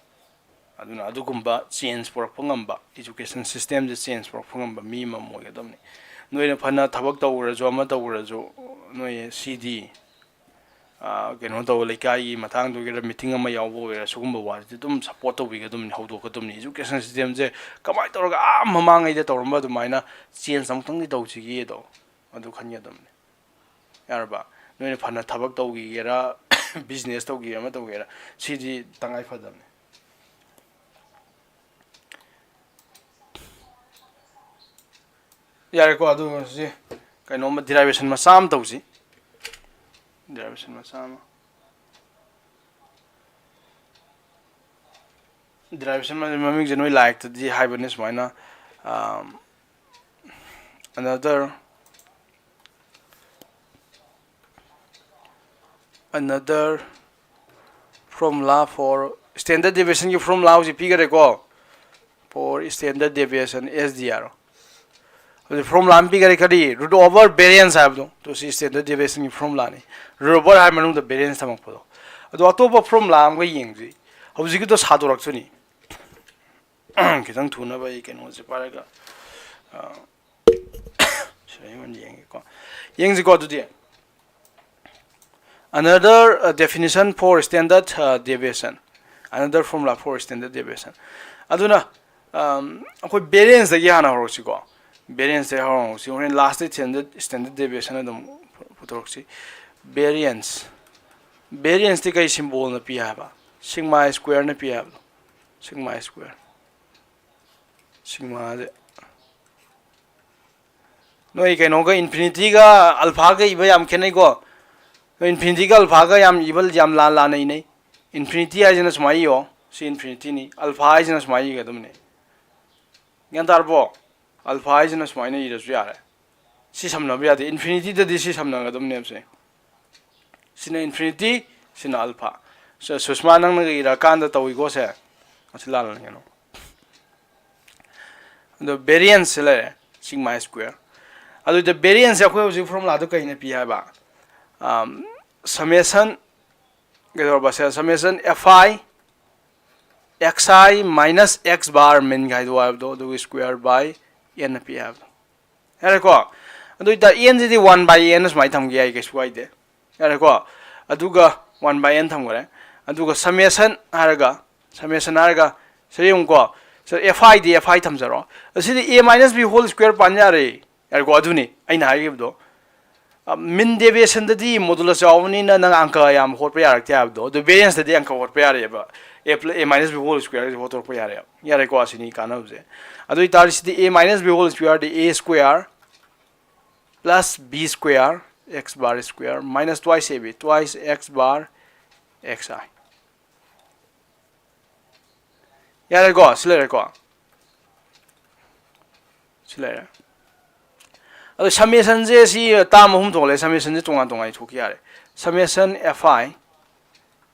ꯑꯗꯨꯅ ꯑꯗꯨꯒꯨꯝꯕ change ꯄꯨꯔꯛꯄ ꯉꯝꯕ, education systemꯁꯦ change ꯄꯨꯔꯛꯄ ꯉꯝꯕ ꯃꯤ ꯑꯃꯃꯝ ꯑꯣꯏꯒꯗꯕꯅꯤ꯫ ꯅꯣꯏꯅ ꯐꯅ ꯊꯕꯛ ꯇꯧꯔꯁꯨ, ꯑꯃ ꯇꯧꯔꯁꯨ, ꯅꯣꯏ ꯁꯤꯗꯤ ꯀꯩꯅꯣ ꯇꯧꯕ, ꯂꯩꯀꯥꯏꯒꯤ ꯃꯇꯥꯡꯗ ꯑꯣꯏꯒꯦꯔꯥ, ꯃꯤꯇꯤꯡ ꯑꯃ ꯌꯥꯎꯕ ꯑꯣꯏꯒꯦꯔꯥ, ꯁꯤꯒꯨꯝꯕ ꯋꯥꯁꯤꯗꯤ ꯑꯗꯨꯝ ꯁꯞꯄꯣꯔꯠ ꯇꯧꯕꯤꯒꯗꯕꯅꯤ, ꯍꯧꯗꯣꯛꯀꯗꯕꯅꯤ꯫ ꯏꯖꯨꯀꯦꯁꯟ ꯁꯤꯁꯇꯦꯝꯁꯦ ꯀꯃꯥꯏꯅ ꯇꯧꯔꯒ ꯑꯥ ꯃꯃꯥꯡꯉꯩꯗ ꯇꯧꯔꯝꯕ ꯑꯗꯨꯃꯥꯏꯅ ꯆꯦꯟꯖ ꯑꯃꯨꯛꯇꯪꯗꯤ ꯇꯧꯁꯤꯒꯦꯗꯣ, ꯑꯗꯨ ꯈꯟꯒꯗꯕꯅꯤ꯫ ꯌꯥꯔꯕ? ꯅꯣꯏꯅ ꯐꯅ ꯊꯕꯛ ꯇꯧꯈꯤꯒꯦꯔꯥ, ꯕꯤꯖꯤꯅꯦꯁ ꯇꯧꯈꯤꯒꯦꯔꯥ, ꯑꯃ ꯇꯧꯒꯦꯔꯥ, ꯁꯤꯗꯤ ꯇꯉꯥꯏ ꯐꯗꯕꯅꯤ꯫ ꯌꯥꯔꯦꯀꯣ, ꯑꯗꯨ ꯁꯤ ꯀꯩꯅꯣꯝꯃ ꯗꯤꯔꯥꯏꯚꯦꯁꯟ ꯃꯆꯥ ꯑꯃ ꯇꯧꯁꯤ꯫ ꯗꯤꯔꯥꯏꯚꯦꯁꯟ ꯃꯆꯥ ꯑꯃ, ꯗꯤꯔꯥꯏꯚꯦꯁꯟ ꯃꯃꯤꯡꯁꯦ ꯅꯣꯏ ꯂꯥꯏꯔꯤꯛꯇꯗꯤ ꯍꯥꯏꯕꯅꯤ ꯁꯨꯃꯥꯏꯅ, another another formula for standard deviationꯒꯤ formula ꯍꯧꯖꯤꯛ ꯄꯤꯈꯔꯦꯀꯣ꯫ For standard deviation, S D R꯫ ꯍꯧꯖꯤꯛ formula ꯑꯃ ꯄꯤꯈꯔꯦ, ꯀꯔꯤ? Root over variance ꯍꯥꯏꯕꯗꯣ꯫ ꯇꯨ ꯁꯤ standard deviationꯒꯤ formulaꯅꯤ꯫ Root over ꯍꯥꯏ ꯃꯅꯨꯡꯗ variance ꯊꯝꯃꯛꯄꯗꯣ꯫ ꯑꯗꯣ ꯑꯇꯣꯞꯄ formula ꯑꯃꯒ ꯌꯦꯡꯁꯤ꯫ ꯍꯧꯖꯤꯛꯀꯤꯗꯣ ꯁꯥꯗꯣꯔꯛꯆꯅꯤ꯫ ꯈꯤꯇꯪ ꯊꯨꯅꯕ ꯑꯩ ꯀꯩꯅꯣꯁꯦ ꯄꯥꯏꯔꯒ, ꯑ, ꯁꯤꯗ ꯑꯩꯉꯣꯟꯗ ꯌꯦꯡꯒꯦꯀꯣ꯫ ꯌꯦꯡꯁꯤꯀꯣ ꯑꯗꯨꯗꯤ꯫ Another, uh, definition for standard, uh, deviation. Another formula for standard deviation. ꯑꯗꯨꯅ, ꯑꯩꯈꯣꯏ ꯚꯦꯔꯤꯌꯦꯟꯁꯇꯒꯤ ꯍꯥꯟꯅ ꯍꯧꯔꯛꯁꯤꯀꯣ꯫ ꯚꯦꯔꯤꯌꯦꯟꯁꯇꯒꯤ ꯍꯧꯔꯛꯁꯤ, ꯍꯣꯔꯦꯟ ꯂꯥꯁꯇ standard, standard deviation ꯑꯗꯨꯝ ꯄꯨꯊꯣꯔꯛꯁꯤ꯫ ꯚꯦꯔꯤꯌꯦꯟꯁ, ꯚꯦꯔꯤꯌꯦꯟꯁꯇꯤ ꯀꯩ ꯁꯤꯝꯕꯣꯜꯅ ꯄꯤ ꯍꯥꯏꯕ? ꯁꯤꯒꯃꯥ ꯁ꯭ꯀ꯭ꯋꯦꯔꯅ ꯄꯤ ꯍꯥꯏꯕꯗꯣ꯫ ꯁꯤꯒꯃꯥ ꯁ꯭ꯀ꯭ꯋꯦꯔ꯫ ꯁꯤꯒꯃꯥꯁꯦ, ꯅꯣꯏ ꯀꯩꯅꯣꯒ ꯏꯟꯐꯤꯅꯤꯇꯤꯒ ꯑꯜꯐꯥꯒ ꯏꯕ ꯌꯥꯝ ꯈꯦꯠꯅꯩꯀꯣ꯫ ꯅꯣꯏ ꯏꯟꯐꯤꯅꯤꯇꯤꯒ ꯑꯜꯐꯥꯒ ꯌꯥꯝ ꯏꯕ ꯌꯥꯝ ꯂꯥꯟ ꯂꯥꯟꯅ ꯏꯅꯩ꯫ ꯏꯟꯐꯤꯅꯤꯇꯤ ꯍꯥꯏꯁꯤꯅ ꯁꯨꯃꯥꯏꯅ ꯏꯌꯣ, ꯁꯤ ꯏꯟꯐꯤꯅꯤꯇꯤꯅꯤ, ꯑꯜꯐꯥ ꯍꯥꯏꯁꯤꯅ ꯁꯨꯃꯥꯏꯅ ꯏꯒꯗꯕꯅꯤ꯫ ꯒ꯭ꯌꯥꯟ ꯇꯥꯔꯕꯣ? ꯑꯜꯐꯥ ꯍꯥꯏꯁꯤꯅ ꯁꯨꯃꯥꯏꯅ ꯏꯔꯁꯨ ꯌꯥꯔꯦ꯫ ꯁꯤ ꯁꯝꯅꯕ ꯌꯥꯗꯦ, ꯏꯟꯐꯤꯅꯤꯇꯤꯗꯗꯤ ꯁꯤ ꯁꯝꯅꯒꯗꯕꯅꯦꯕꯁꯦ꯫ ꯁꯤꯅ ꯏꯟꯐꯤꯅꯤꯇꯤ, ꯁꯤꯅ ꯑꯜꯐꯥ꯫ ꯁ-, ꯁꯨꯁꯃꯥ, ꯅꯪꯅꯒ ꯏꯔꯛꯑꯀꯥꯟꯗ ꯇꯧꯏꯀꯣ ꯁꯦ꯫ ꯑꯁꯤ ꯂꯥꯜꯂꯅꯤ ꯀꯩꯅꯣ꯫ ꯑꯗꯣ ꯚꯦꯔꯤꯌꯦꯟꯁꯁꯦ ꯂꯩꯔꯦ, ꯁꯤꯒꯃꯥ ꯁ꯭ꯀ꯭ꯋꯦꯔ꯫ ꯑꯗꯨꯗ ꯚꯦꯔꯤꯌꯦꯟꯁꯁꯦ ꯑꯩꯈꯣꯏ ꯍꯧꯖꯤꯛ ꯐꯣꯔꯃꯨꯂꯥꯗꯣ ꯀꯩꯅ ꯄꯤ ꯍꯥꯏꯕ? ꯁꯃꯦꯁꯟ, ꯀꯩꯗꯧꯔꯕ ꯁꯦ? Summation F I, X I minus X bar min ꯍꯥꯏꯗꯣ ꯍꯥꯏꯕꯗꯣ, ꯑꯗꯨꯒꯤ square by n ꯅ ꯄꯤ ꯍꯥꯏꯕꯗꯣ꯫ ꯌꯥꯔꯦꯀꯣ? ꯑꯗꯨ ꯑꯣꯏꯇꯥꯔꯗꯤ n CD one by n ꯁꯨꯃꯥꯏꯅ ꯊꯝꯒꯦ ꯌꯥꯏ, ꯀꯩꯁꯨ ꯀꯥꯏꯗꯦ꯫ ꯌꯥꯔꯦꯀꯣ? ꯑꯗꯨꯒ one by n ꯊꯝꯈ꯭ꯔꯦ꯫ ꯑꯗꯨꯒ summation ꯍꯥꯏꯔꯒ, summation ꯍꯥꯏꯔꯒ ꯁꯤ ꯌꯦꯡꯉꯨꯀꯣ, ꯁꯤ f i D f i ꯊꯝꯖꯔꯣ꯫ ꯑꯁꯤꯗꯤ a minus b whole square ꯄꯥꯟ ꯌꯥꯔꯦ꯫ ꯌꯥꯔꯦꯀꯣ? ꯑꯗꯨꯅꯤ ꯑꯩꯅ ꯍꯥꯏꯈꯤꯕꯗꯣ꯫ ꯃꯤꯟ ꯗꯦꯕꯤꯌꯦꯁꯟꯗꯗꯤ ꯃꯣꯗꯨꯂꯁ ꯌꯥꯎꯕꯅꯤꯅ ꯅꯪ ꯑꯪꯀ ꯌꯥꯝ ꯍꯣꯠꯄ ꯌꯥꯔꯛꯇꯦ ꯍꯥꯏꯕꯗꯣ꯫ ꯑꯗꯨ ꯚꯦꯔꯤꯌꯦꯟꯁꯇꯗꯤ ꯑꯪꯀ ꯍꯣꯠꯄ ꯌꯥꯔꯦꯕ꯫ A plus a minus b whole square ꯁꯤ ꯍꯣꯠꯇꯣꯔꯛꯄ ꯌꯥꯔꯦꯕ꯫ ꯌꯥꯔꯦꯀꯣ? ꯑꯁꯤꯅꯤ ꯀꯥꯟꯅꯕꯁꯦ꯫ ꯑꯗꯨ ꯑꯣꯏꯇꯥꯔꯗꯤ ꯁꯤꯗꯤ a minus b whole square D a square plus b square x bar square minus twice a b twice x bar x i꯫ ꯌꯥꯔꯦꯀꯣ? ꯁꯤ ꯂꯩꯔꯦꯀꯣ? ꯁꯤ ꯂꯩꯔꯦ꯫ ꯑꯗꯣ summation ꯁꯦ ꯁꯤ term ꯑꯍꯨꯝ ꯊꯣꯛꯂꯦ꯫ Summation ꯁꯦ ꯇꯣꯉꯥꯟ ꯇꯣꯉꯥꯟ ꯊꯣꯛꯈꯤ ꯌꯥꯔꯦ꯫ Summation f i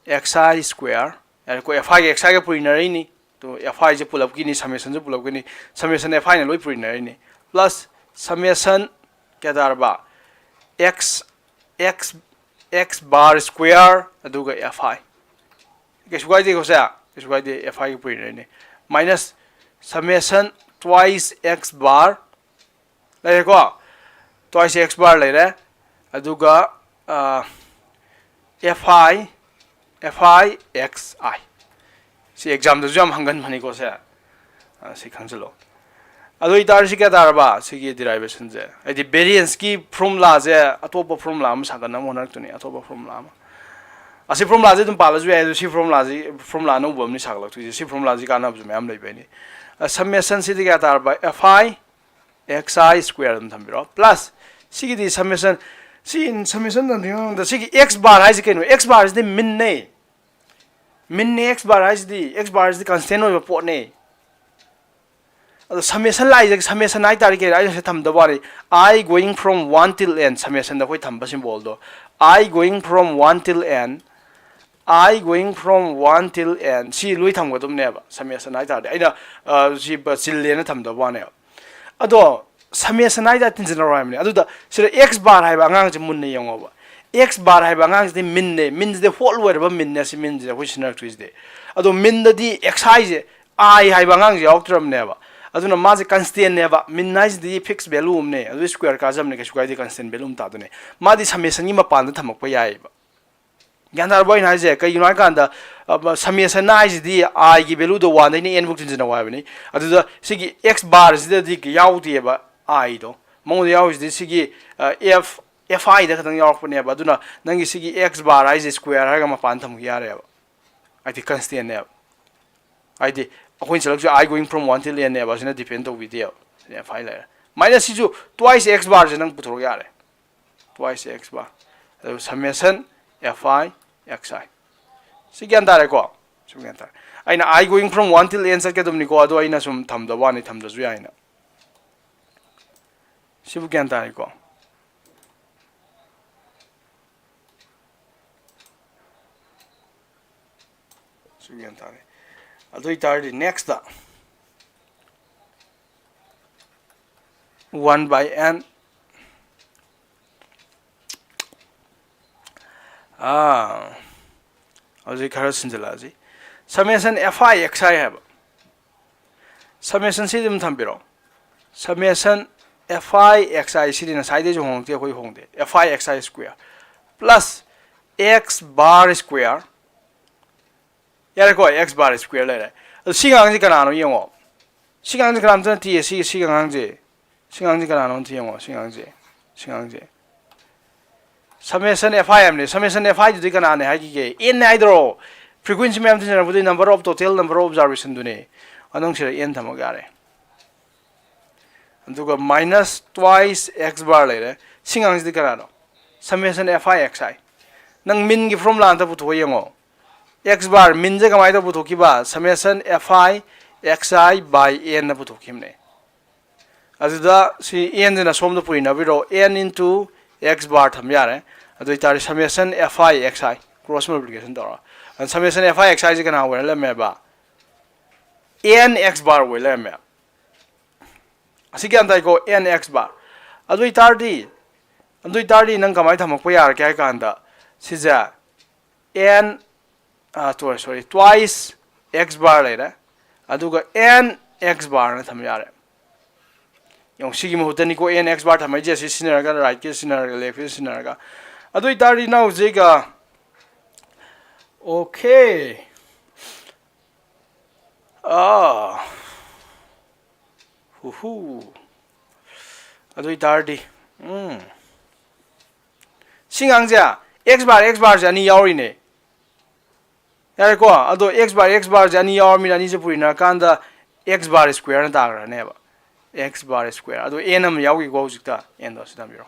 x i square꯫ ꯌꯥꯔꯦꯀꯣ? F i ꯒ x i ꯒ ꯄꯨꯔꯤꯅꯔꯤꯅꯤ꯫ ꯑꯗꯣ f i say ꯄꯨꯂꯞꯀꯤꯅꯤ, summation say ꯄꯨꯂꯞꯀꯤꯅꯤ꯫ Summation f i ꯅ ꯂꯣꯏ ꯄꯨꯔꯤꯅꯔꯤꯅꯤ꯫ Plus summation ꯀꯌꯥ ꯇꯥꯔꯕ? X, x, x bar square ꯑꯗꯨꯒ f i꯫ ꯀꯩꯁꯨ ꯀꯥꯏꯗꯦꯀꯣ ꯁꯦ? ꯀꯩꯁꯨ ꯀꯥꯏꯗꯦ, f i ꯒ ꯄꯨꯔꯤꯅꯔꯤꯅꯤ꯫ Minus summation twice x bar ꯂꯩꯔꯦꯀꯣ? Twice x bar ꯂꯩꯔꯦ꯫ ꯑꯗꯨꯒ, ꯑ, f i, f i x i꯫ ꯁꯤ exam ꯗꯁꯨ ꯌꯥꯝ ꯍꯪꯒꯟꯕꯅꯤꯀꯣ ꯁꯦ꯫ ꯑ, ꯁꯤ ꯈꯪꯖꯤꯜꯂꯣ꯫ ꯑꯗꯨ ꯑꯣꯏꯇꯥꯔꯗꯤ ꯁꯤ ꯀꯌꯥ ꯇꯥꯔꯕ? ꯁꯤꯒꯤ derivation ꯁꯦ꯫ ꯍꯥꯏꯗꯤ variance ꯀꯤ formula ꯁꯦ ꯑꯇꯣꯞꯄ formula ꯑꯃ ꯁꯥꯒꯠꯅꯕ ꯍꯣꯠꯅꯔꯛꯇꯣꯏꯅꯤ, ꯑꯇꯣꯞꯄ formula ꯑꯃ꯫ ꯑꯁꯤ formula ꯁꯦ ꯑꯗꯨꯝ ꯄꯥꯜꯂꯁꯨ ꯌꯥꯏ, ꯑꯗꯨ ꯁꯤ formula ꯁꯤ, formula ꯑꯅꯧꯕ ꯑꯃꯅꯤ ꯁꯥꯒꯠꯂꯛꯇꯣꯏꯁꯦ꯫ ꯁꯤ formula ꯁꯤ ꯀꯥꯟꯅꯕꯁꯨ ꯃꯌꯥꯝ ꯂꯩꯕꯩꯅꯤ꯫ ꯑ, summation ꯁꯤꯗꯤ ꯀꯌꯥ ꯇꯥꯔꯕ? F i x i square ꯑꯗꯨꯝ ꯊꯝꯕꯤꯔꯣ꯫ Plus ꯁꯤꯒꯤꯗꯤ summation, ꯁꯤ summation ꯊꯝꯗ꯭ꯔꯤꯉꯩ ꯃꯃꯥꯡꯗ ꯁꯤꯒꯤ x bar ꯍꯥꯏꯁꯤ ꯀꯩꯅꯣ? X bar ꯁꯤꯗꯤ mean ꯅꯦ꯫ Mean ꯅꯦ x bar ꯍꯥꯏꯁꯤꯗꯤ, x bar ꯁꯤꯗꯤ constant ꯑꯣꯏꯕ ꯄꯣꯠꯅꯦ꯫ ꯑꯗꯣ summation ꯂꯥꯛꯏꯁꯦ, summation ꯍꯥꯏꯇꯥꯔꯗꯤ ꯀꯩꯅꯣ? ꯑꯩꯅ ꯁꯤꯗ ꯊꯝꯗꯕ ꯋꯥꯅꯤ꯫ I going from one till n, summation ꯗ ꯑꯩꯈꯣꯏ ꯊꯝꯕ symbol ꯗꯣ꯫ I going from one till n, I going from one till n, ꯁꯤ ꯂꯣꯏ ꯊꯝꯒꯗꯕꯅꯦꯕ summation ꯍꯥꯏꯇꯥꯔꯗꯤ꯫ ꯑꯩꯅ, ꯑ, ꯁꯤ ꯕ-, ꯆꯤꯜꯂꯦꯅ ꯊꯝꯗꯕ ꯋꯥꯅꯦꯕ꯫ ꯑꯗꯣ summation ꯍꯥꯏꯇꯥꯔꯗꯤ ꯇꯤꯟꯁꯤꯟꯅꯔꯣ ꯍꯥꯏꯕꯅꯤ꯫ ꯑꯗꯨꯗ ꯁꯤꯗ x bar ꯍꯥꯏꯕ ꯑꯉꯥꯡꯁꯦ ꯃꯨꯟꯅ ꯌꯦꯡꯉꯣꯕ꯫ X bar ꯍꯥꯏꯕ ꯑꯉꯥꯡꯁꯤꯗꯤ mean ꯅꯦ, mean ꯁꯤꯗꯤ whole ꯑꯣꯏꯔꯕ mean ꯅꯦ, ꯁꯤ mean ꯁꯤꯗ ꯑꯩꯈꯣꯏ ꯁꯤꯖꯤꯟꯅꯔꯛꯇꯣꯏꯁꯤꯗꯤ꯫ ꯑꯗꯣ mean ꯗꯗꯤ x i ꯁꯦ, i ꯍꯥꯏꯕ ꯑꯉꯥꯡꯁꯦ ꯌꯥꯎꯔꯛꯇ꯭ꯔꯕꯅꯦꯕ꯫ ꯑꯗꯨꯅ ꯃꯥꯁꯦ constant ꯅꯦꯕ꯫ Mean ꯍꯥꯏꯁꯤꯗꯤ fixed value ꯑꯃꯅꯦ, ꯑꯗꯨ square ꯀꯥꯖꯕꯅꯦ, ꯀꯩꯁꯨ ꯀꯥꯏꯗꯦ, constant value ꯑꯃ ꯇꯥꯗꯣꯏꯅꯦ꯫ ꯃꯥꯗꯤ summation ꯒꯤ ꯃꯄꯥꯟꯗ ꯊꯝꯃꯛꯄ ꯌꯥꯏꯑꯕ꯫ ꯒ꯭ꯌꯥꯟ ꯇꯥꯔꯕꯣ ꯑꯩꯅ ꯍꯥꯏꯁꯦ? ꯀꯩꯒꯤꯅꯣ ꯍꯥꯏ ꯀꯥꯟꯗ, summation ꯍꯥꯏꯁꯤꯗꯤ i ꯒꯤ value ꯗꯣ one ꯗꯩꯅ n ꯐꯧ ꯆꯤꯟꯁꯤꯟꯅꯧ ꯍꯥꯏꯕꯅꯤ꯫ ꯑꯗꯨꯗ ꯁꯤꯒꯤ x bar ꯁꯤꯗꯗꯤ ꯌꯥꯎꯗꯦꯕ, i ꯗꯣ꯫ ꯃꯉꯣꯟꯗ ꯌꯥꯎꯔꯤꯁꯤꯗꯤ ꯁꯤꯒꯤ, ꯑ, f, fi ꯗ ꯈꯛꯇꯪ ꯌꯥꯎꯔꯛꯄꯅꯦꯕ꯫ ꯑꯗꯨꯅ ꯅꯪꯒꯤ ꯁꯤꯒꯤ x bar ꯍꯥꯏꯁꯦ square ꯍꯥꯏꯔꯒ ꯃꯄꯥꯟ ꯊꯝꯈꯤ ꯌꯥꯔꯦꯕ꯫ ꯍꯥꯏꯗꯤ constant ꯅꯦꯕ꯫ ꯍꯥꯏꯗꯤ ꯑꯩꯈꯣꯏꯅ ꯆꯠꯂꯛꯁꯨ i going from one till n ꯅꯦꯕ, ꯑꯁꯤꯅ depend ꯇꯧꯕꯤꯗꯦꯕ꯫ ꯁꯤꯅ fi ꯂꯩꯔꯦ꯫ Minus ꯁꯤꯁꯨ twice x bar ꯁꯦ ꯅꯪ ꯄꯨꯊꯣꯔꯛ ꯌꯥꯔꯦ꯫ Twice x bar꯫ ꯑꯗꯨ summation fi xi꯫ ꯁꯤ ꯒ꯭ꯌꯥꯟ ꯇꯥꯔꯦꯀꯣ? ꯁꯤ ꯒ꯭ꯌꯥꯟ ꯇꯥꯔꯦ꯫ ꯑꯩꯅ i going from one till n ꯆꯠꯀꯗꯕꯅꯤꯀꯣ, ꯑꯗꯣ ꯑꯩꯅ ꯁꯨꯝ ꯊꯝꯗꯕ ꯋꯥꯅꯤ, ꯊꯝꯗ꯭ꯔꯁꯨ ꯌꯥꯏꯅ꯫ ꯁꯤꯕꯨ ꯒ꯭ꯌꯥꯟ ꯇꯥꯔꯦꯀꯣ? ꯁꯤ ꯒ꯭ꯌꯥꯟ ꯇꯥꯔꯦ꯫ ꯑꯗꯨ ꯑꯣꯏꯇꯥꯔꯗꯤ next one by n, ꯑꯥ, ꯍꯧꯖꯤꯛ ꯈꯔ ꯁꯤꯟꯖꯜꯂꯛꯑꯁꯤ꯫ Summation fi xi ꯍꯥꯏꯕ꯫ Summation ꯁꯤ ꯑꯗꯨꯝ ꯊꯝꯕꯤꯔꯣ꯫ Summation fi xi ꯁꯤꯗꯤ ꯉꯁꯥꯏꯗꯩꯁꯨ ꯍꯣꯡꯉꯛꯇꯦ, ꯑꯩꯈꯣꯏ ꯍꯣꯡꯗꯦ꯫ Fi xi square plus x bar square꯫ ꯌꯥꯔꯦꯀꯣ, x bar square ꯂꯩꯔꯦ꯫ ꯑꯗꯨ ꯁꯤ ꯑꯉꯥꯡꯁꯤ ꯀꯅꯥꯅꯣ ꯌꯦꯡꯉꯣ꯫ ꯁꯤ ꯑꯉꯥꯡꯁꯤ ꯀꯅꯥꯝꯇ ꯅꯠꯇꯤꯌꯦ, ꯁꯤ, ꯁꯤ ꯑꯉꯥꯡꯁꯦ꯫ ꯁꯤ ꯑꯉꯥꯡꯁꯤ ꯀꯅꯥꯅꯣ ꯑꯝꯇ ꯌꯦꯡꯉꯣ, ꯁꯤ ꯑꯉꯥꯡꯁꯦ꯫ ꯁꯤ ꯑꯉꯥꯡꯁꯦ꯫ Summation fi ꯍꯥꯏꯕꯅꯦ꯫ Summation fi ꯗꯨꯗꯤ ꯀꯅꯥꯅꯦ ꯍꯥꯏꯈꯤꯒꯦ? N ꯍꯥꯏꯗ꯭ꯔꯣ? Frequency ꯃꯌꯥꯝ ꯇꯤꯟꯅꯔꯛꯄꯗꯨꯗꯤ number of, total number of observation ꯗꯨꯅꯦ꯫ ꯑꯗꯨ ꯅꯪ ꯁꯤꯗ n ꯊꯝꯃꯒ ꯌꯥꯔꯦ꯫ ꯑꯗꯨꯒ minus twice x bar ꯂꯩꯔꯦ꯫ ꯁꯤ ꯑꯉꯥꯡꯁꯤꯗꯤ ꯀꯅꯥꯅꯣ? Summation fi xi꯫ ꯅꯪ mean ꯒꯤ formula ꯑꯝꯇ ꯄꯨꯊꯣꯛꯑ ꯌꯦꯡꯉꯣ꯫ X bar mean ꯁꯦ ꯀꯃꯥꯏꯅ ꯇꯧꯔ ꯄꯨꯊꯣꯛꯈꯤꯕ? Summation fi xi by n ꯅ ꯄꯨꯊꯣꯛꯈꯤꯕꯅꯦ꯫ ꯑꯗꯨꯗ ꯁꯤ n ꯁꯤꯅ ꯁꯣꯝꯗ ꯄꯨꯔꯤꯅꯕꯤꯔꯣ, n into x bar ꯊꯝ ꯌꯥꯔꯦ꯫ ꯑꯗꯨ ꯑꯣꯏꯇꯥꯔꯗꯤ summation fi xi, cross multiplication ꯇꯧꯔ꯫ ꯑꯗꯨ summation fi xi ꯁꯤ ꯀꯅꯥ ꯑꯣꯏꯔ ꯂꯩꯔꯝꯃꯦꯕ? N x bar ꯑꯣꯏ ꯂꯩꯔꯝꯃꯦ꯫ ꯑꯁꯤ ꯒ꯭ꯌꯥꯟ ꯇꯥꯏꯀꯣ? N x bar꯫ ꯑꯗꯨ ꯑꯣꯏꯇꯥꯔꯗꯤ, ꯑꯗꯨ ꯑꯣꯏꯇꯥꯔꯗꯤ ꯅꯪ ꯀꯃꯥꯏꯅ ꯊꯝꯃꯛꯄ ꯌꯥꯔꯒꯦ ꯍꯥꯏ ꯀꯥꯟꯗ, ꯁꯤꯁꯦ n, ꯑ, sorry, sorry, twice x bar ꯂꯩꯔꯦ, ꯑꯗꯨꯒ n x bar ꯅ ꯊꯝ ꯌꯥꯔꯦ꯫ ꯌꯦꯡꯉꯨ, ꯁꯤꯒꯤ ꯃꯍꯨꯠꯇꯅꯤꯀꯣ n x bar ꯊꯝꯃꯛꯏꯁꯦ, ꯑꯁꯤ ꯁꯤꯖꯤꯟꯅꯔꯒ, right ꯀꯤ ꯁꯤꯖꯤꯟꯅꯔꯒ, left ꯀꯤ ꯁꯤꯖꯤꯟꯅꯔꯒ꯫ ꯑꯗꯨ ꯑꯣꯏꯇꯥꯔꯗꯤ ꯅꯪ ꯍꯧꯖꯤꯛ, ꯑ, Okay. ꯑꯥ꯫ ꯍꯨꯍꯨ꯫ ꯑꯗꯨ ꯑꯣꯏꯇꯥꯔꯗꯤ, ꯎꯝ꯫ ꯁꯤ ꯉꯥꯡꯁꯦ, x bar, x bar ꯁꯦ ꯑꯅꯤ ꯌꯥꯎꯔꯤꯅꯦ꯫ ꯌꯥꯔꯦꯀꯣ? ꯑꯗꯣ x bar, x bar ꯁꯦ ꯑꯅꯤ ꯌꯥꯎꯔꯃꯤꯅ ꯑꯅꯤꯁꯦ ꯄꯨꯔꯤꯅꯔꯀꯥꯟꯗ x bar square ꯅ ꯇꯥꯈ꯭ꯔꯅꯦꯕ꯫ X bar square꯫ ꯑꯗꯣ n ꯑꯃ ꯌꯥꯎꯈꯤꯀꯣ ꯍꯧꯖꯤꯛꯇ꯫ N ꯗꯣ ꯁꯤ ꯊꯝꯕꯤꯔꯣ꯫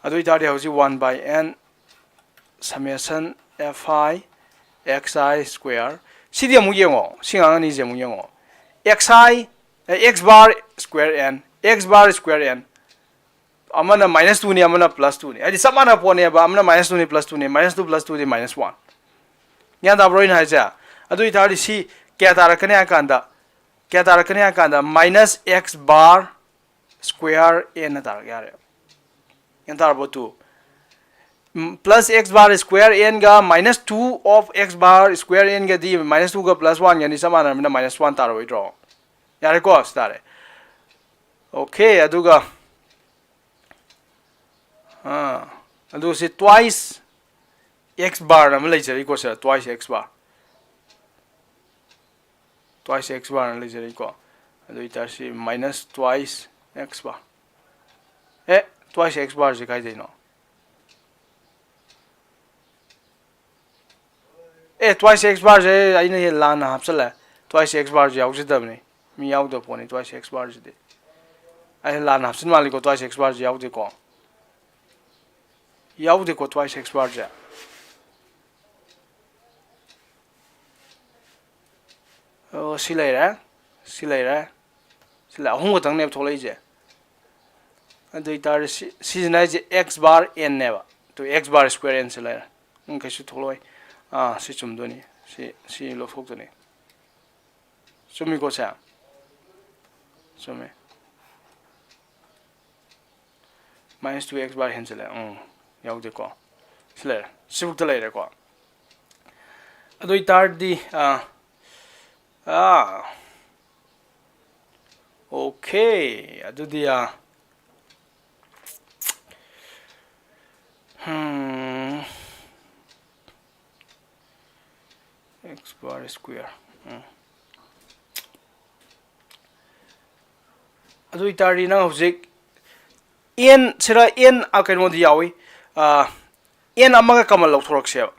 ꯑꯗꯨ ꯑꯣꯏꯇꯥꯔꯗꯤ ꯍꯧꯖꯤꯛ one by n summation fi xi square꯫ ꯁꯤꯗꯤ ꯑꯃꯨꯛ ꯌꯦꯡꯉꯣ꯫ ꯁꯤ ꯉꯥꯡ ꯑꯅꯤꯁꯦ ꯑꯃꯨꯛ ꯌꯦꯡꯉꯣ꯫ Xi, ꯑꯦ, x bar square n, x bar square n꯫ ꯑꯃꯅ minus two ꯅꯤ, ꯑꯃꯅ plus two ꯅꯤ꯫ ꯍꯥꯏꯗꯤ ꯆꯞ ꯃꯥꯟꯅꯕ ꯄꯣꯠꯅꯦꯕ꯫ ꯑꯃꯅ minus two ꯅꯤ, plus two ꯅꯤ, minus two plus two ꯗꯤ minus one꯫ ꯒ꯭ꯌꯥꯟ ꯇꯥꯕ꯭ꯔꯣ ꯑꯩꯅ ꯍꯥꯏꯁꯦ? ꯑꯗꯨ ꯑꯣꯏꯇꯥꯔꯗꯤ ꯁꯤ ꯀꯌꯥ ꯇꯥꯔꯛꯀꯅꯤ ꯍꯥꯏ ꯀꯥꯟꯗ, ꯀꯌꯥ ꯇꯥꯔꯛꯀꯅꯤ ꯍꯥꯏ ꯀꯥꯟꯗ minus x bar square n ꯅ ꯇꯥꯔꯛ ꯌꯥꯔꯦ꯫ ꯒ꯭ꯌꯥꯟ ꯇꯥꯔꯕꯣ? Two꯫ ꯎꯝ, plus x bar square n ꯒ minus two of x bar square n ꯒꯗꯤ minus two ꯒ plus one ꯒꯅꯤ ꯆꯞ ꯃꯥꯟꯅꯔꯕꯅꯤꯅ minus one ꯇꯥꯔꯣꯏꯗ꯭ꯔꯣ? ꯌꯥꯔꯦꯀꯣ? ꯁꯤ ꯇꯥꯔꯦ꯫ Okay, ꯑꯗꯨꯒ, ꯑꯥ, ꯑꯗꯨꯒ ꯁꯤ twice x bar ꯑꯃ ꯂꯩꯖꯔꯤꯀꯣ ꯁꯤꯗ, twice x bar꯫ Twice x bar ꯅ ꯂꯩꯖꯔꯤꯀꯣ꯫ ꯑꯗꯨ ꯑꯣꯏꯇꯥꯔꯁꯤ minus twice x bar꯫ ꯑꯦ, twice x bar ꯁꯤ ꯀꯥꯏꯗꯩꯅꯣ? ꯑꯦ, twice x bar ꯁꯦ ꯑꯩꯅ ꯍꯦꯛ ꯂꯥꯟꯅ ꯍꯥꯞꯆꯜꯂꯦ꯫ Twice x bar ꯁꯦ ꯌꯥꯎꯖꯗꯕꯅꯤ꯫ ꯃꯤ ꯌꯥꯎꯗꯕ ꯄꯣꯠꯅꯤ twice x bar ꯁꯤꯗꯤ꯫ ꯑꯩꯅ ꯂꯥꯟꯅ ꯍꯥꯞꯆꯤꯟ ꯃꯥꯜꯂꯤꯀꯣ, twice x bar ꯁꯦ ꯌꯥꯎꯗꯦꯀꯣ꯫ ꯌꯥꯎꯗꯦꯀꯣ twice x bar ꯁꯦ꯫ ꯑꯣ, ꯁꯤ ꯂꯩꯔꯦ꯫ ꯁꯤ ꯂꯩꯔꯦ꯫ ꯁꯤ ꯂꯩ-, ꯑꯍꯨꯝ ꯈꯛꯇꯪꯅꯦꯕ ꯊꯣꯛꯂꯛꯏꯁꯦ꯫ ꯑꯗꯨ ꯑꯣꯏꯇꯥꯔꯗꯤ ꯁꯤ, ꯁꯤꯁꯤꯅ ꯑꯩꯁꯦ x bar n ꯅꯦꯕ꯫ ꯑꯗꯨ x bar square n ꯁꯤ ꯂꯩꯔꯦ꯫ ꯎꯝ, ꯀꯩꯁꯨ ꯊꯣꯛꯂꯛꯑꯣꯏ꯫ ꯑꯥ, ꯁꯤ ꯆꯨꯝꯗꯣꯏꯅꯤ꯫ ꯁꯤ, ꯁꯤ ꯂꯧꯊꯣꯛꯇꯣꯏꯅꯤ꯫ ꯆꯨꯝꯃꯤꯀꯣ ꯁꯦ? ꯆꯨꯝꯃꯦ꯫ Minus two x bar ꯍꯦꯟꯖꯤꯜꯂꯦ꯫ ꯎꯝ, ꯌꯥꯎꯗꯦꯀꯣ꯫ ꯁꯤ ꯂꯩꯔꯦ꯫ ꯁꯤꯕꯨꯛꯇ ꯂꯩꯔꯦꯀꯣ꯫ ꯑꯗꯨ ꯑꯣꯏꯇꯥꯔꯗꯤ, ꯑꯥ, ꯑꯥ, okay, ꯑꯗꯨꯗꯤ, ꯑꯥ, ꯍꯝ, X bar square. ꯎꯝ꯫ ꯑꯗꯨ ꯑꯣꯏꯇꯥꯔꯗꯤ ꯅꯪ ꯍꯧꯖꯤꯛ n ꯁꯤꯗ n, ꯑ, ꯀꯩꯅꯣꯗꯤ ꯌꯥꯎꯏ, ꯑ, n ꯑꯃꯒ common ꯂꯧꯊꯣꯔꯛꯁꯦꯕ꯫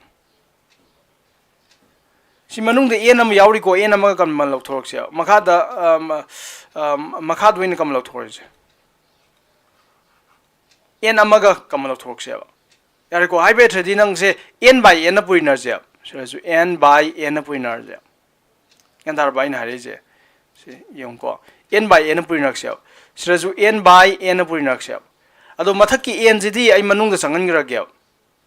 ꯁꯤ ꯃꯅꯨꯡꯗ n ꯑꯃ ꯌꯥꯎꯔꯤꯀꯣ, n ꯑꯃꯒ common ꯂꯧꯊꯣꯔꯛꯁꯦꯕ꯫ ꯃꯈꯥꯗ, ꯑ, ꯃ-, ꯑ, ꯃꯈꯥꯗ ꯑꯣꯏꯅ common ꯂꯧꯊꯣꯔꯛꯁꯦ꯫ N ꯑꯃꯒ common ꯂꯧꯊꯣꯔꯛꯁꯦꯕ꯫ ꯌꯥꯔꯦꯀꯣ? ꯍꯥꯏꯕ ꯌꯥꯗ꯭ꯔꯗꯤ ꯅꯪꯁꯦ n by n ꯅ ꯄꯨꯔꯤꯅꯔꯁꯦꯕ꯫ ꯁꯤꯗꯁꯨ n by n ꯅ ꯄꯨꯔꯤꯅꯔꯁꯦꯕ꯫ ꯒ꯭ꯌꯥꯟ ꯇꯥꯔꯕ ꯑꯩꯅ ꯍꯥꯏꯔꯛꯏꯁꯦ? ꯁꯤ ꯌꯦꯡꯉꯨꯀꯣ꯫ N by n ꯅ ꯄꯨꯔꯤꯅꯔꯛꯁꯦꯕ꯫ ꯁꯤꯗꯁꯨ n by n ꯅ ꯄꯨꯔꯤꯅꯔꯛꯁꯦꯕ꯫ ꯑꯗꯣ ꯃꯊꯛꯀꯤ n ꯁꯤꯗꯤ ꯑꯩ ꯃꯅꯨꯡꯗ ꯆꯪꯍꯟꯈ꯭ꯔꯒꯦꯕ꯫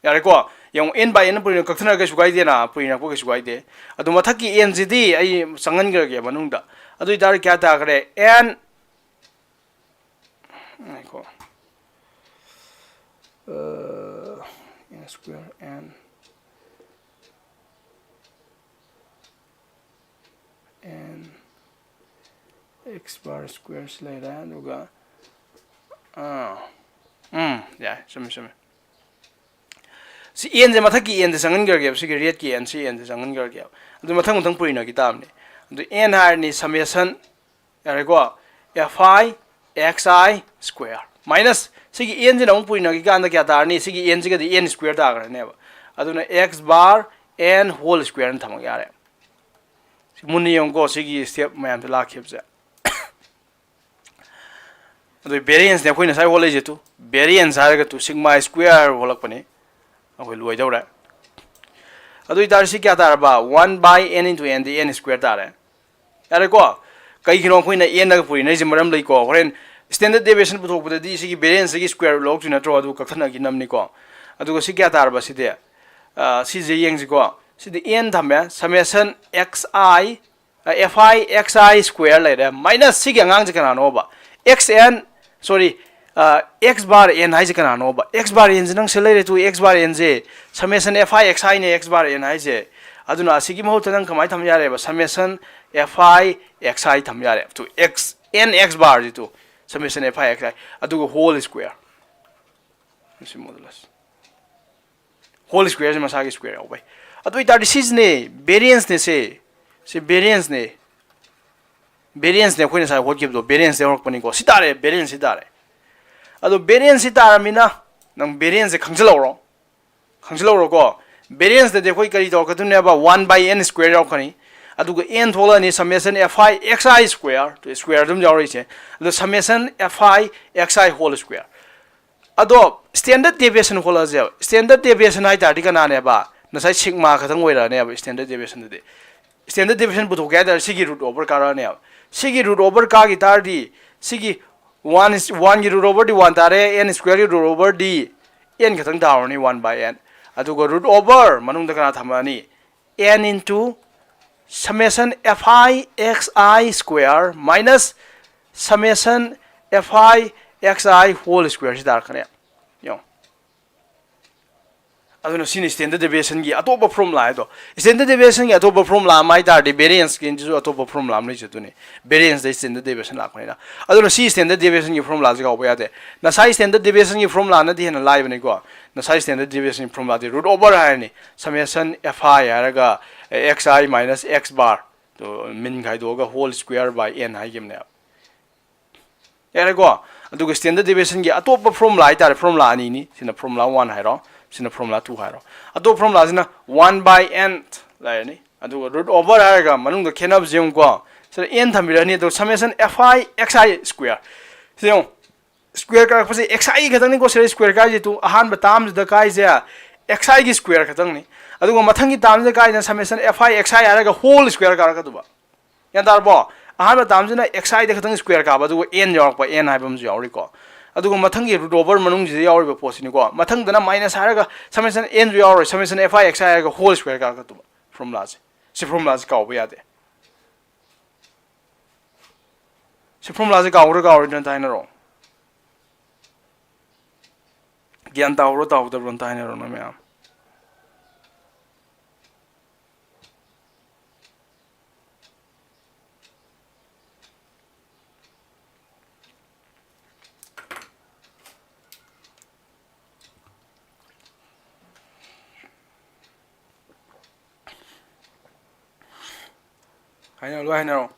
ꯌꯥꯔꯦꯀꯣ? ꯌꯦꯡꯉꯨ, n by n ꯅ ꯄꯨꯔꯤꯅ-, ꯀꯛꯊꯠꯅꯔꯒ ꯀꯩꯁꯨ ꯀꯥꯏꯗꯦꯅ, ꯄꯨꯔꯤꯅꯔꯛꯄ ꯀꯩꯁꯨ ꯀꯥꯏꯗꯦ꯫ ꯑꯗꯣ ꯃꯊꯛꯀꯤ n ꯁꯤꯗꯤ ꯑꯩ ꯆꯪꯍꯟꯈ꯭ꯔꯒꯦ ꯃꯅꯨꯡꯗ꯫ ꯑꯗꯨ ꯑꯣꯏꯇꯥꯔꯗꯤ ꯀꯌꯥ ꯇꯥꯈ꯭ꯔꯦ? N, ꯉꯥꯏꯈꯣ꯫ ꯑ, n square, n, n, x bar square ꯁꯤ ꯂꯩꯔꯦ, ꯑꯗꯨꯒ, ꯑꯥ, ꯎꯝ, ꯌꯥꯏ, ꯆꯨꯝꯃꯤ, ꯆꯨꯝꯃꯤ꯫ ꯁꯤ n ꯁꯦ, ꯃꯊꯛꯀꯤ n ꯁꯦ ꯆꯪꯍꯟꯈ꯭ꯔꯒꯦꯕ, ꯁꯤꯒꯤ red ꯀꯤ n ꯁꯤ, n ꯁꯦ ꯆꯪꯍꯟꯈ꯭ꯔꯒꯦꯕ꯫ ꯑꯗꯨ ꯃꯊꯪ ꯃꯊꯪ ꯄꯨꯔꯤꯅꯈꯤ ꯇꯥꯕꯅꯤ꯫ ꯑꯗꯨ n ꯍꯥꯏꯔꯅꯤ summation, ꯌꯥꯔꯦꯀꯣ? F I X I square minus ꯁꯤꯒꯤ n ꯁꯤꯅ ꯑꯃꯨꯛ ꯄꯨꯔꯤꯅꯈꯤ ꯀꯥꯟꯗ ꯀꯌꯥ ꯇꯥꯔꯅꯤ? ꯁꯤꯒꯤ n ꯁꯤꯒꯗꯤ n square ꯇꯥꯈ꯭ꯔꯅꯦꯕ꯫ ꯑꯗꯨꯅ x bar n whole square ꯅ ꯊꯝꯃꯒ ꯌꯥꯔꯦ꯫ ꯁꯤ ꯃꯨꯟꯅ ꯌꯦꯡꯉꯨꯀꯣ, ꯁꯤꯒꯤ step ꯃꯌꯥꯝꯁꯦ ꯂꯥꯛꯈꯤꯕꯁꯦ꯫ ꯑꯗꯨ variance ꯅꯦ ꯑꯩꯈꯣꯏ ꯉꯁꯥꯏ ꯍꯣꯠꯂꯛꯏꯁꯦ꯫ ꯇꯨ variance ꯍꯥꯏꯔꯒ ꯇꯨ sigma square ꯍꯣꯠꯂꯛꯄꯅꯤ꯫ ꯑꯩꯈꯣꯏ ꯂꯣꯏꯗꯧꯔꯦ꯫ ꯑꯗꯨ ꯑꯣꯏꯇꯥꯔꯗꯤ ꯁꯤ ꯀꯌꯥ ꯇꯥꯔꯕ? One by n into n D n square ꯇꯥꯔꯦ꯫ ꯌꯥꯔꯦꯀꯣ? ꯀꯩꯒꯤꯅꯣ ꯑꯩꯈꯣꯏꯅ n ꯅꯒ ꯄꯨꯔꯤꯅꯔꯤꯁꯦ ꯃꯔꯝ ꯂꯩꯀꯣ꯫ ꯍꯣꯔꯦꯟ standard deviation ꯄꯨꯊꯣꯛꯄꯗꯗꯤ ꯁꯤꯒꯤ variance ꯀꯤ square root ꯂꯧꯔꯛꯇꯣꯏ ꯅꯠꯇ꯭ꯔꯣ? ꯑꯗꯨ ꯀꯛꯊꯠꯅꯈꯤꯅꯕꯅꯤꯀꯣ꯫ ꯑꯗꯨꯒ ꯁꯤ ꯀꯌꯥ ꯇꯥꯔꯕ ꯁꯤꯗꯤ? ꯑ, ꯁꯤꯁꯦ ꯌꯦꯡꯁꯤꯀꯣ꯫ ꯁꯤꯗꯤ n ꯊꯝꯃꯦ, summation x i, ꯑ, F I X I square ꯂꯩꯔꯦ, minus ꯁꯤꯒꯤ ꯑꯉꯥꯡꯁꯦ ꯀꯅꯥꯅꯣꯕ? X n, sorry, ꯑ, x bar n ꯍꯥꯏꯁꯦ ꯀꯅꯥꯅꯣꯕ? X bar n ꯁꯦ ꯅꯪ ꯁꯤ ꯂꯩꯔꯦ꯫ Two x bar n say summation F I X I ꯅꯦ x bar n ꯍꯥꯏꯁꯦ꯫ ꯑꯗꯨꯅ ꯑꯁꯤꯒꯤ ꯃꯍꯨꯠꯇ ꯅꯪ ꯀꯃꯥꯏꯅ ꯊꯝ ꯌꯥꯔꯦꯕ? Summation F I X I ꯊꯝ ꯌꯥꯔꯦ꯫ Two x, n x bar ꯁꯤ two summation F I X I, ꯑꯗꯨꯒ whole square꯫ ꯁꯤ modulus꯫ Whole square ꯁꯦ ꯃꯁꯥꯒꯤ square ꯌꯥꯎꯕꯩ꯫ ꯑꯗꯨ ꯑꯣꯏꯇꯥꯔꯗꯤ ꯁꯤꯁꯤꯅꯦ varianceꯅꯦ꯫ ꯁꯤ ꯁꯤ varianceꯅꯦ꯫ Varianceꯅꯦ ꯑꯩꯈꯣꯏꯅ ꯉꯁꯥꯏ ꯍꯣꯠꯈꯤꯕꯗꯣ, varianceꯇ ꯍꯧꯔꯛꯄꯅꯤꯀꯣ꯫ ꯁꯤ ꯇꯥꯔꯦ, variance ꯁꯤ ꯇꯥꯔꯦ꯫ ꯑꯗꯣ variance ꯁꯤ ꯇꯥꯔꯃꯤꯅ ꯅꯪ varianceꯁꯦ ꯈꯪꯖꯤꯜꯍꯧꯔꯣ꯫ ꯈꯪꯖꯤꯜꯍꯧꯔꯣꯀꯣ꯫ Varianceꯇꯗꯤ ꯑꯩꯈꯣꯏ ꯀꯔꯤ ꯇꯧꯔꯛꯀꯗꯣꯏꯅꯦꯕ? One by n square ꯌꯥꯎꯔꯛꯀꯅꯤ꯫ ꯑꯗꯨꯒ n ꯊꯣꯛꯂꯛꯑꯅꯤ, summation f I x I square, square ꯑꯗꯨꯝ ꯌꯥꯎꯔꯛꯏꯁꯦ꯫ ꯑꯗꯣ summation f I x I whole square꯫ ꯑꯗꯣ standard deviation ꯍꯣꯠꯂꯁꯦꯕ꯫ Standard deviation ꯍꯥꯏ ꯇꯥꯔꯗꯤ ꯀꯅꯥꯅꯦꯕ? ꯉꯁꯥꯏ sigma ꯈꯛꯇꯪ ꯑꯣꯏꯔꯛꯑꯅꯦꯕ standard deviationꯗꯨꯗꯤ꯫ Standard deviation ꯄꯨꯊꯣꯛꯀꯦ ꯍꯥꯏ ꯇꯥꯔꯗꯤ ꯁꯤꯒꯤ root over ꯀꯥꯔꯛꯑꯅꯦꯕ꯫ ꯁꯤꯒꯤ root over ꯀꯥꯈꯤ ꯇꯥꯔꯗꯤ ꯁꯤꯒꯤ one is, oneꯒꯤ root overꯗꯤ one ꯇꯥꯔꯦ, n squareꯒꯤ root overꯗꯤ n ꯈꯛꯇꯪ ꯇꯥꯍꯧꯔꯅꯤ, one by n꯫ ꯑꯗꯨꯒ root over ꯃꯅꯨꯡꯗ ꯀꯅꯥ ꯊꯝꯃꯛꯑꯅꯤ? N into summation f I x I square minus summation f I x I whole square ꯁꯤ ꯇꯥꯔꯛꯀꯅꯤ꯫ ꯌꯦꯡꯉꯣ꯫ ꯑꯗꯨꯅ ꯁꯤꯅꯤ standard deviationꯒꯤ ꯑꯇꯣꯞꯄ formula ꯍꯥꯏꯗꯣ꯫ Standard deviationꯒꯤ ꯑꯇꯣꯞꯄ formula ꯑꯃ ꯍꯥꯏ ꯇꯥꯔꯗꯤ varianceꯀꯤꯁꯨ ꯑꯇꯣꯞꯄ formula ꯑꯃ ꯂꯩꯖꯗꯣꯏꯅꯤ꯫ Varianceꯇ standard deviation ꯂꯥꯛꯄꯅꯤꯅ꯫ ꯑꯗꯨꯅ ꯁꯤ standard deviationꯒꯤ formulaꯁꯦ ꯀꯥꯎꯕ ꯌꯥꯗꯦ꯫ ꯉꯁꯥꯏ standard deviationꯒꯤ formulaꯅꯗꯤ ꯍꯦꯟꯅ ꯂꯥꯏꯕꯅꯤꯀꯣ꯫ ꯉꯁꯥꯏ standard deviationꯒꯤ formulaꯗꯤ root over ꯍꯥꯏꯔꯅꯤ꯫ Summation f I ꯍꯥꯏꯔꯒ x I minus x bar to mean ꯈꯥꯏꯗꯣꯛꯑꯒ whole square by n ꯍꯥꯏꯈꯤꯕꯅꯦꯕ꯫ ꯌꯥꯔꯦꯀꯣ? ꯑꯗꯨꯒ standard deviationꯒꯤ ꯑꯇꯣꯞꯄ formula ꯍꯥꯏ ꯇꯥꯔꯦ, formula ꯑꯅꯤꯅꯤ꯫ ꯁꯤꯅ formula one ꯍꯥꯏꯔꯣ, ꯁꯤꯅ formula two ꯍꯥꯏꯔꯣ꯫ ꯑꯇꯣꯞꯄ formulaꯁꯤꯅ one by n ꯂꯩꯔꯅꯤ꯫ ꯑꯗꯨꯒ root over ꯍꯥꯏꯔꯒ ꯃꯅꯨꯡꯗ ꯈꯦꯠꯅꯕꯁꯦ ꯌꯦꯡꯉꯨꯀꯣ꯫ ꯁꯤꯗ n ꯊꯝꯕꯤꯔꯅꯤ, ꯑꯗꯨꯒ summation f I x I square꯫ ꯁꯤ ꯌꯦꯡꯉꯨ, square ꯀꯥꯔꯛꯄꯁꯦ x I ꯈꯛꯇꯪꯅꯤꯀꯣ꯫ ꯁꯤꯗ square ꯀꯥꯏꯁꯦ ꯇꯨ ꯑꯍꯥꯟꯕ termꯁꯤꯗ ꯀꯥꯏꯁꯦ x Iꯒꯤ square ꯈꯛꯇꯪꯅꯤ꯫ ꯑꯗꯨꯒ ꯃꯊꯪꯒꯤ termꯁꯤꯗ ꯀꯥꯏꯁꯤꯅ summation f I x I ꯍꯥꯏꯔꯒ whole square ꯀꯥꯔꯛꯀꯗꯧꯕ꯫ ꯒ꯭ꯌꯥꯟ ꯇꯥꯔꯕꯣ? ꯑꯍꯥꯟꯕ termꯁꯤꯅ x Iꯗ ꯈꯛꯇꯪ square ꯀꯥꯕ, ꯑꯗꯨꯒ n ꯌꯥꯎꯔꯛꯄ, n ꯍꯥꯏꯕ ꯑꯃꯁꯨ ꯌꯥꯎꯔꯤꯀꯣ꯫ ꯑꯗꯨꯒ ꯃꯊꯪꯒꯤ root over ꯃꯅꯨꯡꯁꯤꯗ ꯌꯥꯎꯔꯤꯕ ꯄꯣꯠꯁꯤꯅꯤꯀꯣ꯫ ꯃꯊꯪꯗꯅ minus ꯍꯥꯏꯔꯒ summation nꯁꯨ ꯌꯥꯎꯔꯣꯏ, summation f I x I ꯍꯥꯏꯔꯒ whole square ꯀꯥꯔꯛꯀꯗꯧꯕ formulaꯁꯦ꯫ ꯁꯤ formulaꯁꯦ ꯀꯥꯎꯕ ꯌꯥꯗꯦ꯫ ꯁꯤ formulaꯁꯦ ꯀꯥꯎꯕ꯭ꯔꯥ ꯀꯥꯎꯔꯣꯏꯗ꯭ꯔꯥ ꯑꯝꯇ ꯍꯥꯏꯅꯔꯛꯑꯣ꯫ ꯒ꯭ꯌꯥꯟ ꯇꯥꯍꯧꯔꯣ ꯇꯥꯍꯧꯗꯕ꯭ꯔꯣ ꯑꯝꯇ ꯍꯥꯏꯅꯔꯛꯑꯣ ꯅꯣꯏ ꯃꯌꯥꯝ꯫ ꯍꯥꯏꯅꯔꯣ, ꯂꯣꯏ ꯍꯥꯏꯅꯔꯣ꯫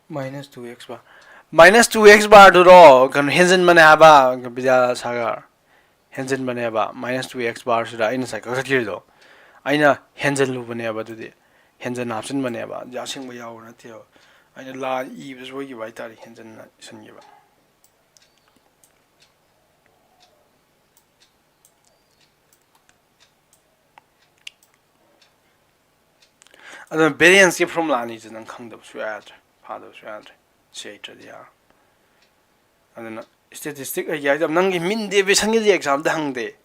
Minus two x bar, minus two x bar ꯗꯨꯔꯣ ꯀꯩꯅꯣ ꯍꯦꯟꯖꯤꯟꯕꯅꯦ ꯍꯥꯏꯕ, Vidyasagar? ꯍꯦꯟꯖꯤꯟꯕꯅꯦꯕ꯫ Minus two x bar ꯁꯤꯗ ꯑꯩꯅ ꯉꯁꯥꯏ ꯀꯛꯊꯠꯈꯤꯕꯗꯣ, ꯑꯩꯅ ꯍꯦꯟꯖꯤꯜꯂꯨꯕꯅꯦꯕ꯫ ꯑꯗꯨꯗꯤ ꯍꯦꯟꯖꯟ ꯍꯥꯞꯆꯤꯟꯕꯅꯦꯕ, ꯑꯁꯦꯡꯕ ꯌꯥꯎꯕ ꯅꯠꯇꯦꯕ꯫ ꯑꯩꯅ ꯂꯥꯟ ꯏꯕ ꯁꯣꯏꯈꯤꯕ ꯍꯥꯏꯇꯥꯔꯦ, ꯍꯦꯟꯖꯟꯅ ꯏꯁꯟꯈꯤꯕ꯫ ꯑꯗꯨꯅ variance ꯀꯤ formula ꯑꯅꯤꯁꯦ ꯅꯪ ꯈꯪꯗꯕ ꯁꯨꯡꯌꯥ ꯌꯥꯗ꯭ꯔꯦ, ꯐꯥꯗꯕ ꯁꯨꯡꯌꯥ ꯌꯥꯗ꯭ꯔꯦ꯫ ꯁꯤ ꯍꯩꯇ꯭ꯔꯗꯤ ꯌꯥꯔꯣꯏ꯫ ꯑꯗꯨꯅ statistic ꯍꯩꯒꯦ ꯍꯥꯏꯗꯤ ꯅꯪꯒꯤ mean deviation ꯒꯤꯗꯤ exam ꯗ ꯍꯪꯗꯦ꯫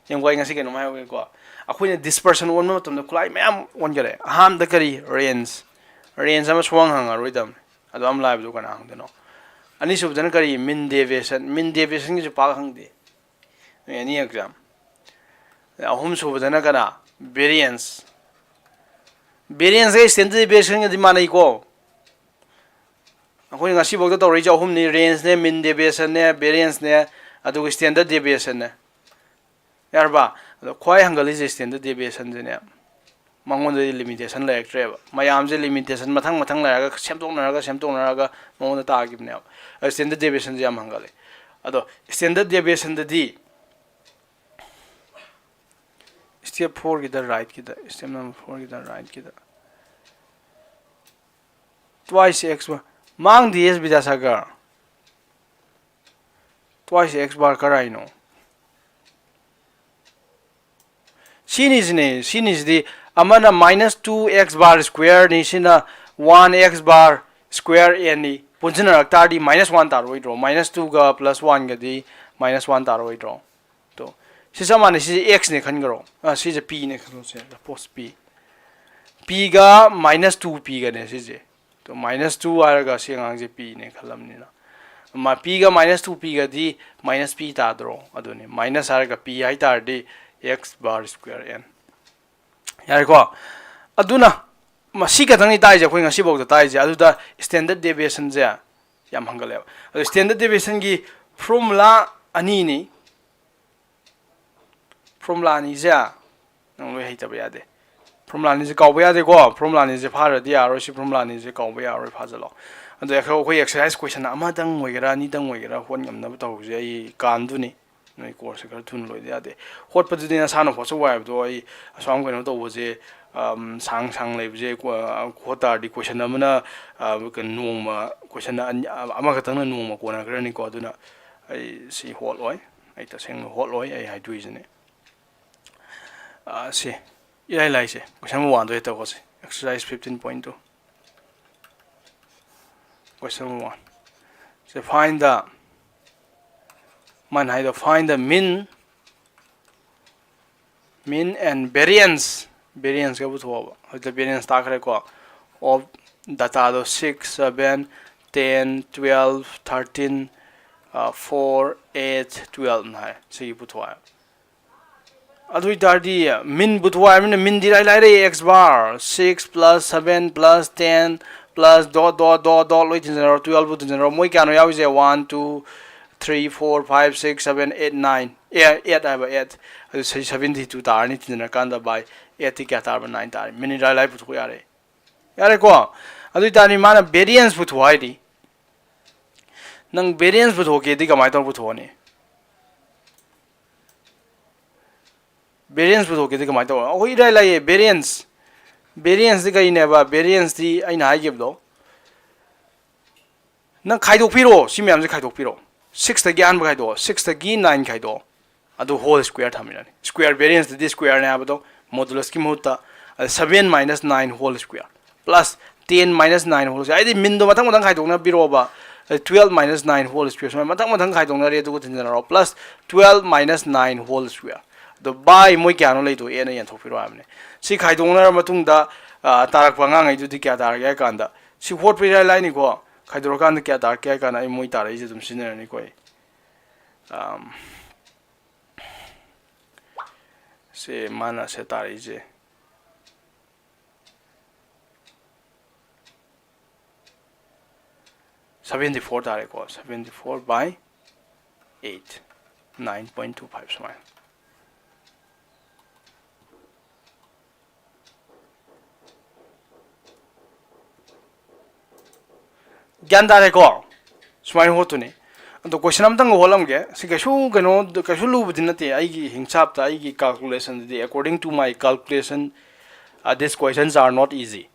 ꯌꯦꯡꯉꯨꯀꯣ, ꯑꯩ ꯉꯁꯤ ꯀꯩꯅꯣꯝ ꯍꯥꯏꯍꯧꯒꯦꯀꯣ꯫ ꯑꯩꯈꯣꯏꯅ dispersion ꯑꯣꯟꯕ ꯃꯇꯝꯗ ꯈꯨꯠꯂꯥꯏ ꯃꯌꯥꯝ ꯑꯣꯟꯈꯔꯦ꯫ ꯑꯍꯥꯟꯕꯗ ꯀꯔꯤ? Range꯫ Range ꯑꯃ ꯁꯨꯡꯍꯪ ꯍꯪꯉꯔꯣꯏꯗꯕꯅꯤ꯫ ꯑꯗꯣ ꯌꯥꯝ ꯂꯥꯏꯕꯗꯣ ꯀꯅꯥ ꯍꯪꯗꯣꯏꯅꯣ? ꯑꯅꯤꯁꯨꯕꯗꯅ ꯀꯔꯤ? Mean deviation꯫ Mean deviation ꯒꯤꯁꯨ ꯄꯥꯛ ꯍꯪꯗꯦ꯫ ꯅꯣꯏ ꯑꯅꯤ exam꯫ ꯑꯍꯨꯝ ꯁꯨꯕꯗꯅ ꯀꯅꯥ? Variance꯫ Variance ꯀ standard deviation ꯒꯗꯤ ꯃꯥꯟꯅꯩꯀꯣ꯫ ꯑꯩꯈꯣꯏꯅ ꯉꯁꯤꯐꯥꯎꯗ ꯇꯧꯔꯛꯏꯁꯦ ꯑꯍꯨꯝꯅꯤ: range ꯅꯦ, mean deviation ꯅꯦ, variance ꯅꯦ, ꯑꯗꯨꯒ standard deviation ꯅꯦ꯫ ꯌꯥꯔꯕ? ꯑꯗꯣ ꯈ꯭ꯋꯥꯏ ꯍꯪꯒꯠꯂꯤꯁꯦ standard deviation ꯁꯤꯅꯦ꯫ ꯃꯉꯣꯟꯗꯗꯤ limitation ꯂꯩꯔꯛꯇ꯭ꯔꯦꯕ꯫ ꯃꯌꯥꯝꯁꯦ limitation ꯃꯊꯪ ꯃꯊꯪ ꯂꯩꯔꯒ, ꯁꯦꯝꯗꯣꯛꯅꯔꯒ, ꯁꯦꯝꯗꯣꯛꯅꯔꯒ ꯃꯉꯣꯟꯗ ꯇꯥꯈꯤꯕꯅꯦꯕ꯫ ꯑꯗꯣ standard deviation ꯁꯦ ꯌꯥꯝ ꯍꯪꯒꯠꯂꯦ꯫ ꯑꯗꯣ standard deviation ꯗꯗꯤ step four ꯒꯤꯗ, right ꯀꯤꯗ, step number four ꯒꯤꯗ, right ꯀꯤꯗ, twice x bar꯫ ꯃꯥꯡꯗꯦ, Vidyasagar. Twice x bar ꯀꯔꯥꯏꯅꯣ? ꯁꯤꯅꯤꯁꯤꯅꯦ, ꯁꯤꯅꯤꯁꯤꯗꯤ ꯑꯃꯅ minus two x bar square ꯅꯤ, ꯁꯤꯅ one x bar square n ꯅꯤ꯫ ꯄꯨꯟꯁꯤꯟꯅꯔꯛ ꯇꯥꯔꯗꯤ minus one ꯇꯥꯔꯣꯏꯗ꯭ꯔꯣ? Minus two ꯒ plus one ꯒꯗꯤ minus one ꯇꯥꯔꯣꯏꯗ꯭ꯔꯣ? ꯇꯣ, ꯁꯤ ꯆꯞ ꯃꯥꯟꯅꯩ꯫ ꯁꯤꯁꯦ x ꯅꯦ ꯈꯟꯈ꯭ꯔꯣ꯫ ꯑ, ꯁꯤꯁꯦ p ꯅꯦ ꯈꯜꯂꯣꯁꯦ, suppose p꯫ P ꯒ minus two p ꯒꯅꯦ ꯁꯤꯁꯦ꯫ ꯇꯣ, minus two ꯍꯥꯏꯔꯒ ꯁꯤ ꯑꯉꯥꯡꯁꯦ p ꯅꯦ ꯈꯜꯂꯝꯅꯤꯅ꯫ ꯄꯤꯒ ꯃꯥꯏꯅꯁ ꯇꯨ ꯄꯤꯒꯗꯤ ꯃꯥꯏꯅꯁ ꯄꯤ ꯇꯥꯗ꯭ꯔꯣ? ꯑꯗꯨꯅꯤ, ꯃꯥꯏꯅꯁ ꯍꯥꯏꯔꯒ ꯄꯤ ꯍꯥꯏ ꯇꯥꯔꯗꯤ x bar square n꯫ ꯌꯥꯔꯦꯀꯣ? ꯑꯗꯨꯅ ꯃꯁꯤ ꯈꯛꯇꯪꯅꯤ ꯇꯥꯛꯏꯁꯦ ꯑꯩꯈꯣꯏ ꯉꯁꯤꯐꯥꯎꯗ ꯇꯥꯛꯏꯁꯦ꯫ ꯑꯗꯨꯗ standard deviationꯁꯦ ꯌꯥꯝ ꯍꯪꯒꯠꯂꯦꯕ꯫ ꯑꯗꯨ standard deviationꯒꯤ formula ꯑꯅꯤꯅꯤ꯫ Formula ꯑꯅꯤꯁꯦ ꯅꯪ ꯂꯣꯏ ꯍꯩꯇꯕ ꯌꯥꯗꯦ꯫ Formula ꯑꯅꯤꯁꯦ ꯀꯥꯎꯕ ꯌꯥꯗꯦꯀꯣ꯫ Formula ꯑꯅꯤꯁꯦ ꯐꯥꯔꯗꯤ ꯌꯥꯔꯣꯏ꯫ ꯁꯤ formula ꯑꯅꯤꯁꯦ ꯀꯥꯎꯕ ꯌꯥꯔꯣꯏ, ꯐꯥꯖꯜꯂꯣ꯫ ꯑꯗꯣ ꯑꯩꯈꯣꯏ, ꯑꯩꯈꯣꯏ exercise question ꯑꯃꯇꯪ ꯑꯣꯏꯒꯦꯔꯥ, ꯑꯅꯤꯇꯪ ꯑꯣꯏꯒꯦꯔꯥ, ꯍꯣꯠ ꯉꯝꯅꯕ ꯇꯧꯕꯁꯦ ꯑꯩ ꯀꯥꯟꯗꯨꯅꯤ꯫ ꯅꯣꯏ courseꯁꯦ ꯈꯔ ꯊꯨꯅ ꯂꯣꯏꯗ ꯌꯥꯗꯦ꯫ ꯍꯣꯠꯄꯗꯨꯗꯤ ꯅꯁꯥꯅ ꯍꯣꯠꯆꯧ ꯍꯥꯏꯕꯗꯣ꯫ ꯑꯩ ꯑꯁꯨꯛ ꯌꯥꯝ ꯀꯩꯅꯣ ꯇꯧꯕꯁꯦ, ꯑꯝ, ꯁꯥꯡ ꯁꯥꯡ ꯂꯩꯕꯁꯦ ꯀꯣ-, ꯍꯣꯠ ꯇꯥꯔꯗꯤ question ꯑꯃꯅ, ꯑ, ꯀꯩꯅꯣ, ꯅꯣꯡꯃ, question ꯑꯅꯤ, ꯑꯃꯈꯛꯇꯪꯅ ꯅꯣꯡꯃ ꯀꯣꯟꯅꯈ꯭ꯔꯅꯤꯀꯣ꯫ ꯑꯗꯨꯅ ꯑꯩ ꯁꯤ ꯍꯣꯠꯂꯣꯏ꯫ ꯑꯩ ꯇꯁꯦꯡꯅ ꯍꯣꯠꯂꯣꯏ꯫ ꯑꯩ ꯍꯥꯏꯗꯣꯛꯏꯁꯤꯅꯦ꯫ ꯑ, ꯁꯤ ꯏꯔꯥꯏ ꯂꯥꯏꯁꯦ꯫ Question number oneꯗꯣ ꯍꯦꯛ ꯇꯧꯈꯣꯁꯤ꯫ Exercise fifteen point two꯫ Question number one꯫ Say, find the, ꯃꯥꯅ ꯍꯥꯏꯗꯣ, find the mean, mean and variance, varianceꯀ ꯄꯨꯊꯣꯛꯑꯕ꯫ ꯍꯧꯖꯤꯛꯇ variance ꯇꯥꯈ꯭ꯔꯦꯀꯣ꯫ Of dataꯗꯣ six, seven, ten, twelve, thirteen, ꯑ, four, eight, twelve ꯅ ꯍꯥꯏ꯫ ꯁꯤꯒꯤ ꯄꯨꯊꯣꯛꯑꯦ꯫ ꯑꯗꯨ ꯑꯣꯏꯇꯥꯔꯗꯤ mean ꯄꯨꯊꯣꯛꯑꯣ ꯍꯥꯏꯕꯅꯤꯅ meanꯗꯤ ꯏꯔꯥꯏ ꯂꯥꯏꯔꯦ꯫ X bar six plus seven plus ten plus dot dot dot dot ꯂꯣꯏ ꯊꯤꯟꯖꯤꯟꯅꯔꯣ, twelve ꯐꯥꯎ ꯊꯤꯟꯖꯤꯟꯅꯔꯣ꯫ ꯃꯣꯏ ꯀꯌꯥꯅꯣ ꯌꯥꯎꯔꯤꯁꯦ? One, two, three, four, five, six, seven, eight, nine꯫ ꯑꯦ, eight ꯍꯥꯏꯕ, eight꯫ ꯑꯗꯨ seventy two ꯇꯥꯔꯅꯤ꯫ ꯊꯤꯟꯖꯤꯟꯅꯔꯀꯥꯟꯗ by eightꯇꯤ ꯀꯌꯥ ꯇꯥꯔꯕ? Nine ꯇꯥꯔꯦ꯫ Mean ꯏꯔꯥꯏ ꯂꯥꯏ ꯄꯨꯊꯣꯛꯄ ꯌꯥꯔꯦ꯫ ꯌꯥꯔꯦꯀꯣ? ꯑꯗꯨ ꯑꯣꯏꯇꯥꯔꯗꯤ ꯃꯥꯅ variance ꯄꯨꯊꯣꯛꯑꯣ ꯍꯥꯏꯔꯤ꯫ ꯅꯪ variance ꯄꯨꯊꯣꯛꯀꯦꯗꯤ ꯀꯃꯥꯏꯅ ꯇꯧꯔ ꯄꯨꯊꯣꯛꯑꯅꯤ? Variance ꯄꯨꯊꯣꯛꯀꯦꯗꯤ ꯀꯃꯥꯏꯅ ꯇꯧꯕ? ꯑꯩꯈꯣꯏ ꯏꯔꯥꯏ ꯂꯥꯏꯌꯦ, variance꯫ Varianceꯇꯤ ꯀꯔꯤꯅꯦꯕ? Varianceꯇꯤ ꯑꯩꯅ ꯍꯥꯏꯈꯤꯕꯗꯣ, ꯅꯪ ꯈꯥꯏꯗꯣꯛꯄꯤꯔꯣ, ꯁꯤ ꯃꯌꯥꯝꯁꯦ ꯈꯥꯏꯗꯣꯛꯄꯤꯔꯣ꯫ Sixꯇꯒꯤ ꯑꯍꯥꯟꯕ ꯈꯥꯏꯗꯣꯛꯑꯣ, sixꯇꯒꯤ nine ꯈꯥꯏꯗꯣꯛꯑꯣ, ꯑꯗꯨ whole square ꯊꯝꯃꯤꯔꯅꯤ꯫ Square varianceꯇꯗꯤ squareꯅꯦ ꯍꯥꯏꯕꯗꯣ, modulusꯀꯤ ꯃꯍꯨꯠꯇ, ꯑꯗ seven minus nine whole square plus ten minus nine whole square꯫ ꯍꯥꯏꯗꯤ meanꯗꯣ ꯃꯊꯪ ꯃꯊꯪ ꯈꯥꯏꯗꯣꯛꯅꯕꯤꯔꯣꯕ꯫ Twelve minus nine whole square ꯁꯨꯃꯥꯏꯅ ꯃꯊꯪ ꯃꯊꯪ ꯈꯥꯏꯗꯣꯛꯅꯔꯦ, ꯑꯗꯨꯒ ꯊꯤꯟꯖꯤꯟꯅꯔꯣ, plus twelve minus nine whole square꯫ ꯑꯗꯣ by ꯃꯣꯏ ꯀꯌꯥꯅꯣ ꯂꯩꯗꯣ, ꯑꯦꯅ ꯌꯦꯟꯊꯣꯛꯄꯤꯔꯣ ꯍꯥꯏꯕꯅꯦ꯫ ꯁꯤ ꯈꯥꯏꯗꯣꯛꯅꯔ ꯃꯇꯨꯡꯗ, ꯑ, ꯇꯥꯔꯛꯄ ꯑꯉꯥꯡꯉꯩꯗꯨꯗꯤ ꯀꯌꯥ ꯇꯥꯔꯒꯦ ꯍꯥꯏ ꯀꯥꯟꯗ, ꯁꯤ ꯍꯣꯠꯄ ꯏꯔꯥꯏ ꯂꯥꯏꯅꯤꯀꯣ꯫ ꯈꯥꯏꯗꯣꯔꯛꯀꯥꯟꯗ ꯀꯌꯥ ꯇꯥꯔꯛꯀꯦ ꯍꯥꯏ ꯀꯥꯟꯗ ꯑꯩ ꯃꯣꯏ ꯇꯥꯔꯛꯏꯁꯦ ꯑꯗꯨꯝ ꯁꯤꯖꯤꯟꯅꯔꯅꯤꯀꯣ ꯑꯩ꯫ ꯑꯝ, ꯁꯦ ꯃꯥꯅ ꯁꯦ ꯇꯥꯔꯛꯏꯁꯦ seventy four ꯇꯥꯔꯦꯀꯣ, seventy four by eight, nine point two five ꯁꯨꯃꯥꯏꯅ꯫ ꯒ꯭ꯌꯥꯟ ꯇꯥꯔꯦꯀꯣ? ꯁꯨꯃꯥꯏꯅ ꯍꯣꯠꯇꯨꯅꯤ꯫ ꯑꯗꯣ question ꯑꯝꯇꯪꯒ ꯍꯣꯠꯂꯝꯒꯦ꯫ ꯁꯤ ꯀꯩꯁꯨ ꯀꯩꯅꯣ, ꯀꯩꯁꯨ ꯂꯨꯕꯗꯤ ꯅꯠꯇꯦ꯫ ꯑꯩꯒꯤ ꯍꯤꯡꯁꯥꯞꯇ, ꯑꯩꯒꯤ calculation ꯗꯗꯤ, according to my calculation, uh, these questions are not easy.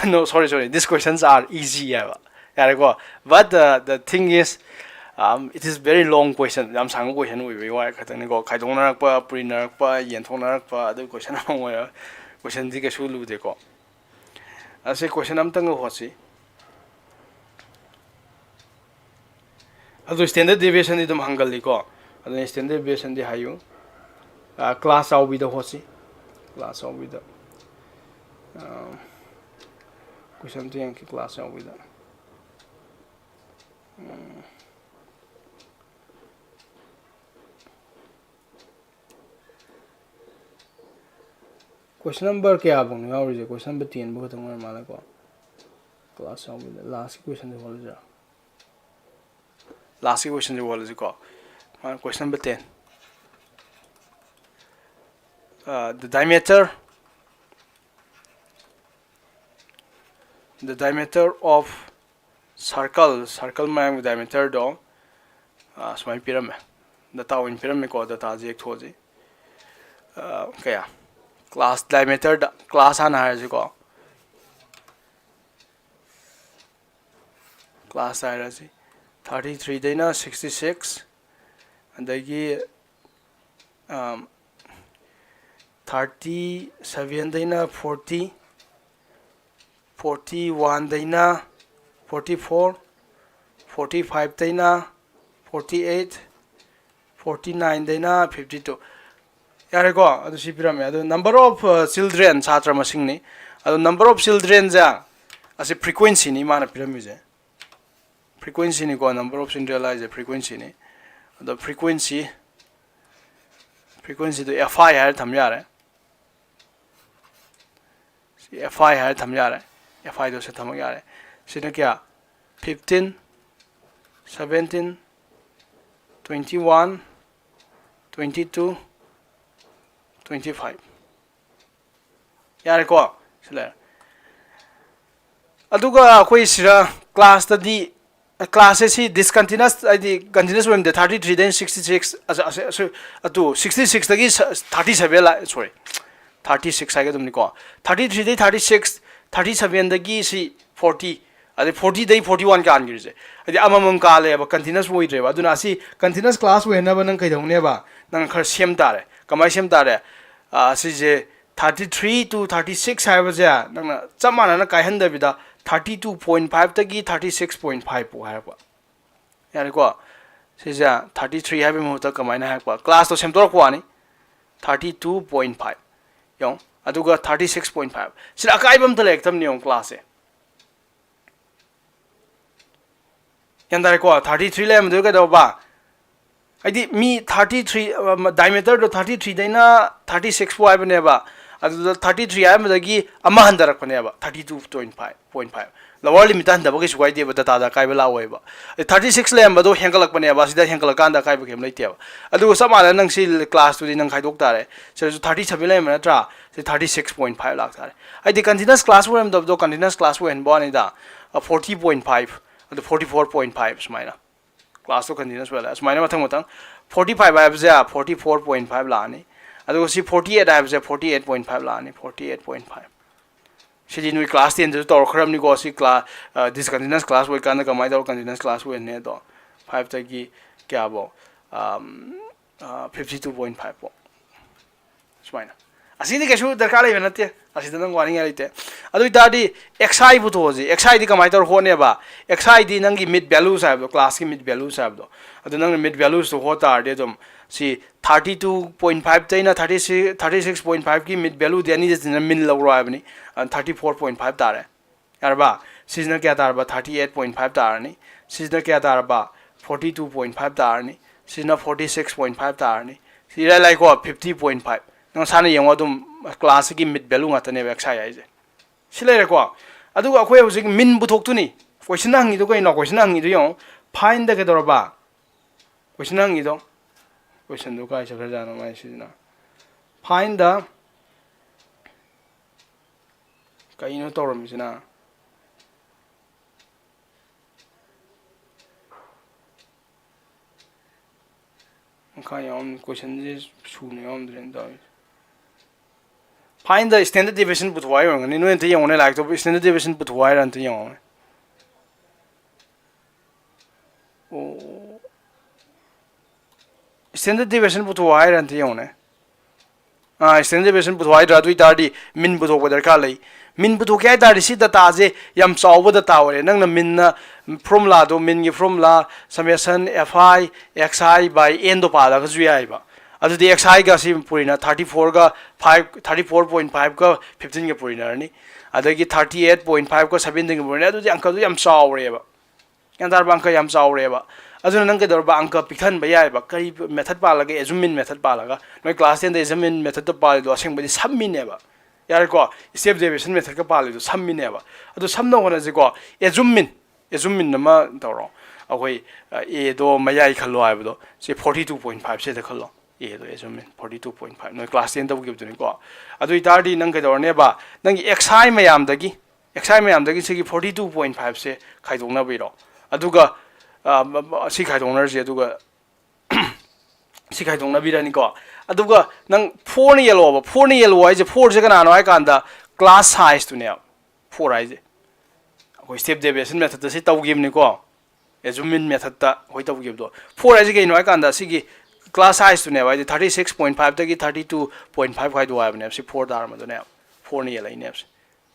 No, sorry, sorry, these questions are easy ꯍꯥꯏꯕ꯫ ꯌꯥꯔꯦꯀꯣ? But the, the thing is, um, it is very long question. ꯌꯥꯝ ꯁꯥꯡꯕ question ꯑꯣꯏꯕꯒꯤ ꯋꯥ ꯈꯛꯇꯪꯅꯤꯀꯣ꯫ ꯈꯥꯏꯗꯣꯛꯅꯔꯛꯄ, ꯄꯨꯔꯤꯅꯔꯛꯄ, ꯌꯦꯟꯊꯣꯛꯅꯔꯛꯄ, ꯑꯗꯨ question ꯑꯃ ꯑꯣꯏꯔ, question ꯗꯤ ꯀꯩꯁꯨ ꯂꯨꯗꯦꯀꯣ꯫ ꯑꯁꯤ question ꯑꯝꯇꯪꯒ ꯍꯣꯠꯁꯤ꯫ ꯑꯗꯨ standard deviation ꯗꯤ ꯑꯗꯨꯝ ꯍꯪꯒꯜꯂꯤꯀꯣ꯫ ꯑꯗꯨꯅ standard deviation ꯗꯤ ꯍꯥꯏꯌꯨ꯫ ꯑꯥ, class ꯆꯥꯎꯕꯤꯗ ꯍꯣꯠꯁꯤ꯫ Class ꯆꯥꯎꯕꯤꯗ꯫ ꯑꯥ, question ꯑꯝꯇ ꯌꯦꯡꯉꯛꯀꯦ class ꯆꯥꯎꯕꯤꯗ꯫ ꯎꯝ꯫ Question number ꯀꯌꯥꯐꯧꯅꯣ ꯌꯥꯎꯔꯤꯁꯦ? Question number ten ꯐꯧ ꯈꯛꯇꯪ ꯑꯣꯏꯔ ꯃꯥꯜꯂꯦꯀꯣ꯫ Class ꯆꯥꯎꯕꯤꯗ last ꯀꯤ question ꯁꯦ ꯍꯣꯠꯂꯁꯤꯔꯥ? Last ꯀꯤ question ꯁꯦ ꯍꯣꯠꯂꯁꯤꯀꯣ꯫ ꯃꯥ question number ten꯫ Uh, the diameter, the diameter of circle, circle ꯃꯌꯥꯝꯒꯤ diameter ꯗꯣ, ꯑ, ꯁꯨꯃꯥꯏꯅ ꯄꯤꯔꯝꯃꯦ꯫ Data ꯑꯣꯏꯅ ꯄꯤꯔꯝꯃꯦꯀꯣ, data ꯁꯦ ꯌꯦꯛꯊꯣꯛꯑꯁꯤ꯫ ꯑ, ꯀꯌꯥ? Class diameter ꯗ, class ꯍꯥꯟꯅ ꯍꯥꯏꯔꯁꯤꯀꯣ꯫ Class ꯍꯥꯏꯔꯁꯤ꯫ Thirty three ꯗꯩꯅ sixty six, ꯑꯗꯒꯤ, ꯑꯝ, thirty seven ꯗꯩꯅ forty, forty one ꯗꯩꯅ forty four, forty five ꯇꯩꯅ forty eight, forty nine ꯗꯩꯅ fifty two꯫ ꯌꯥꯔꯦꯀꯣ? ꯑꯗꯨ ꯁꯤ ꯄꯤꯔꯝꯃꯦ꯫ ꯑꯗꯨ number of, ꯑ, children, ꯁꯥꯇ꯭ꯔ ꯃꯁꯤꯡꯅꯤ꯫ ꯑꯗꯨ number of children ꯁꯦ, ꯑꯁꯤ frequency ꯅꯤ ꯃꯥꯅ ꯄꯤꯔꯝꯃꯤꯁꯦ꯫ frequency ꯅꯤꯀꯣ, number of central ꯍꯥꯏꯁꯦ frequency ꯅꯤ꯫ ꯑꯗꯣ frequency, frequency ꯗꯣ F I ꯍꯥꯏꯔ ꯊꯝ ꯌꯥꯔꯦ꯫ ꯁꯤ F I ꯍꯥꯏꯔ ꯊꯝ ꯌꯥꯔꯦ꯫ F I ꯗꯣ ꯁꯤ ꯊꯝꯃꯛ ꯌꯥꯔꯦ꯫ ꯁꯤꯅ ꯀꯌꯥ? Fifteen, seventeen, twenty one, twenty two, twenty five꯫ ꯌꯥꯔꯦꯀꯣ? ꯁꯤ ꯂꯩꯔꯦ꯫ ꯑꯗꯨꯒ ꯑꯩꯈꯣꯏ ꯁꯤꯗ class ꯇꯗꯤ, class ꯁꯦ ꯁꯤ discontinuous, ꯍꯥꯏꯗꯤ continuous ꯑꯣꯏꯔꯝꯗꯦ, thirty three ꯗꯩ sixty six, ꯑꯗꯨ sixty six ꯇꯒꯤ thirty seven ꯂꯥꯛꯑꯦ, sorry, thirty six ꯍꯥꯏꯒꯗꯕꯅꯤꯀꯣ꯫ Thirty three ꯗꯩ thirty six, thirty seven ꯗꯒꯤ ꯁꯤ forty, ꯑꯗꯩ forty ꯗꯩ forty one ꯀꯥꯟꯈꯤꯕꯁꯦ, ꯍꯥꯏꯗꯤ ꯑꯃꯃꯝ ꯀꯥꯜꯂꯦꯕ, continuous ꯑꯣꯏꯗ꯭ꯔꯦꯕ꯫ ꯑꯗꯨꯅ ꯑꯁꯤ continuous class ꯑꯣꯏꯍꯟꯅꯕ ꯅꯪ ꯀꯩꯗꯧꯅꯦꯕ? ꯅꯪ ꯈꯔ ꯁꯦꯝ ꯇꯥꯔꯦ꯫ ꯀꯃꯥꯏꯅ ꯁꯦꯝ ꯇꯥꯔꯦ? ꯑꯥ, ꯁꯤꯁꯦ thirty three to thirty six ꯍꯥꯏꯕꯁꯦ ꯅꯪꯅ ꯆꯞ ꯃꯥꯟꯅꯅ ꯀꯥꯏꯍꯟꯗꯕꯤꯗ, thirty two point five ꯇꯒꯤ thirty six point five ꯐꯥꯎ ꯍꯥꯏꯔꯛꯄ꯫ ꯌꯥꯔꯦꯀꯣ? ꯁꯤꯁꯦ thirty three ꯍꯥꯏꯕꯒꯤ ꯃꯍꯨꯠꯇ ꯀꯃꯥꯏꯅ ꯍꯥꯏꯔꯛꯄ? Class ꯇꯣ ꯁꯦꯝꯗꯣꯔꯛꯄ ꯋꯥꯅꯤ꯫ Thirty two point five꯫ ꯌꯦꯡꯉꯣ꯫ ꯑꯗꯨꯒ thirty six point five꯫ ꯁꯤꯗ ꯑꯀꯥꯏꯕ ꯑꯝꯇ ꯂꯩꯔꯛꯇꯕꯅꯤ ꯌꯦꯡꯉꯣ class ꯁꯦ꯫ ꯒ꯭ꯌꯥꯟ ꯇꯥꯔꯦꯀꯣ? Thirty three ꯂꯩꯔꯝꯕꯗꯨ ꯀꯩꯗꯧꯕ? ꯍꯥꯏꯗꯤ ꯃꯤ thirty three, ꯑ, diameter ꯗꯣ thirty three ꯗꯩꯅ thirty six ꯐꯥꯎ ꯍꯥꯏꯕꯅꯦꯕ꯫ ꯑꯗꯨꯗ thirty three ꯍꯥꯏꯔꯝꯕꯗꯒꯤ ꯑꯃ ꯍꯟꯊꯔꯛꯄꯅꯦꯕ, thirty two point five, point five꯫ Lower limit ꯇ ꯍꯟꯊꯕ ꯀꯩꯁꯨ ꯀꯥꯏꯗꯦꯕ, data ꯗ ꯑꯀꯥꯏꯕ ꯂꯥꯛꯑꯣꯏꯕ꯫ ꯑꯗꯩ thirty six ꯂꯩꯔꯝꯕꯗꯣ ꯍꯦꯟꯒꯠꯂꯛꯄꯅꯦꯕ, ꯑꯁꯤꯗ ꯍꯦꯟꯒꯠꯂꯀꯥꯟꯗ ꯑꯀꯥꯏꯕ ꯀꯩꯝ ꯂꯩꯇꯦꯕ꯫ ꯑꯗꯨꯒ ꯆꯞ ꯃꯥꯟꯅꯅ ꯅꯪ ꯁꯤ class ꯇꯨꯗꯤ ꯅꯪ ꯈꯥꯏꯗꯣꯛ ꯇꯥꯔꯦ꯫ ꯁꯤꯗꯁꯨ thirty seven ꯂꯩꯔꯝꯕ ꯅꯠꯇ꯭ꯔꯥ? ꯁꯤ thirty six point five ꯂꯥꯛ ꯇꯥꯔꯦ꯫ ꯍꯥꯏꯗꯤ continuous class ꯑꯣꯏꯔꯝꯗꯕꯗꯣ continuous class ꯑꯣꯏꯍꯟꯕ ꯋꯥꯅꯤꯗ꯫ ꯑ, forty point five, ꯑꯗꯨ forty four point five ꯁꯨꯃꯥꯏꯅ꯫ Class ꯇꯣ continuous ꯑꯣꯏꯍꯜꯂꯦ꯫ ꯑꯁꯨꯃꯥꯏꯅ ꯃꯊꯪ ꯃꯊꯪ꯫ Forty five ꯍꯥꯏꯕꯁꯦ forty four point five ꯂꯥꯛꯑꯅꯤ꯫ ꯑꯗꯨꯒ ꯁꯤ forty eight ꯍꯥꯏꯕꯁꯦ forty eight point five ꯂꯥꯛꯑꯅꯤ, forty eight point five꯫ ꯁꯤꯗꯤ ꯅꯣꯏ class ten ꯗꯁꯨ ꯇꯧꯔꯛꯈ꯭ꯔꯕꯅꯤꯀꯣ꯫ ꯁꯤ class, ꯑ, discontinuous class ꯑꯣꯏꯀꯥꯟꯗ ꯀꯃꯥꯏꯅ ꯇꯧꯔ continuous class ꯑꯣꯏꯍꯟꯅꯤ ꯑꯗꯣ꯫ Five ꯇꯒꯤ ꯀꯌꯥꯐꯧ? ꯑꯝ, ꯑ, fifty two point five ꯐꯥꯎ꯫ ꯁꯨꯃꯥꯏꯅ꯫ ꯑꯁꯤꯗꯤ ꯀꯩꯁꯨ ꯗꯔꯀꯥꯔ ꯂꯩꯕ ꯅꯠꯇꯦ꯫ ꯑꯁꯤꯗ ꯅꯪ ꯋꯥꯅꯤꯡꯉꯥꯏ ꯂꯩꯇꯦ꯫ ꯑꯗꯨ ꯑꯣꯏꯇꯥꯔꯗꯤ X I ꯄꯨꯊꯣꯛꯑꯁꯤ꯫ X I ꯗꯤ ꯀꯃꯥꯏꯅ ꯇꯧꯔ ꯍꯣꯠꯅꯦꯕ? X I ꯗꯤ ꯅꯪꯒꯤ mean values ꯍꯥꯏꯕꯗꯣ, class ꯀꯤ mean values ꯍꯥꯏꯕꯗꯣ꯫ ꯑꯗꯨ ꯅꯪꯅ mean values ꯇꯣ ꯍꯣꯠ ꯇꯥꯔꯗꯤ ꯑꯗꯨꯝ ꯁꯤ thirty two point five ꯇꯩꯅ thirty six, thirty six point five ꯀꯤ mean value ꯗꯤ ꯑꯅꯤꯁꯤꯅ mean ꯂꯧꯔꯣ ꯍꯥꯏꯕꯅꯤ꯫ ꯑ, thirty four point five ꯇꯥꯔꯦ꯫ ꯌꯥꯔꯕ? ꯁꯤꯁꯤꯅ ꯀꯌꯥ ꯇꯥꯔꯕ? Thirty eight point five ꯇꯥꯔꯅꯤ꯫ ꯁꯤꯁꯤꯅ ꯀꯌꯥ ꯇꯥꯔꯕ? Forty two point five ꯇꯥꯔꯅꯤ꯫ ꯁꯤꯁꯤꯅ forty six point five ꯇꯥꯔꯅꯤ꯫ ꯁꯤ ꯏꯔꯥꯏ ꯂꯥꯏꯀꯣ, fifty point five꯫ ꯅꯪ ꯁꯥꯟꯅ ꯌꯦꯡꯉꯣ, ꯑꯗꯨꯝ ꯀ꯭ꯂꯥꯁꯁꯤꯒꯤ ꯃꯤꯠ ꯚꯦꯂꯨ ꯉꯥꯛꯇꯅꯦꯕ ꯑꯦꯛꯁ ꯑꯥꯏ ꯍꯥꯏꯁꯦ꯫ ꯁꯤ ꯂꯩꯔꯦꯀꯣ꯫ ꯑꯗꯨꯒ ꯑꯩꯈꯣꯏ ꯍꯧꯖꯤꯛ ꯃꯤꯟ ꯄꯨꯊꯣꯛꯇꯣꯏꯅꯤ꯫ ꯀꯣꯏꯁꯟ ꯍꯪꯉꯤꯗꯣ ꯀꯩꯅꯣ? ꯀꯣꯏꯁꯟ ꯍꯪꯉꯤꯗꯣ ꯌꯦꯡꯉꯣ꯫ ꯐꯥꯏꯟꯗ ꯀꯩꯗꯧꯔꯕ? ꯀꯣꯏꯁꯟ ꯍꯪꯉꯤꯗꯣ, ꯀꯣꯏꯁꯟꯗꯣ ꯀꯥꯏ ꯆꯠꯈ꯭ꯔꯖꯥꯠꯅꯣ ꯃꯥꯏꯁꯤꯅ? ꯐꯥꯏꯟꯗ ꯀꯩꯅꯣ ꯇꯧꯔꯝꯃꯤꯁꯤꯅ? ꯃꯈꯥ ꯌꯥꯎꯔꯝ-, ꯀꯣꯏꯁꯟꯁꯦ ꯁꯨꯅ ꯌꯥꯎꯔꯝꯗ꯭ꯔꯦꯅ ꯇꯧꯔꯤꯁꯦ꯫ ꯐꯥꯏꯟꯗ ꯁ꯭ꯇꯦꯟꯗꯔꯠ ꯗꯤꯚꯤꯌꯦꯁꯟ ꯄꯨꯊꯣꯛꯑꯣ ꯍꯥꯏ ꯑꯣꯏꯔꯝꯒꯅꯤ꯫ ꯅꯣꯏ ꯑꯝꯇ ꯌꯦꯡꯉꯨꯅꯦ, ꯂꯥꯏꯔꯤꯛꯇꯣ ꯁ꯭ꯇꯦꯟꯗꯔꯠ ꯗꯤꯚꯤꯌꯦꯁꯟ ꯄꯨꯊꯣꯛꯑꯣ ꯍꯥꯏꯔ ꯑꯝꯇ ꯌꯦꯡꯉꯨꯅꯦ꯫ ꯑꯣ, ꯁ꯭ꯇꯦꯟꯗꯔꯠ ꯗꯤꯚꯤꯌꯦꯁꯟ ꯄꯨꯊꯣꯛꯑꯣ ꯍꯥꯏꯔ ꯑꯝꯇ ꯌꯦꯡꯉꯨꯅꯦ꯫ ꯑꯥ, ꯁ꯭ꯇꯦꯟꯗꯔꯠ ꯗꯤꯚꯤꯌꯦꯁꯟ ꯄꯨꯊꯣꯛꯑꯣ ꯍꯥꯏꯗ꯭ꯔꯥ? ꯑꯗꯨ ꯑꯣꯏꯇꯥꯔꯗꯤ ꯃꯤꯟ ꯄꯨꯊꯣꯛꯄ ꯗꯔꯀꯥꯔ ꯂꯩ꯫ ꯃꯤꯟ ꯄꯨꯊꯣꯛꯀꯦ ꯍꯥꯏ ꯇꯥꯔꯗꯤ ꯁꯤ ꯗꯇꯥꯁꯦ ꯌꯥꯝ ꯆꯥꯎꯕ ꯗꯇꯥ ꯑꯣꯏꯔꯦ꯫ ꯅꯪꯅ ꯃꯤꯟꯅ ꯐꯣꯔꯃꯨꯂꯥꯗꯣ, ꯃꯤꯟꯒꯤ formula summation F I X I by N ꯗꯣ ꯄꯥꯜꯂꯒꯁꯨ ꯌꯥꯏꯑꯕ꯫ ꯑꯗꯨꯗꯤ X I ꯒ ꯁꯤ ꯄꯨꯔꯤꯅ thirty four ꯒ five, thirty four point five ꯒ fifteen ꯒ ꯄꯨꯔꯤꯅꯔꯅꯤ꯫ ꯑꯗꯒꯤ thirty eight point five ꯒ seventeen ꯒ ꯄꯨꯔꯤꯅꯔꯅꯤ꯫ ꯑꯗꯨꯗꯤ ꯑꯪꯀꯜꯗꯣ ꯌꯥꯝ ꯆꯥꯎꯔꯦꯕ꯫ ꯒ꯭ꯌꯥꯟ ꯇꯥꯔꯕ? ꯑꯪꯀ ꯌꯥꯝ ꯆꯥꯎꯔꯦꯕ꯫ ꯑꯗꯨꯅ ꯅꯪ ꯀꯩꯗꯧꯔꯕ? ꯑꯪꯀ ꯄꯤꯛꯊꯍꯟꯕ ꯌꯥꯏꯑꯕ꯫ ꯀꯔꯤ ꯃꯦꯊꯠ ꯄꯥꯜꯂꯒ? ꯑꯦꯖꯨꯝ ꯃꯤꯟ ꯃꯦꯊꯠ ꯄꯥꯜꯂꯒ꯫ ꯅꯣꯏ ꯀ꯭ꯂꯥꯁ ꯇꯦꯟꯗ ꯑꯦꯖꯨꯝ ꯃꯤꯟ ꯃꯦꯊꯠꯇ ꯄꯥꯜꯂꯤꯗꯣ ꯑꯁꯦꯡꯕꯗꯤ ꯁꯝ ꯃꯤꯟꯅꯦꯕ꯫ ꯌꯥꯔꯦꯀꯣ? ꯁ꯭ꯇꯦꯞ ꯗꯦꯚꯤꯌꯦꯁꯟ ꯃꯦꯊꯠꯀ ꯄꯥꯜꯂꯤꯗꯣ ꯁꯝ ꯃꯤꯟꯅꯦꯕ꯫ ꯑꯗꯨ ꯁꯝꯅ ꯍꯣꯠꯅꯁꯤꯀꯣ꯫ ꯑꯦꯖꯨꯝ ꯃꯤꯟ, ꯑꯦꯖꯨꯝ ꯃꯤꯟ ꯑꯃ ꯇꯧꯔꯣ꯫ ꯑꯩꯈꯣꯏ, ꯑ, ꯑꯦꯗꯣ ꯃꯌꯥꯏ ꯈꯜꯂꯣ ꯍꯥꯏꯕꯗꯣ, ꯁꯤ forty two point five ꯁꯤꯗ ꯈꯜꯂꯣ꯫ ꯑꯦꯗꯣ ꯑꯦꯖꯨꯝ ꯃꯤꯟ forty two point five꯫ ꯅꯣꯏ ꯀ꯭ꯂꯥꯁ ꯇꯦꯟ ꯇꯧꯈꯤꯕꯗꯨꯅꯤꯀꯣ꯫ ꯑꯗꯨ ꯑꯣꯏꯇꯥꯔꯗꯤ ꯅꯪ ꯀꯩꯗꯧꯔꯅꯦꯕ? ꯅꯪꯒꯤ X I ꯃꯌꯥꯝꯗꯒꯤ X I ꯃꯌꯥꯝꯗꯒꯤ ꯁꯤꯒꯤ forty two point five ꯁꯦ ꯈꯥꯏꯗꯣꯛꯅꯕ ꯏꯔꯣ꯫ ꯑꯗꯨꯒ, ꯑ, ꯃ-, ꯃ-, ꯁꯤ ꯈꯥꯏꯗꯣꯛꯅꯔꯁꯦ, ꯑꯗꯨꯒ ꯁꯤ ꯈꯥꯏꯗꯣꯛꯅꯕꯤꯔꯅꯤꯀꯣ꯫ ꯑꯗꯨꯒ ꯅꯪ four ꯅ ꯌꯦꯜꯂꯣꯕ꯫ Four ꯅ ꯌꯦꯜꯂꯣ ꯍꯥꯏꯁꯦ, four ꯁꯦ ꯀꯅꯥꯅꯣ ꯍꯥꯏ ꯀꯥꯟꯗ class size ꯇꯨꯅꯦꯕ꯫ Four ꯍꯥꯏꯁꯦ꯫ ꯑꯩꯈꯣꯏ step deviation method ꯇ ꯁꯤ ꯇꯧꯈꯤꯕꯅꯤꯀꯣ꯫ ꯑꯦꯖꯨꯝ ꯃꯤꯟ ꯃꯦꯊꯠꯇ ꯑꯩꯈꯣꯏ ꯇꯧꯈꯤꯕꯗꯣ꯫ Four ꯍꯥꯏꯁꯦ ꯀꯩꯅꯣ ꯍꯥꯏ ꯀꯥꯟꯗ ꯁꯤꯒꯤ class size ꯇꯨꯅꯦꯕ꯫ ꯍꯥꯏꯗꯤ thirty six point five ꯇꯒꯤ thirty two point five ꯈꯥꯏꯗꯣꯛ ꯍꯥꯏꯕꯅꯦꯕ꯫ ꯁꯤ four ꯇꯥꯔꯝꯕꯗꯨꯅꯦꯕ꯫ Four ꯅ ꯌꯦꯜꯂꯛꯏꯅꯦꯕ ꯁꯤ꯫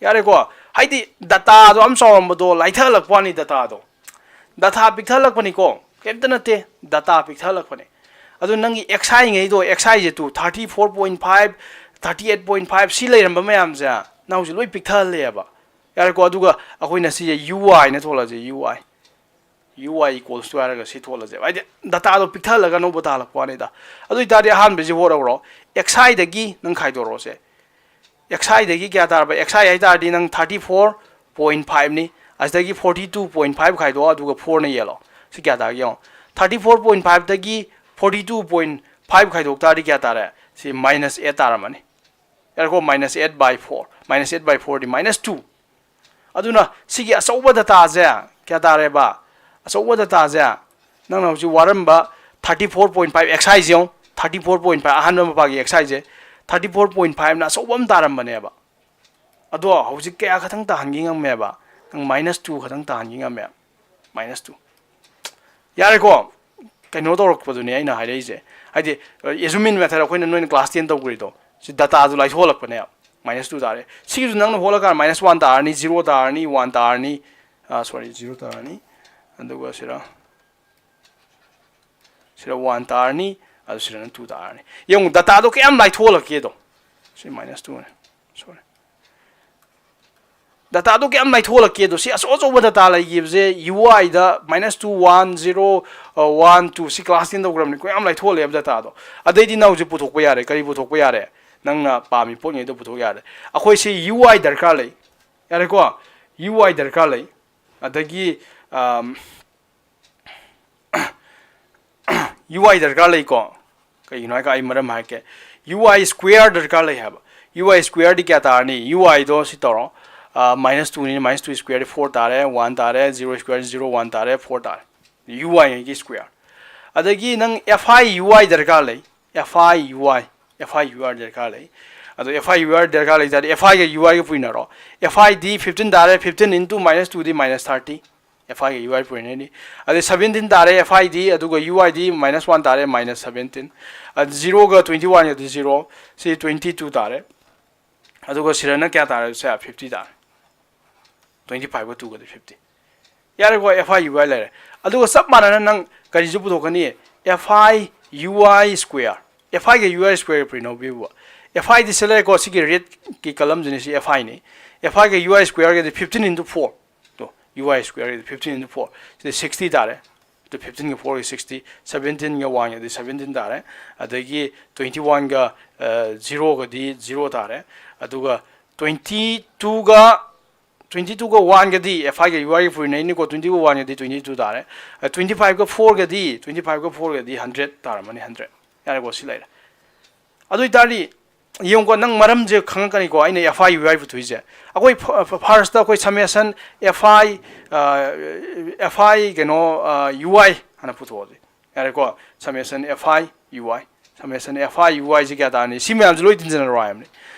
ꯌꯥꯔꯦꯀꯣ? ꯍꯥꯏꯗꯤ data ꯗꯣ ꯌꯥꯝ ꯆꯥꯎꯔꯝꯕꯗꯣ ꯂꯥꯏꯊꯍꯜꯂꯛꯄ ꯋꯥꯅꯤ꯫ Data ꯗꯣ, data ꯄꯤꯛꯊꯍꯜꯂꯛꯄꯅꯤꯀꯣ, ꯀꯩꯝꯇ ꯅꯠꯇꯦ꯫ Data ꯄꯤꯛꯊꯍꯜꯂꯛꯄꯅꯦ꯫ ꯑꯗꯨ ꯅꯪꯒꯤ X I ꯉꯩꯗꯣ, X I say two, thirty four point five, thirty eight point five ꯁꯤ ꯂꯩꯔꯝꯕ ꯃꯌꯥꯝꯁꯦ ꯅꯪ ꯍꯧꯖꯤꯛ ꯂꯣꯏ ꯄꯤꯛꯊꯍꯜꯂꯦꯕ꯫ ꯌꯥꯔꯦꯀꯣ? ꯑꯗꯨꯒ ꯑꯩꯈꯣꯏꯅ ꯁꯤꯁꯦ ui ꯅ ꯊꯣꯛꯂꯁꯦ, ui, ui equals to ꯍꯥꯏꯔꯒ ꯁꯤ ꯊꯣꯛꯂꯁꯦꯕ, ꯍꯥꯏꯗꯤ ꯗꯇꯥꯗꯣ ꯄꯤꯛꯊꯍꯜꯂꯒ ꯑꯅꯧꯕ ꯇꯥꯍꯜꯂꯛꯄ ꯋꯥꯅꯤꯗ꯫ ꯑꯗꯨ ꯑꯣꯏꯇꯥꯔꯗꯤ ꯑꯍꯥꯟꯕꯁꯤ ꯍꯣꯠꯍꯧꯔꯣ, xi ꯗꯒꯤ ꯅꯪ ꯈꯥꯏꯗꯣꯔꯛꯑꯣꯁꯦ꯫ Xi ꯗꯒꯤ ꯀꯌꯥ ꯇꯥꯔꯕ? Xi ꯍꯥꯏ ꯇꯥꯔꯗꯤ ꯅꯪ thirty four point five ꯅꯤ, ꯑꯁꯤꯗꯒꯤ forty two point five ꯈꯥꯏꯗꯣꯛꯑꯣ, ꯑꯗꯨꯒ four ꯅ ꯌꯦꯜꯂꯣ꯫ ꯁꯤ ꯀꯌꯥ ꯇꯥꯒꯦ ꯌꯦꯡꯉꯣ꯫ Thirty four point five ꯗꯒꯤ forty two point five ꯈꯥꯏꯗꯣꯛ ꯇꯥꯔꯗꯤ ꯀꯌꯥ ꯇꯥꯔꯦ? ꯁꯤ minus eight ꯇꯥꯔꯝꯃꯅꯤ꯫ ꯌꯥꯔꯦꯀꯣ? Minus eight by four, minus eight by four D minus two꯫ ꯑꯗꯨꯅ ꯁꯤꯒꯤ ꯑꯆꯧꯕ ꯗꯇꯥꯁꯦ ꯀꯌꯥ ꯇꯥꯔꯦꯕ? ꯑꯆꯧꯕ ꯗꯇꯥꯁꯦ ꯅꯪꯅ ꯍꯧꯖꯤꯛ ꯋꯥꯔꯝꯕ thirty four point five, xi ꯁꯦ ꯌꯦꯡꯉꯨ, thirty four point five, ꯑꯍꯥꯟꯕ ꯃꯄꯥꯒꯤ xi ꯁꯦ thirty four point five ꯅ ꯑꯆꯧꯕ ꯑꯃ ꯇꯥꯔꯝꯕꯅꯦꯕ꯫ ꯑꯗꯣ ꯍꯧꯖꯤꯛ ꯀꯌꯥ ꯈꯛꯇꯪ ꯇꯥꯍꯟꯒꯦ ꯉꯝꯃꯦꯕ? ꯅꯪ minus two ꯈꯛꯇꯪ ꯇꯥꯍꯟꯒꯦ ꯉꯝꯃꯦ꯫ Minus two꯫ ꯌꯥꯔꯦꯀꯣ? ꯀꯩꯅꯣ ꯇꯧꯔꯛꯄꯗꯨꯅꯦ ꯑꯩꯅ ꯍꯥꯏꯔꯛꯏꯁꯦ꯫ ꯍꯥꯏꯗꯤ, Azumin method ꯑꯩꯈꯣꯏꯅ, ꯅꯣꯏꯅ class ten ꯇꯧꯈ꯭ꯔꯤꯗꯣ, ꯁꯤ ꯗꯇꯥꯗꯨ ꯂꯥꯏꯊꯣꯛꯍꯜꯂꯛꯄꯅꯦꯕ꯫ Minus two ꯇꯥꯔꯦ꯫ ꯁꯤꯒꯤꯁꯨ ꯅꯪꯅ ꯍꯣꯠꯂꯀꯥꯟꯗ minus one ꯇꯥꯔꯅꯤ, zero ꯇꯥꯔꯅꯤ, one ꯇꯥꯔꯅꯤ, sorry, zero ꯇꯥꯔꯅꯤ, ꯑꯗꯨꯒ ꯁꯤꯔ ꯁꯤꯗ one ꯇꯥꯔꯅꯤ, ꯑꯗꯨ ꯁꯤꯗꯅ two ꯇꯥꯔꯅꯤ꯫ ꯌꯦꯡꯉꯨ, ꯗꯇꯥꯗꯣ ꯀꯌꯥꯝ ꯂꯥꯏꯊꯣꯛꯍꯜꯂꯛꯀꯦꯗꯣ꯫ ꯁꯤ minus two ꯅꯦ꯫ Sorry꯫ ꯗꯇꯥꯗꯣ ꯀꯌꯥꯝ ꯂꯥꯏꯊꯣꯛꯍꯜꯂꯛꯀꯦꯗꯣ꯫ ꯁꯤ ꯑꯆꯧ ꯑꯆꯧꯕ ꯗꯇꯥ ꯂꯩꯈꯤꯕꯁꯦ, ui ꯗ minus two, one, zero, one, two, ꯁꯤ class ten ꯇꯧꯈ꯭ꯔꯕꯅꯤ꯫ ꯀꯌꯥꯝ ꯂꯥꯏꯊꯣꯛꯍꯜꯂꯦꯕ ꯗꯇꯥꯗꯣ꯫ ꯑꯗꯩꯗꯤ ꯅꯪ ꯍꯧꯖꯤꯛ ꯄꯨꯊꯣꯛꯄ ꯌꯥꯔꯦ꯫ ꯀꯔꯤ ꯄꯨꯊꯣꯛꯄ ꯌꯥꯔꯦ? ꯅꯪꯅ ꯄꯥꯝꯃꯤ ꯄꯣꯠꯉꯩꯗꯣ ꯄꯨꯊꯣꯛ ꯌꯥꯔꯦ꯫ ꯑꯩꯈꯣꯏ ꯁꯤ ui ꯗꯔꯀꯥꯔ ꯂꯩ꯫ ꯌꯥꯔꯦꯀꯣ? Ui ꯗꯔꯀꯥꯔ ꯂꯩ꯫ ꯑꯗꯒꯤ, ui ꯗꯔꯀꯥꯔ ꯂꯩꯀꯣ꯫ ꯀꯩꯒꯤꯅꯣ ꯍꯥꯏꯔꯒ ꯑꯩ ꯃꯔꯝ ꯍꯥꯏꯔꯛꯀꯦ꯫ Ui square ꯗꯔꯀꯥꯔ ꯂꯩ ꯍꯥꯏꯕ꯫ Ui square ꯗꯤ ꯀꯌꯥ ꯇꯥꯔꯅꯤ? Ui ꯗꯣ ꯁꯤ ꯇꯧꯔꯣ꯫ Minus two ꯅꯤꯅ minus two square ꯗꯤ four ꯇꯥꯔꯦ, one ꯇꯥꯔꯦ, zero square zero, one ꯇꯥꯔꯦ, four ꯇꯥꯔꯦ꯫ Ui ꯒꯤ square꯫ ꯑꯗꯒꯤ ꯅꯪ fi ui ꯗꯔꯀꯥꯔ ꯂꯩ꯫ Fi ui, fi ui ꯗꯔꯀꯥꯔ ꯂꯩ꯫ ꯑꯗꯣ fi ui ꯗꯔꯀꯥꯔ ꯂꯩ ꯇꯥꯔꯗꯤ, fi ꯒ ui ꯒ ꯄꯨꯏꯅꯔꯣ꯫ Fi ꯗꯤ fifteen ꯇꯥꯔꯦ, fifteen into minus two ꯗꯤ minus thirty꯫ Fi ꯒ ui ꯄꯨꯏꯅꯔꯅꯤ꯫ ꯑꯗꯩ seventeen ꯇꯥꯔꯦ fi ꯗꯤ, ꯑꯗꯨꯒ ui ꯗꯤ minus one ꯇꯥꯔꯦ, minus seventeen꯫ ꯑꯗ zero ꯒ twenty one ꯒꯗꯤ zero, ꯁꯤ twenty two ꯇꯥꯔꯦ꯫ ꯑꯗꯨꯒ ꯁꯤꯗꯅ ꯀꯌꯥ ꯇꯥꯔꯦ? ꯁꯦ, fifty ꯇꯥꯔꯦ꯫ Twenty five ꯒ two ꯒꯗꯤ fifty꯫ ꯌꯥꯔꯦꯀꯣ, fi ui ꯂꯩꯔꯦ꯫ ꯑꯗꯨꯒ ꯆꯞ ꯃꯥꯟꯅꯅ ꯅꯪ ꯀꯔꯤꯁꯨ ꯄꯨꯊꯣꯛꯀꯅꯤ? Fi ui square꯫ Fi ꯒ ui square ꯒ ꯄꯨꯏꯅꯧ ꯄꯤꯕ꯫ F I ꯗꯤ ꯁꯤ ꯂꯩꯔꯦꯀꯣ, ꯁꯤꯒꯤ ꯔꯦꯗꯀꯤ ꯀꯂꯝꯁꯤꯅ ꯁꯤ F I ꯅꯤ꯫ F I ꯒ U I square ꯒꯗꯤ fifteen into four꯫ To, U I square ꯒꯗꯤ fifteen into four꯫ CD sixty ꯇꯥꯔꯦ꯫ ꯑꯗꯨ fifteen ꯒ four ꯒ sixty, seventeen ꯒ one ꯒꯗꯤ seventeen ꯇꯥꯔꯦ꯫ ꯑꯗꯒꯤ twenty one ꯒ zero ꯒꯗꯤ zero ꯇꯥꯔꯦ꯫ ꯑꯗꯨꯒ twenty two ꯒ twenty two ꯒ one ꯒꯗꯤ F I ꯒ U I ꯒ ꯄꯨꯔꯤꯅꯩꯅꯤꯀꯣ, twenty two ꯒ one ꯒꯗꯤ twenty two ꯇꯥꯔꯦ꯫ Twenty five ꯒ four ꯒꯗꯤ, twenty five ꯒ four ꯒꯗꯤ hundred ꯇꯥꯔꯝꯃꯅꯤ, hundred꯫ ꯌꯥꯔꯦꯀꯣ, ꯁꯤ ꯂꯩꯔꯦ꯫ ꯑꯗꯨ ꯑꯣꯏꯇꯥꯔꯗꯤ ꯌꯦꯡꯉꯨꯀꯣ, ꯅꯪ ꯃꯔꯝꯁꯦ ꯈꯪꯉꯛꯀꯅꯤꯀꯣ, ꯑꯩꯅ F I U I ꯄꯨꯊꯣꯛꯏꯁꯦ꯫ ꯑꯩꯈꯣꯏ first ꯑꯩꯈꯣꯏ summation F I, F I ꯀꯩꯅꯣ, U I ꯍꯥꯟꯅ ꯄꯨꯊꯣꯛꯑꯁꯤ꯫ ꯌꯥꯔꯦꯀꯣ, summation F I U I, summation F I U I ꯁꯤ ꯀꯌꯥ ꯇꯥꯔꯅꯤ? ꯁꯤ ꯃꯌꯥꯝꯁꯦ ꯂꯣꯏ ꯇꯤꯟꯖꯟꯅꯔꯣ ꯍꯥꯏꯕꯅꯤ꯫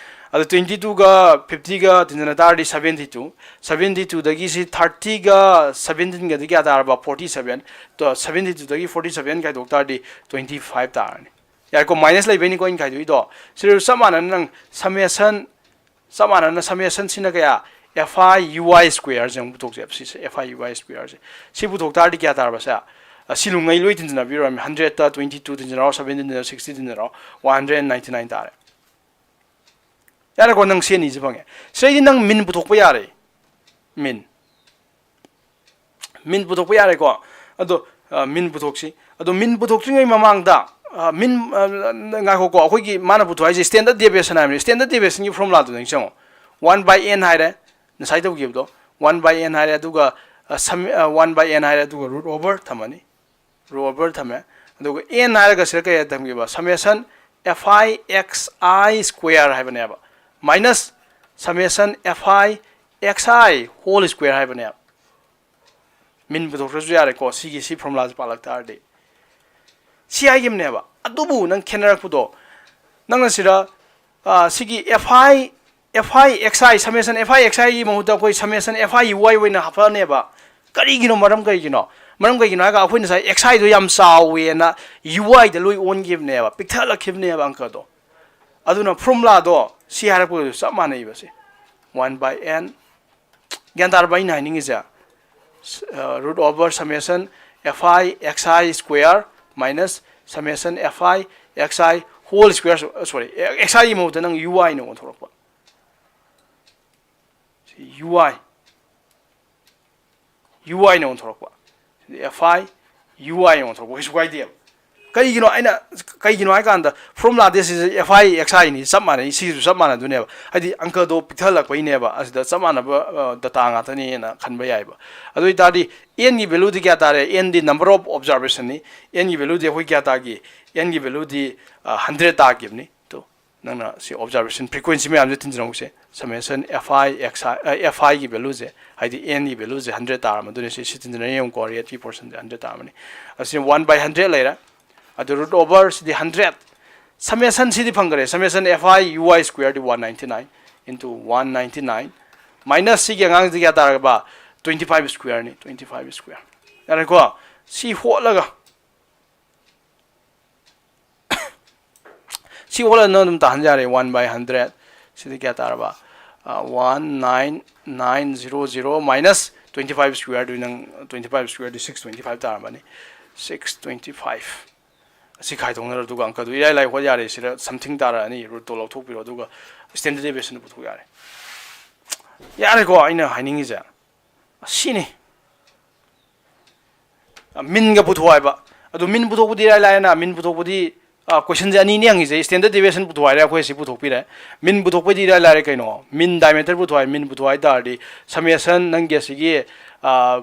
ꯑꯗꯣ twenty two ꯒ fifty ꯒ ꯇꯤꯟꯖꯟꯅ ꯇꯥꯔꯗꯤ seventy two, seventy two ꯗꯒꯤ ꯁꯤ thirty ꯒ seventeen ꯒꯗꯤ ꯀꯌꯥ ꯇꯥꯔꯕ? Forty seven꯫ Seventy two ꯗꯒꯤ forty seven ꯈꯥꯏꯗꯣꯛ ꯇꯥꯔꯗꯤ twenty five ꯇꯥꯔꯅꯤ꯫ ꯌꯥꯔꯦꯀꯣ, minus ꯂꯩꯕꯩꯅꯤꯀꯣ ꯑꯩꯅ ꯈꯥꯏꯗꯣꯛꯏꯗꯣ꯫ ꯁꯤꯗꯁꯨ ꯆꯞ ꯃꯥꯟꯅꯅ ꯅꯪ summation, ꯆꯞ ꯃꯥꯟꯅꯅ summation ꯁꯤꯅ ꯀꯌꯥ? F I U I square ꯁꯦ ꯑꯃꯨꯛ ꯄꯨꯊꯣꯛꯁꯦꯕ꯫ ꯁꯤꯁꯦ F I U I square ꯁꯦ꯫ ꯁꯤ ꯄꯨꯊꯣꯛ ꯇꯥꯔꯗꯤ ꯀꯌꯥ ꯇꯥꯔꯕ ꯁꯦ? ꯑꯁꯤ ꯂꯨꯉꯩ ꯂꯣꯏ ꯇꯤꯟꯖꯟꯅꯕꯤꯔꯣ꯫ Hundred ꯇ twenty two ꯇꯤꯟꯖꯟꯅꯔꯣ, seventeen ꯇꯤꯟꯖꯟꯅꯔꯣ, sixty ꯇꯤꯟꯖꯟꯅꯔꯣ, one hundred ninety nine ꯇꯥꯔꯦ꯫ ꯌꯥꯔꯦꯀꯣ, ꯅꯪ ꯁꯤ ꯑꯅꯤꯁꯦ ꯐꯪꯉꯦ꯫ ꯁꯤꯗꯩꯗꯤ ꯅꯪ mean ꯄꯨꯊꯣꯛꯄ ꯌꯥꯔꯦ꯫ Mean꯫ Mean ꯄꯨꯊꯣꯛꯄ ꯌꯥꯔꯦꯀꯣ꯫ ꯑꯗꯣ mean ꯄꯨꯊꯣꯛꯁꯤ꯫ ꯑꯗꯣ mean ꯄꯨꯊꯣꯛꯇ꯭ꯔꯤꯉꯩ ꯃꯃꯥꯡꯗ, mean, ꯉꯥꯏꯈꯣꯀꯣ, ꯑꯩꯈꯣꯏꯒꯤ ꯃꯥꯅ ꯄꯨꯊꯣꯛ ꯍꯥꯏꯁꯦ standard deviation ꯍꯥꯏꯕꯅꯤ꯫ Standard deviation ꯒꯤ formula do ꯅꯤꯡꯁꯤꯡꯉꯣ꯫ One by n ꯍꯥꯏꯔꯦ, ꯉꯁꯥꯏ ꯇꯧꯈꯤꯕꯗꯣ꯫ One by n ꯍꯥꯏꯔꯦ, ꯑꯗꯨꯒ, one by n ꯍꯥꯏꯔꯦ, ꯑꯗꯨꯒ root over ꯊꯝꯃꯅꯤ꯫ Root over ꯊꯝꯃꯦ꯫ ꯑꯗꯨꯒ n ꯍꯥꯏꯔꯒ ꯁꯤꯗ ꯀꯩ ꯊꯝꯈꯤꯕ? Summation F I X I square ꯍꯥꯏꯕꯅꯦꯕ, minus summation F I X I whole square ꯍꯥꯏꯕꯅꯦꯕ꯫ Mean ꯄꯨꯊꯣꯛꯇ꯭ꯔꯁꯨ ꯌꯥꯔꯦꯀꯣ, ꯁꯤꯒꯤ ꯁꯤ formula ꯁꯦ ꯄꯥꯜꯂꯛ ꯇꯥꯔꯗꯤ꯫ ꯁꯤ ꯍꯥꯏꯈꯤꯕꯅꯦꯕ꯫ ꯑꯗꯨꯕꯨ ꯅꯪ ꯈꯦꯠꯅꯔꯛꯄꯗꯣ, ꯅꯪꯅ ꯁꯤꯗ, ꯁꯤꯒꯤ F I, F I X I, summation F I X I ꯒꯤ ꯃꯍꯨꯠꯇ ꯑꯩꯈꯣꯏ summation F I U I ꯑꯣꯏꯅ ꯍꯥꯞꯄꯛꯑꯅꯦꯕ꯫ ꯀꯔꯤꯒꯤꯅꯣ? ꯃꯔꯝ ꯀꯩꯒꯤꯅꯣ? ꯃꯔꯝ ꯀꯩꯒꯤꯅꯣ ꯍꯥꯏꯔꯒ, ꯑꯩꯈꯣꯏ ꯉꯁꯥꯏ X I ꯗꯣ ꯌꯥꯝ ꯆꯥꯎꯋꯦꯅ U I ꯗ ꯂꯣꯏ ꯑꯣꯟꯈꯤꯕꯅꯦꯕ, ꯄꯤꯛꯊꯍꯜꯂꯛꯈꯤꯕꯅꯦꯕ ꯑꯪꯀꯗꯣ꯫ ꯑꯗꯨꯅ formula ꯗꯣ ꯁꯤ ꯍꯥꯏꯔꯛꯄꯗꯁꯨ ꯆꯞ ꯃꯥꯟꯅꯩꯕ꯫ ꯁꯤ one by n, ꯒ꯭ꯌꯥꯟ ꯇꯥꯔꯕ ꯑꯩꯅ ꯍꯥꯏꯅꯤꯡꯉꯤꯁꯦ? Root over summation F I X I square minus summation F I X I all square, sorry, xi ꯒꯤ ꯃꯍꯨꯠꯇ ꯅꯪ ui ꯅ ꯑꯣꯟꯊꯣꯔꯛꯄ꯫ ꯁꯤ ui, ui ꯅ ꯑꯣꯟꯊꯣꯔꯛꯄ꯫ ꯁꯤꯗꯤ fi, ui ꯅ ꯑꯣꯟꯊꯣꯔꯛꯄ ꯀꯩꯁꯨ ꯀꯥꯏꯗꯦꯕ꯫ ꯀꯩꯒꯤꯅꯣ ꯑꯩꯅ, ꯀꯩꯒꯤꯅꯣ ꯍꯥꯏ ꯀꯥꯟꯗ formula ꯗꯤ ꯁꯤꯁꯦ fi, xi ꯅꯤ, ꯆꯞ ꯃꯥꯟꯅꯩ, ꯁꯤꯒꯤꯁꯨ ꯆꯞ ꯃꯥꯟꯅꯗꯣꯏꯅꯦꯕ꯫ ꯍꯥꯏꯗꯤ ꯑꯪꯀꯗꯣ ꯄꯤꯛꯊꯍꯜꯂꯛꯄꯩꯅꯦꯕ, ꯑꯁꯤꯗ ꯆꯞ ꯃꯥꯟꯅꯕ data ꯉꯥꯛꯇꯅꯦꯅ ꯈꯟꯕ ꯌꯥꯏꯕ꯫ ꯑꯗꯨ ꯑꯣꯏꯇꯥꯔꯗꯤ n ꯒꯤ value ꯗꯤ ꯀꯌꯥ ꯇꯥꯔꯦ? N D number of observation ꯅꯤ꯫ N ꯒꯤ value ꯗꯤ ꯑꯩꯈꯣꯏ ꯀꯌꯥ ꯇꯥꯒꯦ? N ꯒꯤ value ꯗꯤ hundred ꯇꯥꯈꯤꯕꯅꯤ꯫ ꯇꯣ, ꯅꯪꯅ ꯁꯤ observation frequency ꯃꯌꯥꯝꯁꯦ ꯇꯤꯟꯖꯔꯛꯎꯁꯦ, summation fi, xi, fi ꯒꯤ value ꯁꯦ, ꯍꯥꯏꯗꯤ n ꯒꯤ value ꯁꯦ hundred ꯇꯥꯔꯝꯃꯗꯣꯏꯅꯦ꯫ ꯁꯤ, ꯁꯤ ꯇꯤꯟꯖꯅ ꯌꯦꯡꯉꯨꯀꯣ, rate ꯀꯤ portion ꯁꯦ hundred ꯇꯥꯔꯝꯃꯅꯤ꯫ ꯑꯁꯤ one by hundred ꯂꯩꯔꯦ꯫ ꯑꯗꯨ root over ꯁꯤꯗꯤ hundred, summation ꯁꯤꯗꯤ ꯐꯪꯈ꯭ꯔꯦ, summation fi ui square ꯗꯤ one ninety nine into one ninety nine minus ꯁꯤꯒꯤ ꯑꯉꯥꯡꯁꯤꯗꯤ ꯀꯌꯥ ꯇꯥꯔꯒꯕ? Twenty five square ꯅꯤ, twenty five square꯫ ꯌꯥꯔꯦꯀꯣ? ꯁꯤ ꯍꯣꯠꯂꯒ, ꯁꯤ ꯍꯣꯠꯂꯒ ꯅꯪ ꯑꯗꯨꯝ ꯇꯥꯍꯟ ꯌꯥꯔꯦ꯫ One by hundred ꯁꯤꯗꯤ ꯀꯌꯥ ꯇꯥꯔꯕ? One nine nine zero zero minus twenty five square ꯗꯨ, ꯅꯪ twenty five square ꯗꯨ six twenty five ꯇꯥꯔꯝꯃꯅꯤ꯫ Six twenty five꯫ ꯑꯁꯤ ꯈꯥꯏꯗꯣꯛꯅꯔꯣ, ꯑꯗꯨꯒ ꯑꯪꯀꯗꯨ ꯏꯔꯥꯏ ꯂꯥꯏ ꯍꯣꯠ ꯌꯥꯔꯦ꯫ ꯁꯤꯗ something ꯇꯥꯔꯛꯑꯅꯤ, root ꯇꯣ ꯂꯧꯊꯣꯛꯄꯤꯔꯣ, ꯑꯗꯨꯒ standard deviation ꯗꯨ ꯄꯨꯊꯣꯛ ꯌꯥꯔꯦ꯫ ꯌꯥꯔꯦꯀꯣ ꯑꯩꯅ ꯍꯥꯏꯅꯤꯡꯉꯤꯁꯦ? ꯑꯁꯤꯅꯤ꯫ Mean ꯒ ꯄꯨꯊꯣꯛ ꯍꯥꯏꯕ꯫ ꯑꯗꯨ mean ꯄꯨꯊꯣꯛꯄꯗꯤ ꯏꯔꯥꯏ ꯂꯥꯏꯅ, mean ꯄꯨꯊꯣꯛꯄꯗꯤ, ꯑ, question ꯁꯦ ꯑꯅꯤꯅꯤ ꯍꯪꯉꯤꯁꯦ꯫ Standard deviation ꯄꯨꯊꯣꯛ ꯍꯥꯏꯔꯦ, ꯑꯩꯈꯣꯏ ꯁꯤ ꯄꯨꯊꯣꯛꯄꯤꯔꯦ꯫ Mean ꯄꯨꯊꯣꯛꯄꯩꯗꯤ ꯏꯔꯥꯏ ꯂꯥꯏꯔꯦ ꯀꯩꯅꯣ? Mean diameter ꯄꯨꯊꯣꯛ ꯍꯥꯏ꯫ Mean ꯄꯨꯊꯣꯛ ꯍꯥꯏ ꯇꯥꯔꯗꯤ summation ꯅꯪꯒꯤ ꯑꯁꯤꯒꯤ, ꯑ,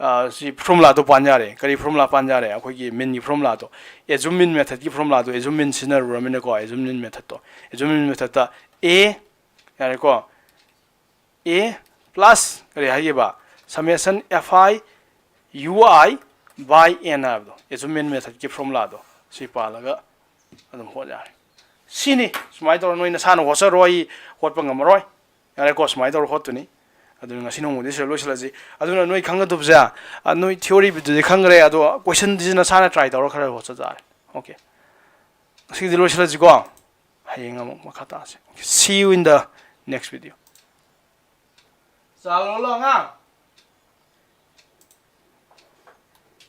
ꯑ, ꯁꯤ formula ꯗꯣ ꯄꯥꯟ ꯌꯥꯔꯦ꯫ ꯀꯔꯤ formula ꯄꯥꯟ ꯌꯥꯔꯦ? ꯑꯩꯈꯣꯏꯒꯤ mean ꯒꯤ formula ꯗꯣ, assume mean method ꯀꯤ formula ꯗꯣ, assume mean ꯁꯤꯖꯤꯟꯅꯔꯨꯔꯃꯤꯅꯀꯣ, assume mean method ꯇꯣ, assume mean method ꯇ A, ꯌꯥꯔꯦꯀꯣ? A plus ꯀꯔꯤ ꯍꯥꯏꯈꯤꯕ? Summation fi ui by n ꯍꯥꯏꯕꯗꯣ, assume mean method ꯀꯤ formula ꯗꯣ ꯁꯤ ꯄꯥꯜꯂꯒ ꯑꯗꯨꯝ ꯍꯣꯠ ꯌꯥꯔꯦ꯫ ꯁꯤꯅꯤ꯫ ꯁꯨꯃꯥꯏꯅ ꯇꯧꯔ ꯅꯣꯏ ꯅꯁꯥꯅ ꯍꯣꯠꯆꯔꯣ, ꯑꯩ ꯍꯣꯠꯄ ꯉꯝꯃꯔꯣꯏ꯫ ꯌꯥꯔꯦꯀꯣ? ꯁꯨꯃꯥꯏꯅ ꯇꯧꯔ ꯍꯣꯠꯇꯨꯅꯤ꯫ ꯑꯗꯨꯅ ꯉꯁꯤ ꯅꯣꯡꯃꯗꯤ ꯁꯤꯗ ꯂꯣꯏꯁꯤꯜꯂꯁꯤ꯫ ꯑꯗꯨꯅ ꯅꯣꯏ ꯈꯪꯒꯗꯕꯁꯦ, ꯑ, ꯅꯣꯏ theory ꯕꯨꯗꯤ ꯈꯪꯈ꯭ꯔꯦ, ꯑꯗꯣ question ꯁꯤ ꯅꯁꯥꯅ try ꯇꯧꯔ ꯈꯔ ꯍꯣꯠꯆ ꯇꯥꯔꯦ꯫ Okay, ꯉꯁꯤꯒꯤꯗꯤ ꯂꯣꯏꯁꯤꯜꯂꯁꯤꯀꯣ꯫ ꯍꯌꯦꯡ ꯑꯃꯨꯛ ꯃꯈꯥ ꯇꯥꯁꯦ꯫ Okay, see you in the next video. ꯆꯥ ꯂꯣꯜꯂꯣ ꯑꯉꯥꯡ꯫